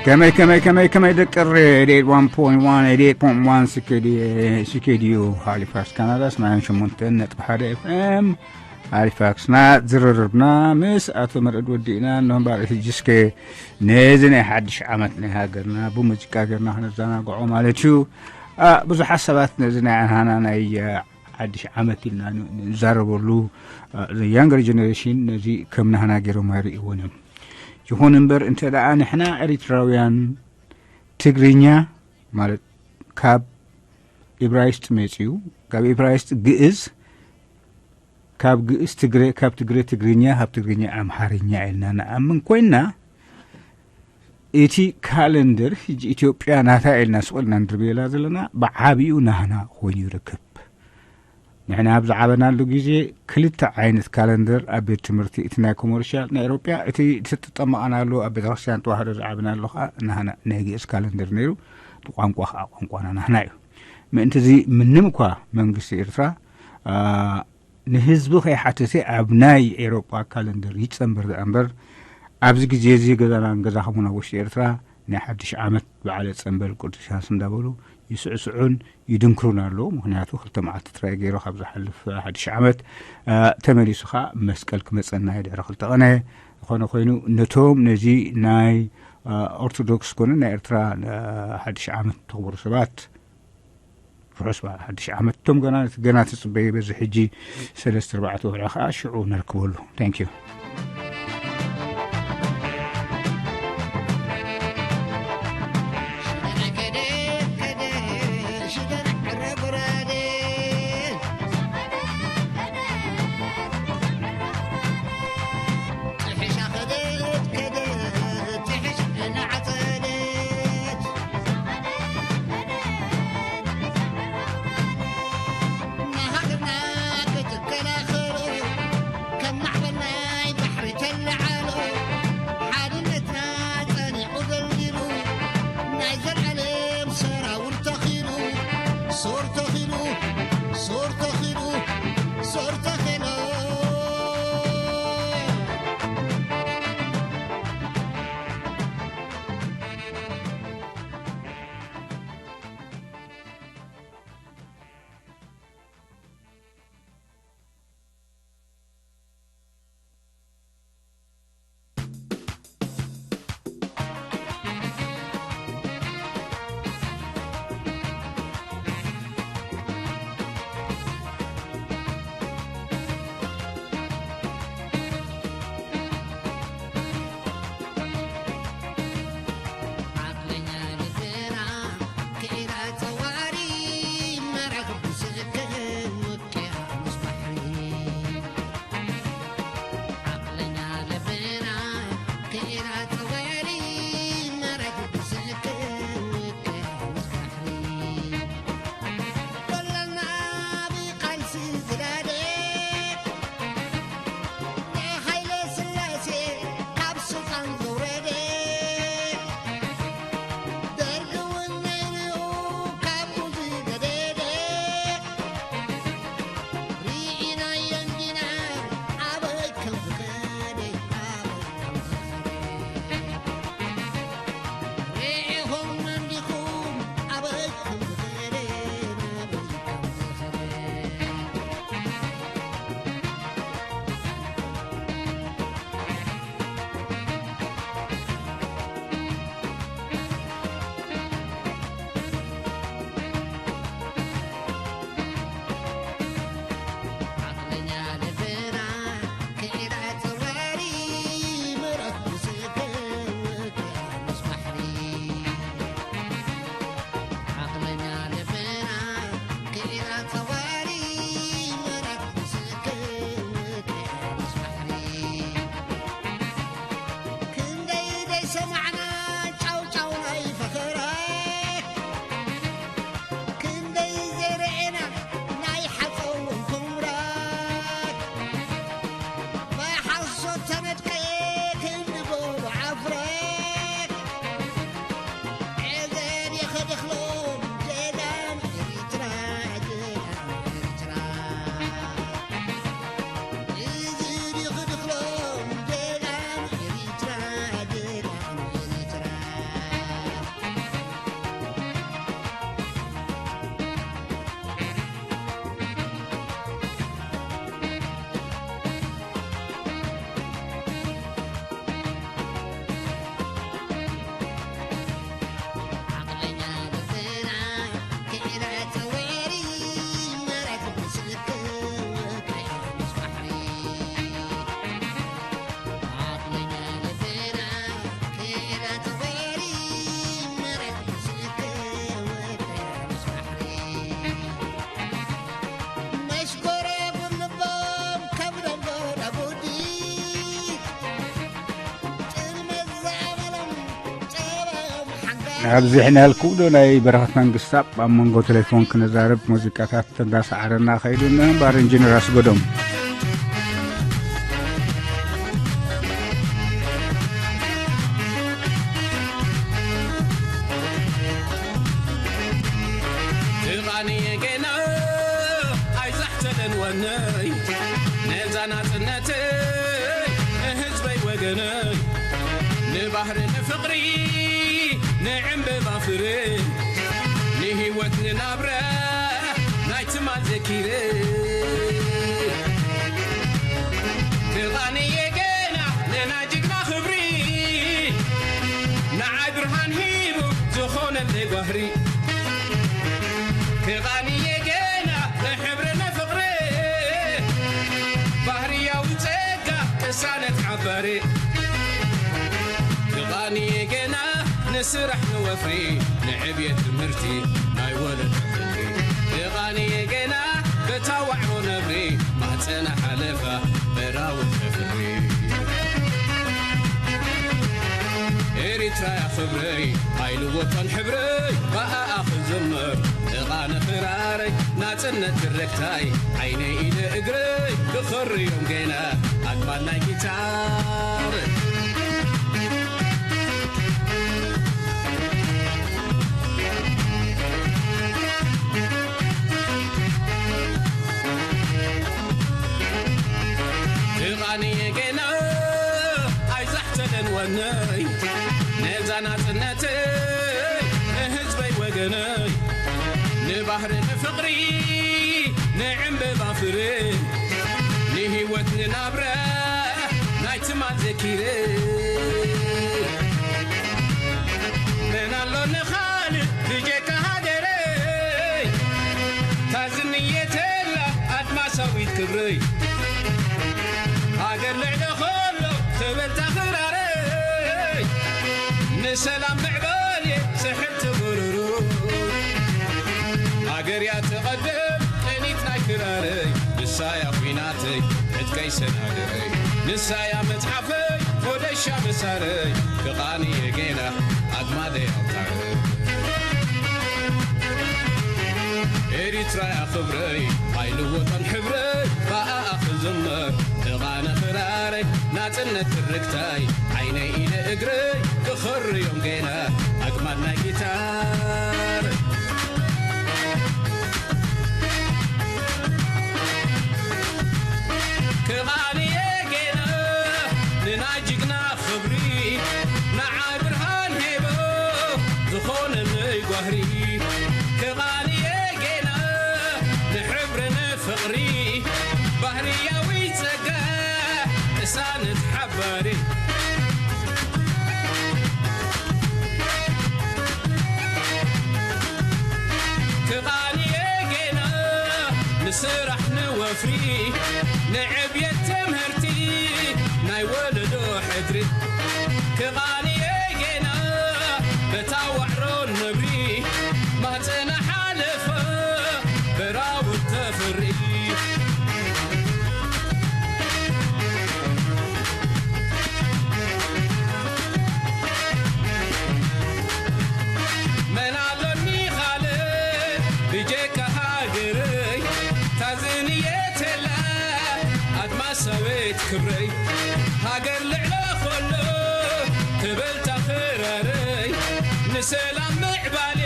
ከመይ ከመይ ከመይ ከመይ ደቂ ሬድ ኤይት ዋን ፖይንት ዋን፣ ኤይት ኤይት ፖይንት ዋን ሲኬዲ፣ ሲኬዲዩ ሃሊፋክስ ካናዳ፣ ሰማንያን ሸሞንተ ነጥቢ ሓደ ኤፍኤም ሃሊፋክስና ዝርርብና ምስ ኣቶ መርዕድ ወዲእና። እንሆ እምበኣር እቲ ጅስከ ነዚ ናይ ሓድሽ ዓመት ናይ ሃገርና ብሙዚቃ ጌርና ክነዘናግዖ ማለት እዩ። አ፣ ብዙሓት ሰባት ነዚ ናይ ኣንሃና ናይ፣ አ፣ ሓድሽ ዓመት ኢልና ን-፣ ንዛረበሉ፣ አ፣ the younger generation ነዚ ከም ናህና ገይሮም ኣይርእይዎን እዮም። ይኹን እምበር እንተ ደኣ ንሕና ኤሪትራውያን ትግርኛ ማለት ካብ ኢብራይስጥ መጺኡ፣ ካብ ኢብራይስጥ ግእዝ፣ ካብ ግእዝ ትግረ፣ ካብ ትግረ ትግርኛ፣ ካብ ትግርኛ ኣምሓርኛ ኢልና ንኣምን ኮይንና፣ እቲ ካለንደር ሕጂ ኢትዮጵያ ናታ ኢልና ስቕ ኢልና ንድርብየላ ዘለና ብዓቢኡ ናህና ኮይኑ ይርከብ። ንሕና ኣብ ዝዓበናሉ ግዜ ክልተ ዓይነት ካለንደር ኣብ ቤት ትምህርቲ፣ እቲ ናይ ኮመርሻል ናይ ኤሮጳ፣ እቲ ዝተጠመቐናሉ ኣብ ቤተክርስትያን ተዋህዶ ዝዓበናሉ ከዓ ናህና ናይ ግእዝ ካለንደር ነይሩ። ቋንቋ ከዓ ቋንቋና ናህና እዩ። ምእንቲ እዚ ምንም እኳ መንግስቲ ኤርትራ፣ አ፣ ንህዝቢ ከይሓተተ ኣብ ናይ ኤሮጳ ካለንደር ይጸንበር ደኣ እምበር፣ ኣብዚ ግዜ እዚ ገዛና ንገዛኹም እውን ኣብ ውሽጢ ኤርትራ ናይ ሓድሽ ዓመት በዓለ ጸንበል ቅዱስ ዮሃንስ እንዳበሉ ይስዕስዑን ይድንክሩን ኣለዉ። ምኽንያቱ ክልተ መዓልቲ ጥራይ ገይሩ ካብ ዝሓልፍ ሓድሽ ዓመት፣ አ፣ ተመሊሱ ኸኣ መስቀል ክመጸና እዩ ድሕሪ ክልተ ቐነ። ዝኾነ ኮይኑ ነቶም ነዚ ናይ፣ አ፣ ኦርቶዶክስ ኮነ ናይ ኤርትራ፣ አ፣ ሓድሽ ዓመት ተኽብሩ ሰባት ርሑስ በዓል ሓድሽ ዓመት። እቶም ገና፣ ገና ትጽበዩ በዚ ሕጂ ሰለስተ ኣርባዕተ ወርሒ ኸኣ ሽዑ ነርክበሉ። Thank you። ኣብዚሕናልኩም ዶ ናይ በረኸት መንግስታብ ኣብ መንጎ ቴሌፎን ክነዛርብ ሙዚቃታት እንዳሰዓረና ከይዱ እምበር ኢንጂነር ኣስገዶም። ትቓንየ ገና ኣይዛሕተለን ወነይ ነዛ ናጽነተይ ንህዝበይ ወገነይ ንባህሪ ንፍቕሪ ንዕምበባ ፍረ ንህይወት ንናብራ ናይ ትማል ዘኪረ ክቓንየ ገና ንናይ ጅግና ክብሪ ንዓይ ብርሃን ሂቡ ዝኾነለይ ጓህሪ ክቓንየ ገና ንሕብሪ ንፍቕሪ ባህርያዊ ጸጋ ቅሳነት ሓባሪ ክቓንየ ገና ንስራሕ ንወፍሪ ንዕብየት ትምህርቲ ናይ ወለዶ ክብሪ ክቓንየ ገና በታ ዋዕሮ ነብሪ ማህፀና ሓለፋ በራዊ ክፍሪ ኤሪትራያ ክብረይ ኣይልወጦን ሕብረይ ብኣኣ ክዝምር ጥቓ ንኽራረይ ናጽነት ትርክታይ ዓይነይ ኢደ እግረይ ክኽርዮም ገና ኣግማል ናይ ጊታር ትቓንየ ገና ኣይዛሕተለን ወነይ ነዛ ናጽነተይ ንህዝበይ ወገነይ ንባህሪ ንፍቕሪ ንዕምበባ ፍረ ንህይወት ንናብራ ናይ ትማል ዘኪረ መን ኣሎ ንኻልእ ብጀካ ሃገረይ ታዝንየተላ ኣድማሳዊት ክብረይ ሃገር ልዕለ ኸሎ ትብል ታኽራረይ ንሰላም ምዕባል ስሕል ትብርሩ ሃገር እያ ትቐድም ቅኒት ናይ ክራረይ ንሳ እያ ኲናተይ ዕጥቀይ ሰናድረይ ንሳ እያ መጽሓፈይ ሞደሻ መሳረይ ክቓንየ ጌና ኣግማደይ ኣውታረይ ኤሪትራያ ክብረይ ኣይልወጠን ሕብረይ ብኣኣ ክዝመር ጥቓነ ክራረይ ናጽነት ትርክታይ ዓይነይ ኢደ እግረይ ክኽርዮም ጌና ኣግማድ ናይ ጊታር ክቓንየ ጌና ንናይ ጅግና ክብሪ ንዓይ ብርሃን ሄቦ ዝኾነለይ ጓህሪ ክቓንየ ጌና ንሕብሪ ንፍቕሪ ባህርያዊ ጸጋ ቅሳነት ሓባሪ ክቓንየ ጌና ንስራሕ ንወፍሪ ንዕብየት ትምህርቲ ናይ ወለዶ ሕድሪ ክቓንየ ጌና በታ ዋዕሮ ነብሪ ማህፀና ሓለፈ በራውት ተፍሪ መን ኣሎኒ ካልእ ብጀካ ሃገረይ ታዝንየተላ ኣድማሳዊት ክብረይ ሃገር ልዕለ ኾሎ ትብል ታኽራረይ ንሰላም ምዕባሌ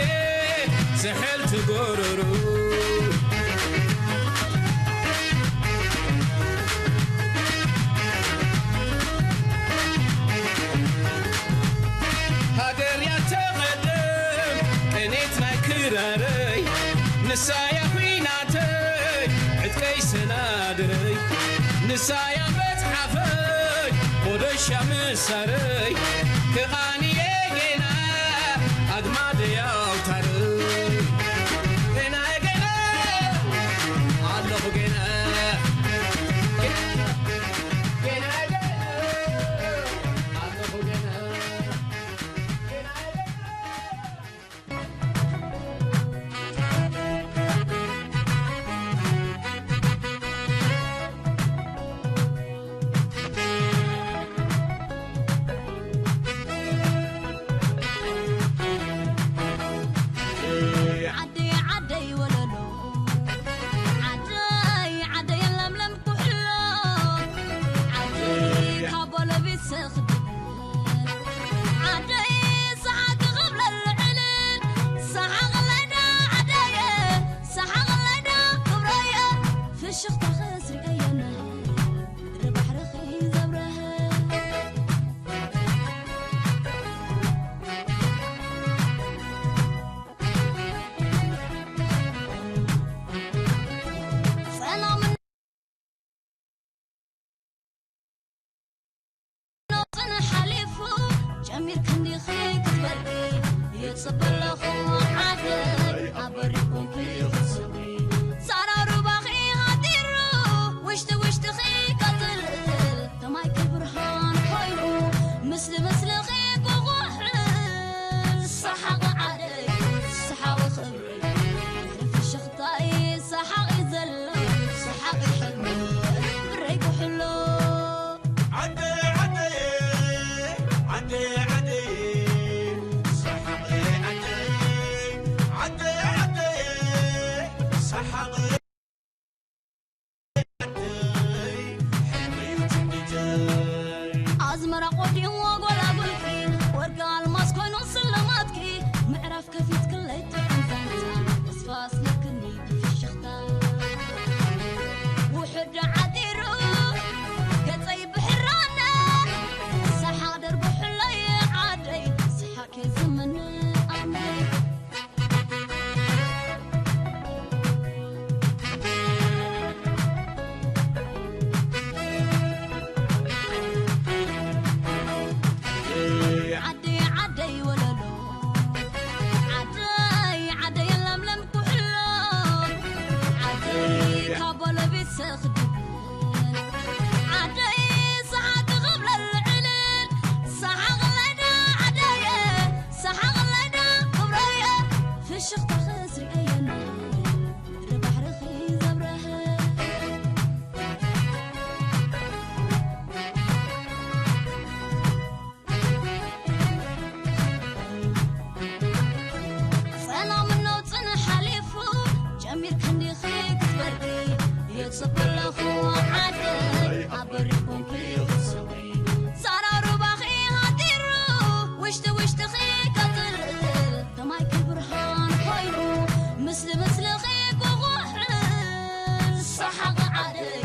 ዝሕል ትጎረሩ ሃገር እያ ተቐደም ቅኔት ናይ ክራረይ ንሳያ ኲናተይ ዕጥቀይ ሰናድረይ ንሳያ መጽሓፈይ ሞደሻ ምሳረይ ክቓንየ ጌና ኣግማደይ ኣውታረይ ጌና ጌና ኣለኹ ጌና ጌና ጌና ጀሚርኪ እንዲኺ ክትበርቂ፣ ይጽበ ኣለኹ ዓደይ፣ ኣብ በሪ ኮንኪ ክትሰብሪ። ዛራሩባኺ ሃዲሩ፣ ውሽጢ ውሽጥኺ ከጥልጥል፣ ከማይ ከብርሃን ኮይኑ፣ ምስሊ ምስልኺ ክጉሕል። ሰሓቒ ዓደይ፣ ሰሓቒ ክብሪ፣ ድሕሪ ፍሽኽታይ ሰሓቒ ዘሎ፣ ሰሓቒ ሕልሚ፣ ብረይ ኩሕሎ። ዓደይ ዓደይ ዓደይ ዓደይ ሰሓቕ ዓደይ ዓደይ ዓደይ ሰሓቕ ዓደይ ሕልመዩ ትንቢተይ ኣዝመራ ቆዲዎ ጎላጉልኪ ወርቂ ኣልማዝ ኮይኑ ስልማትኪ ምዕራፍ ከፊትክለይ ጥዑም ዛንታ ተስፋ ኣስለክኒ ብፍሽኽታ ውሕድ ዓዲሩ ገጸይ ብሕራነ ሰሓቕ ደርጉሕለይ ዓደይ ሰሓቕ ኬዝምኒ ኣምነይ ዓደይ ዓደይ ወለሎ ዓደይ ዓደይ ለምለም ኩሕሎ ዓደይ ካብ ባለቤት ሰኽድብል ዓደይ ሰሓቂ ክብለል ዕልል ሰሓቕለይ ዶ ዓደየ ሰሓቕለይ ዶ ክብረየ ፍሽኽታ ክስርዐየኒ ምድሪ ባሕርኺ ዘብረሀ ጸና ምነው ጽንሕ ሓሊፉ ጀሚርኪ እንዲኺ ክትበርቂ ይጽበ ኣለኹ ዓደይ ኣብ በሪ ኮንኪ ክትሰብሪ ዛራ ሩባኺ ሃዲሩ ውሽጢ ውሽጥኺ ከጥልል ከማይ ከብርሃን ኮይኑ ምስሊ ምስልኺ ክኹሕል ሰሓቒ ዓደይ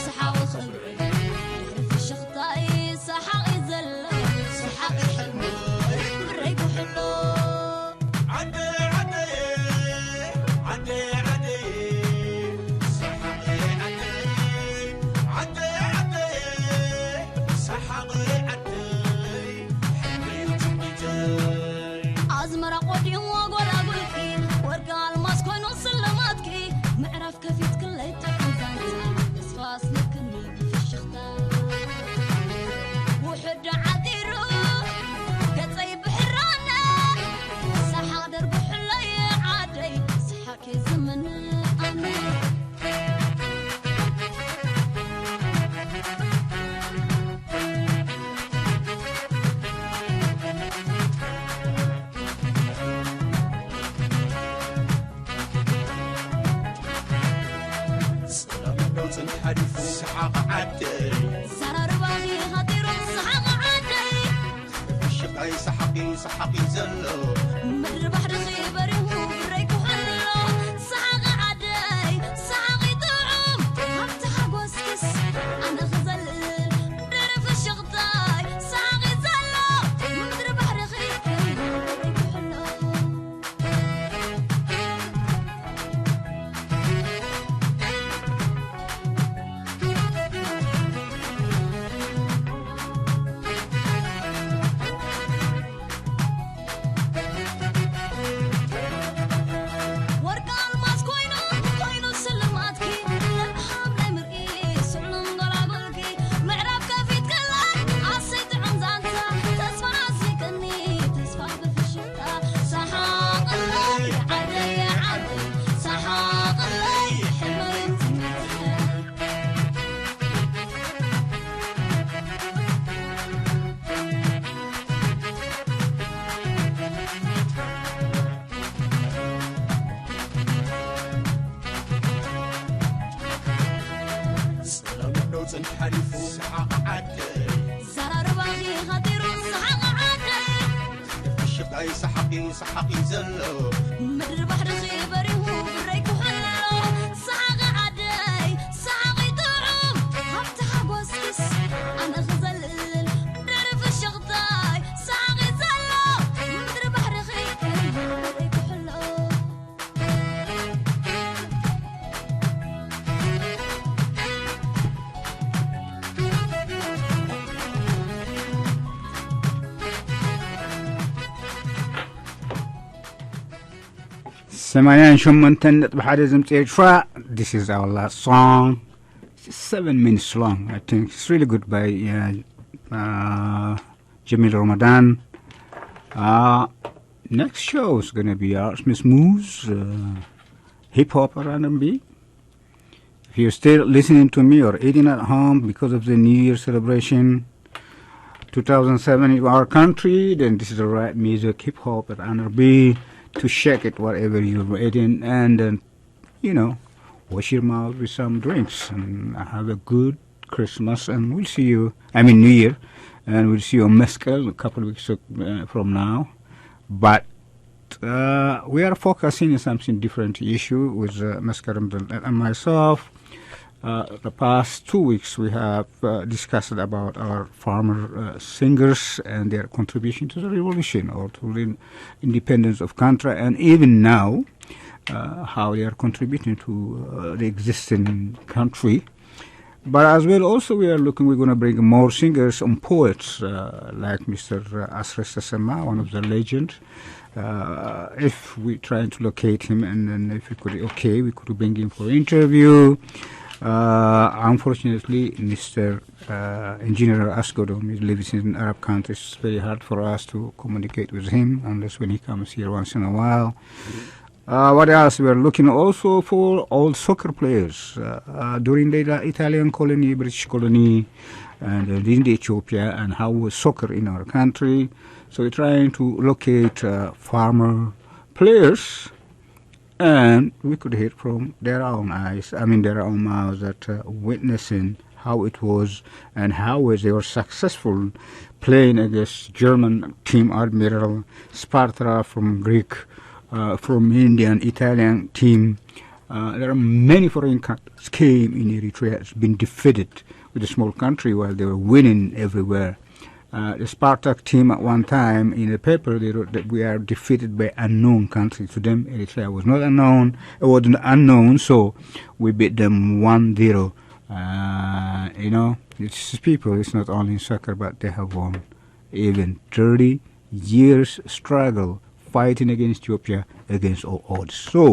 ሰሓቒ ክብሪ ድሕሪ ፍሽኽታይ ሰሓቒ ዘሎ ሰሓቒ ሕልሚ ብረይ ኩሕሎ ዓደይ ዓደይ ዓደይ ዓደይ ሰሓቒ ዓደይ ዓደይ ዓደይ ሰሓቒ ዓደይ ሕልመዩ ትንቢተይ ኣዝመራ ቆዲዎ ጎላጉልኪ ወርቂ ኣልማዝ ኮይኑ ስልማትኪ ምዕራፍ ከፊትክለይ ጥዑም ዛንታ ተስፋ ኣስለክኒ ብፍሽኽታ ውሕድ ዓዲሩ ገጸይ ብሕራነ ሰሓቕ ደርጉሕለይ ዓደይ ሰሓቕ ኬዝምኒ ኣነ ሰላም ዶ ጽንሕ ሓሊፉ ሰሓቕ ዓደይ ዘራርባኺ ሃዲሩ ሰሓቕ ዓደይ ፍሽኽታይ ሰሓቒ ሰሓቒ ዘሎ ምድሪ ባሕርኺ በሪሁ ብረይ ኩሕሎ ሰሓቒ ዓደይ ሰሓቒ ጥዑም ሃብቲ ሓጎስኪስ ኣነ ክዘልል ድሕሪ ፍሽኽታይ ሰሓቒ ዘሎ ምድሪ ባሕርኺ በሪሁ ብረይ ኩሕሎ ወርቂ ኣልማዝ ኮይኑ ኮይኑ ስልማትኪ ለምሃም ናይ ምርቂ ስዕሉን ጎላጉልኪ ምዕራብ ከፊት ከላ ኣሰይ ጥዑም ዛንታ ተስፋ ኣስሊክኒ ተስፋ ብፍሽኽታ ሰሓቕለይ ዓደይ ዓደይ ሰሓቕለይ ሕልመይ ትምክሕታ ሰላም ዶ ጽንሕ ሓሊፉ ሰሓቕ ዓደይ ዘራርባኺ ሃዲሩ ሰሓቕ ዓደይ ፍሽኽታይ ሰሓቒ ሰሓቒ ዘሎ ምድሪ ባሕርኺ በሪሁ ብረይ ኩሕሎ ሰሓቒ ዓደይ ሰሓቒ ጥዑም ሃብቲ ሓጎስኪስ ኣነ ክዘልል ድሕሪ ፍሽኽታይ ሰሓቒ ዘሎ ምድሪ ባሕርኺ በሪሁ ብረይ ኩሕሎ ሰማንያን ሸሞንተን ነጥቢ ሓደ ዝምጽእ ኤርትራ. This is our last song. It's seven minutes long. I think it's really good by uh, uh, Jamil Ramadan. Uh, next show is going to be Artemis Moose, uh, hip hop R and B. If you're still listening to me or eating at home because of the New Year celebration, two thousand seven in our country, then this is the right music, hip hop and R and B, to shake it whatever you're eating, and then, you know, wash your mouth with some drinks and have a good Christmas, and we'll see you, I mean, New Year, and we'll see you on Meskel a couple of weeks uh, from now. But uh, we are focusing on something different issue with uh, Maskaram and myself. Uh, the past two weeks we have uh, discussed about our farmer uh, singers and their contribution to the revolution or to the independence of country, and even now uh, how they are contributing to uh, the existing country. But as well, also we are looking, we're going to bring more singers and poets uh, like Mister Asres Sesema, one of the legends. Uh, if we trying to locate him, and then if we could, okay, we could bring him for interview. Uh, unfortunately, Mister Uh, Engineer Asgodom, he lives in Arab countries. It's very hard for us to communicate with him unless when he comes here once in a while. Uh, what else? We're looking also for old soccer players uh, uh, during the Italian colony, British colony, and uh, in Ethiopia, and how was soccer in our country. So we're trying to locate uh, farmer players, and we could hear from their own eyes, I mean, their own mouths, that uh, witnessing how it was and how was they were successful playing against German team, Admiral Sparta from Greek, uh, from Indian, Italian team. Uh, there are many foreign countries came in Eritrea, has been defeated with a small country while they were winning everywhere. Uh, the Spartak team at one time in the paper they wrote that we are defeated by unknown country. To them, Eritrea was not unknown. It wasn't unknown, so we beat them one zero. Uh, you know, it's people. It's not only in soccer, but they have won even thirty years struggle fighting against Ethiopia against all odds. So,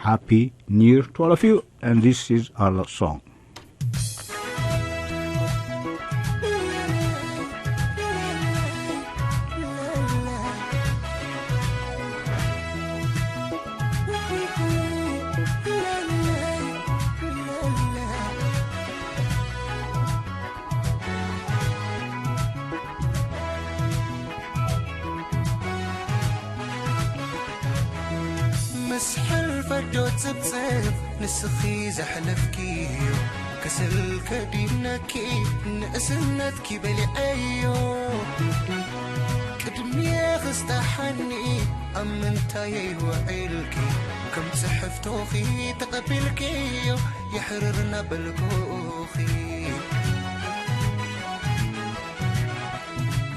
happy New Year to all of you, and this is our last song. ምስ ሕልፈት ዶ ጽብጽብ ንስኺ ዘሕለፍክዮ፣ ከሰል ከዲነኪ ንእስነትኪ በሊዐዮ። ቅድሚየ ክስታሓኒ ኣብ ምንታየይ ውዒልኪ፣ ከም ጽሕፍቶኺ ተቐቢልክዮ፣ የሕርር እናበልኩኺ።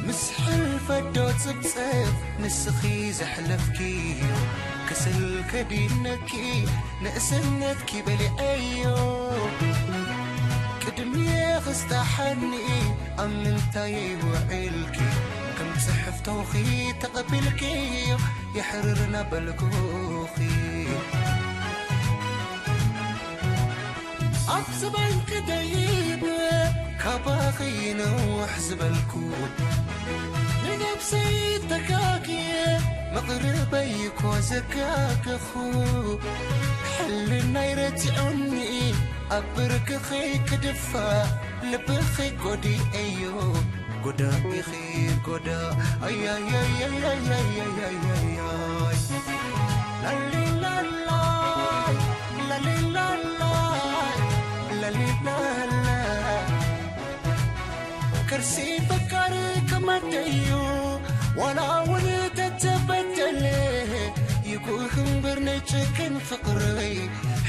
ምስ ሕልፈት ዶ ጽብጽብ ንስኺ ዘሕለፍክዮ፣ ከሰል ከዲነኪ ንእስነትኪ በሊዐዮ። ቅድሚየ ክስታሓኒ ኣብ ምንታየይ ውዒልኪ፣ ከም ጽሕፍቶኺ ተቐቢልክዮ፣ የሕርር እናበልኩኺ። ኣብ ዝባንኪ ደይበ ካባኺ ነውሕ ዝበልኩ፣ ንነብሰይ ተጋግየ መቕርበይ እኮ ዘጋገኹ። ሕልናይ ረቲዑኒ ኣብ ብርክኺ ክድፋእ፣ ልብኺ ጎዲኤዮ፣ ጎዳኢኺ ጎዳ። ኣያያያያያያያያይ። ላሊላላይ፣ ላሊላላይ፣ ላሊላላይ። ከርሲ ፈቃር ከመደዩ ዋላ እውን ተተበደለ፣ ይጉህ እምበር ናይ ጨክን ፍቕረይ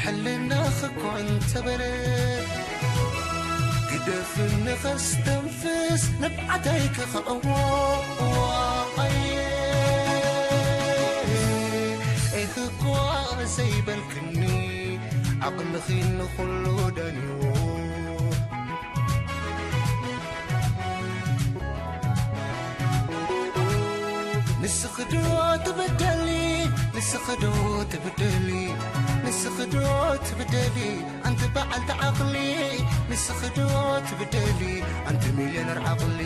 ሕልናኺ እኳ እንተበለ፣ ግደፍ ንኸስተንፍስ ንብዓተይ ክኽዕዎ። ኣየ፣ ኤህ እኳ ዘይበልክኒ፣ ዓቕልኺ ንኹሉ ዳንዎ። ንስኺ ዶ ትብደሊ ንስኺ ዶ ትብደሊ ንስኺ ዶ ትብደሊ ኣንቲ በዓልቲ ዓቕሊ ንስኺ ዶ ትብደሊ ኣንቲ ሚልዮነር ዓቕሊ።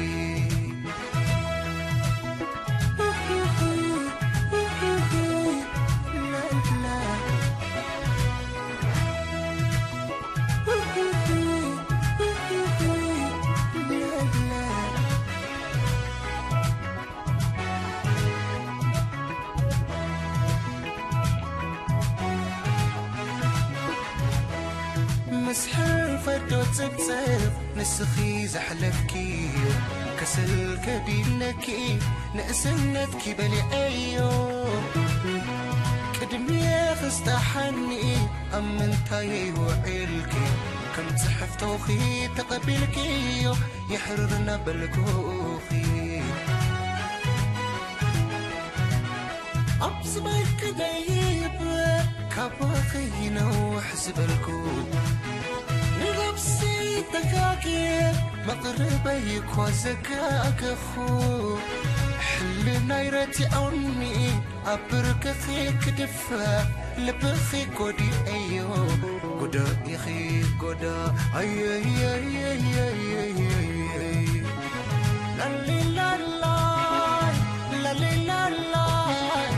ምስ ሕልፈት ዶ ጽብጽብ ንስኺ ዘሕለፍኪዮ ከሰል ከዲነኪ ንእስነትኪ በሊዐዮ ቅድሚየ ክስታሓኒ ኣብ ምንታይ ውዒልኪ ከም ጽሕፍቶኺ ተቐቢልኪዮ የሕርር እናበልኩኺ ኣብ ዝበልኪ ደይብ ካባኺ ይነውሕ ዝበልኩ ንነብሲ ተጋግየ መቕርበይ እኳ ዘጋገኹ ሕልናይ ረቲዖኒ ኣብ ብርክኺ ክድፋእ ልብኺ ጎዲኤዮ ጎዳኢኺ ጎዳ ኣየየየየየየ ላሊላላይ ላሊላላይ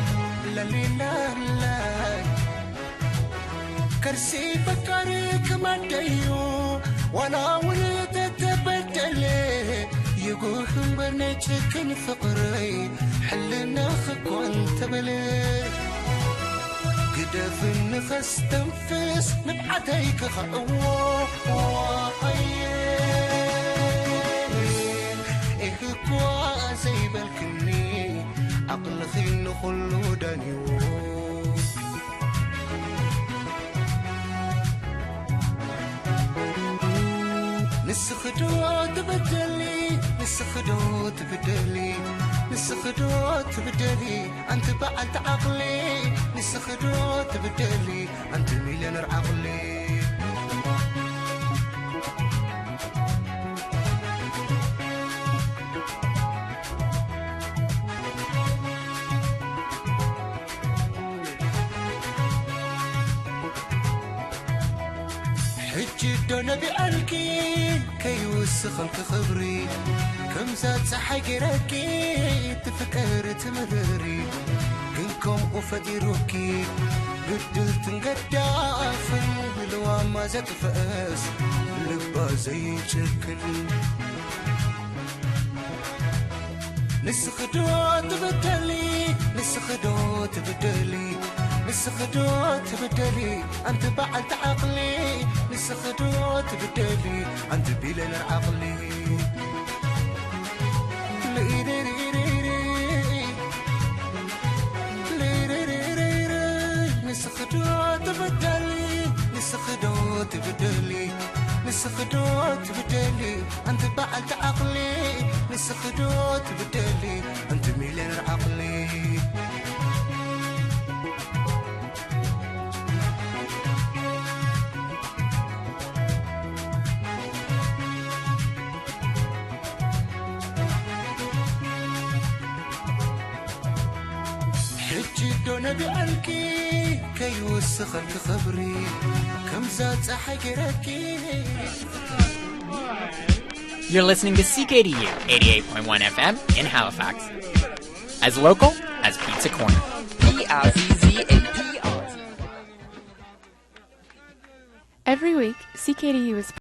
ላሊላላይ ከርሲ ፈቃሪ ክመደዩ ዋላ እውን ተተበደለ ይጉህ እምበር ናይ ጭክን ፍቕረይ ሕልና ክኮን ተበለ ግደፍኒ ከስተንፍስ ንብዓተይ ክኸእዎ ኣየ ኢህኳ ዘይበልክኒ ዓቕልኺ ንኹሉ ዳንዩ ንስኺ ዶ ትብደሊ ንስኺ ዶ ትብደሊ ንስኺ ዶ ትብደሊ ኣንቲ በዓልቲ ዓቕሊ ንስኺ ዶ ትብደሊ ኣንቲ ሚልዮነር ዓቕሊ ሕጂ ዶ ነቢዐልኪ ከይውስኸልኪ ክብሪ ከምዛ ፀሓይ ገይረኪ ትፍቅሪ ትምህሪ ግን ከምኡ ፈጢሩኪ ግድልትን ገዳፍን ልዋማ ዘጥፍእስ ልባ ዘይጭክን ንስኺ ዶ ትብደሊ ንስኺ ዶ ትብደሊ ንስኺ ዶ ትብደሊ ኣንቲ በዓልቲ ዓቕሊ ንስኺ ዶ ትብደሊ ኣንቲ ቢለነር ዓቕሊ ንስኺ ዶ ትብደሊ ንስኺ ዶ ትብደሊ ንስኺ ዶ ትብደሊ ኣንቲ በዓልቲ ዓቕሊ ንስኺ ዶ ትብደሊ ኣንቲ ሚልዮነር ዓቕሊ ሕጂ ዶ ነቢዐልኪ ከይውስኸልኪ ክብሪ ከምዛ ፀሓይ ገይረኪ You're listening to C K D U eighty-eight point one F M in Halifax. As local as Pizza Corner. P I Z Z A P R. Every week, C K D U is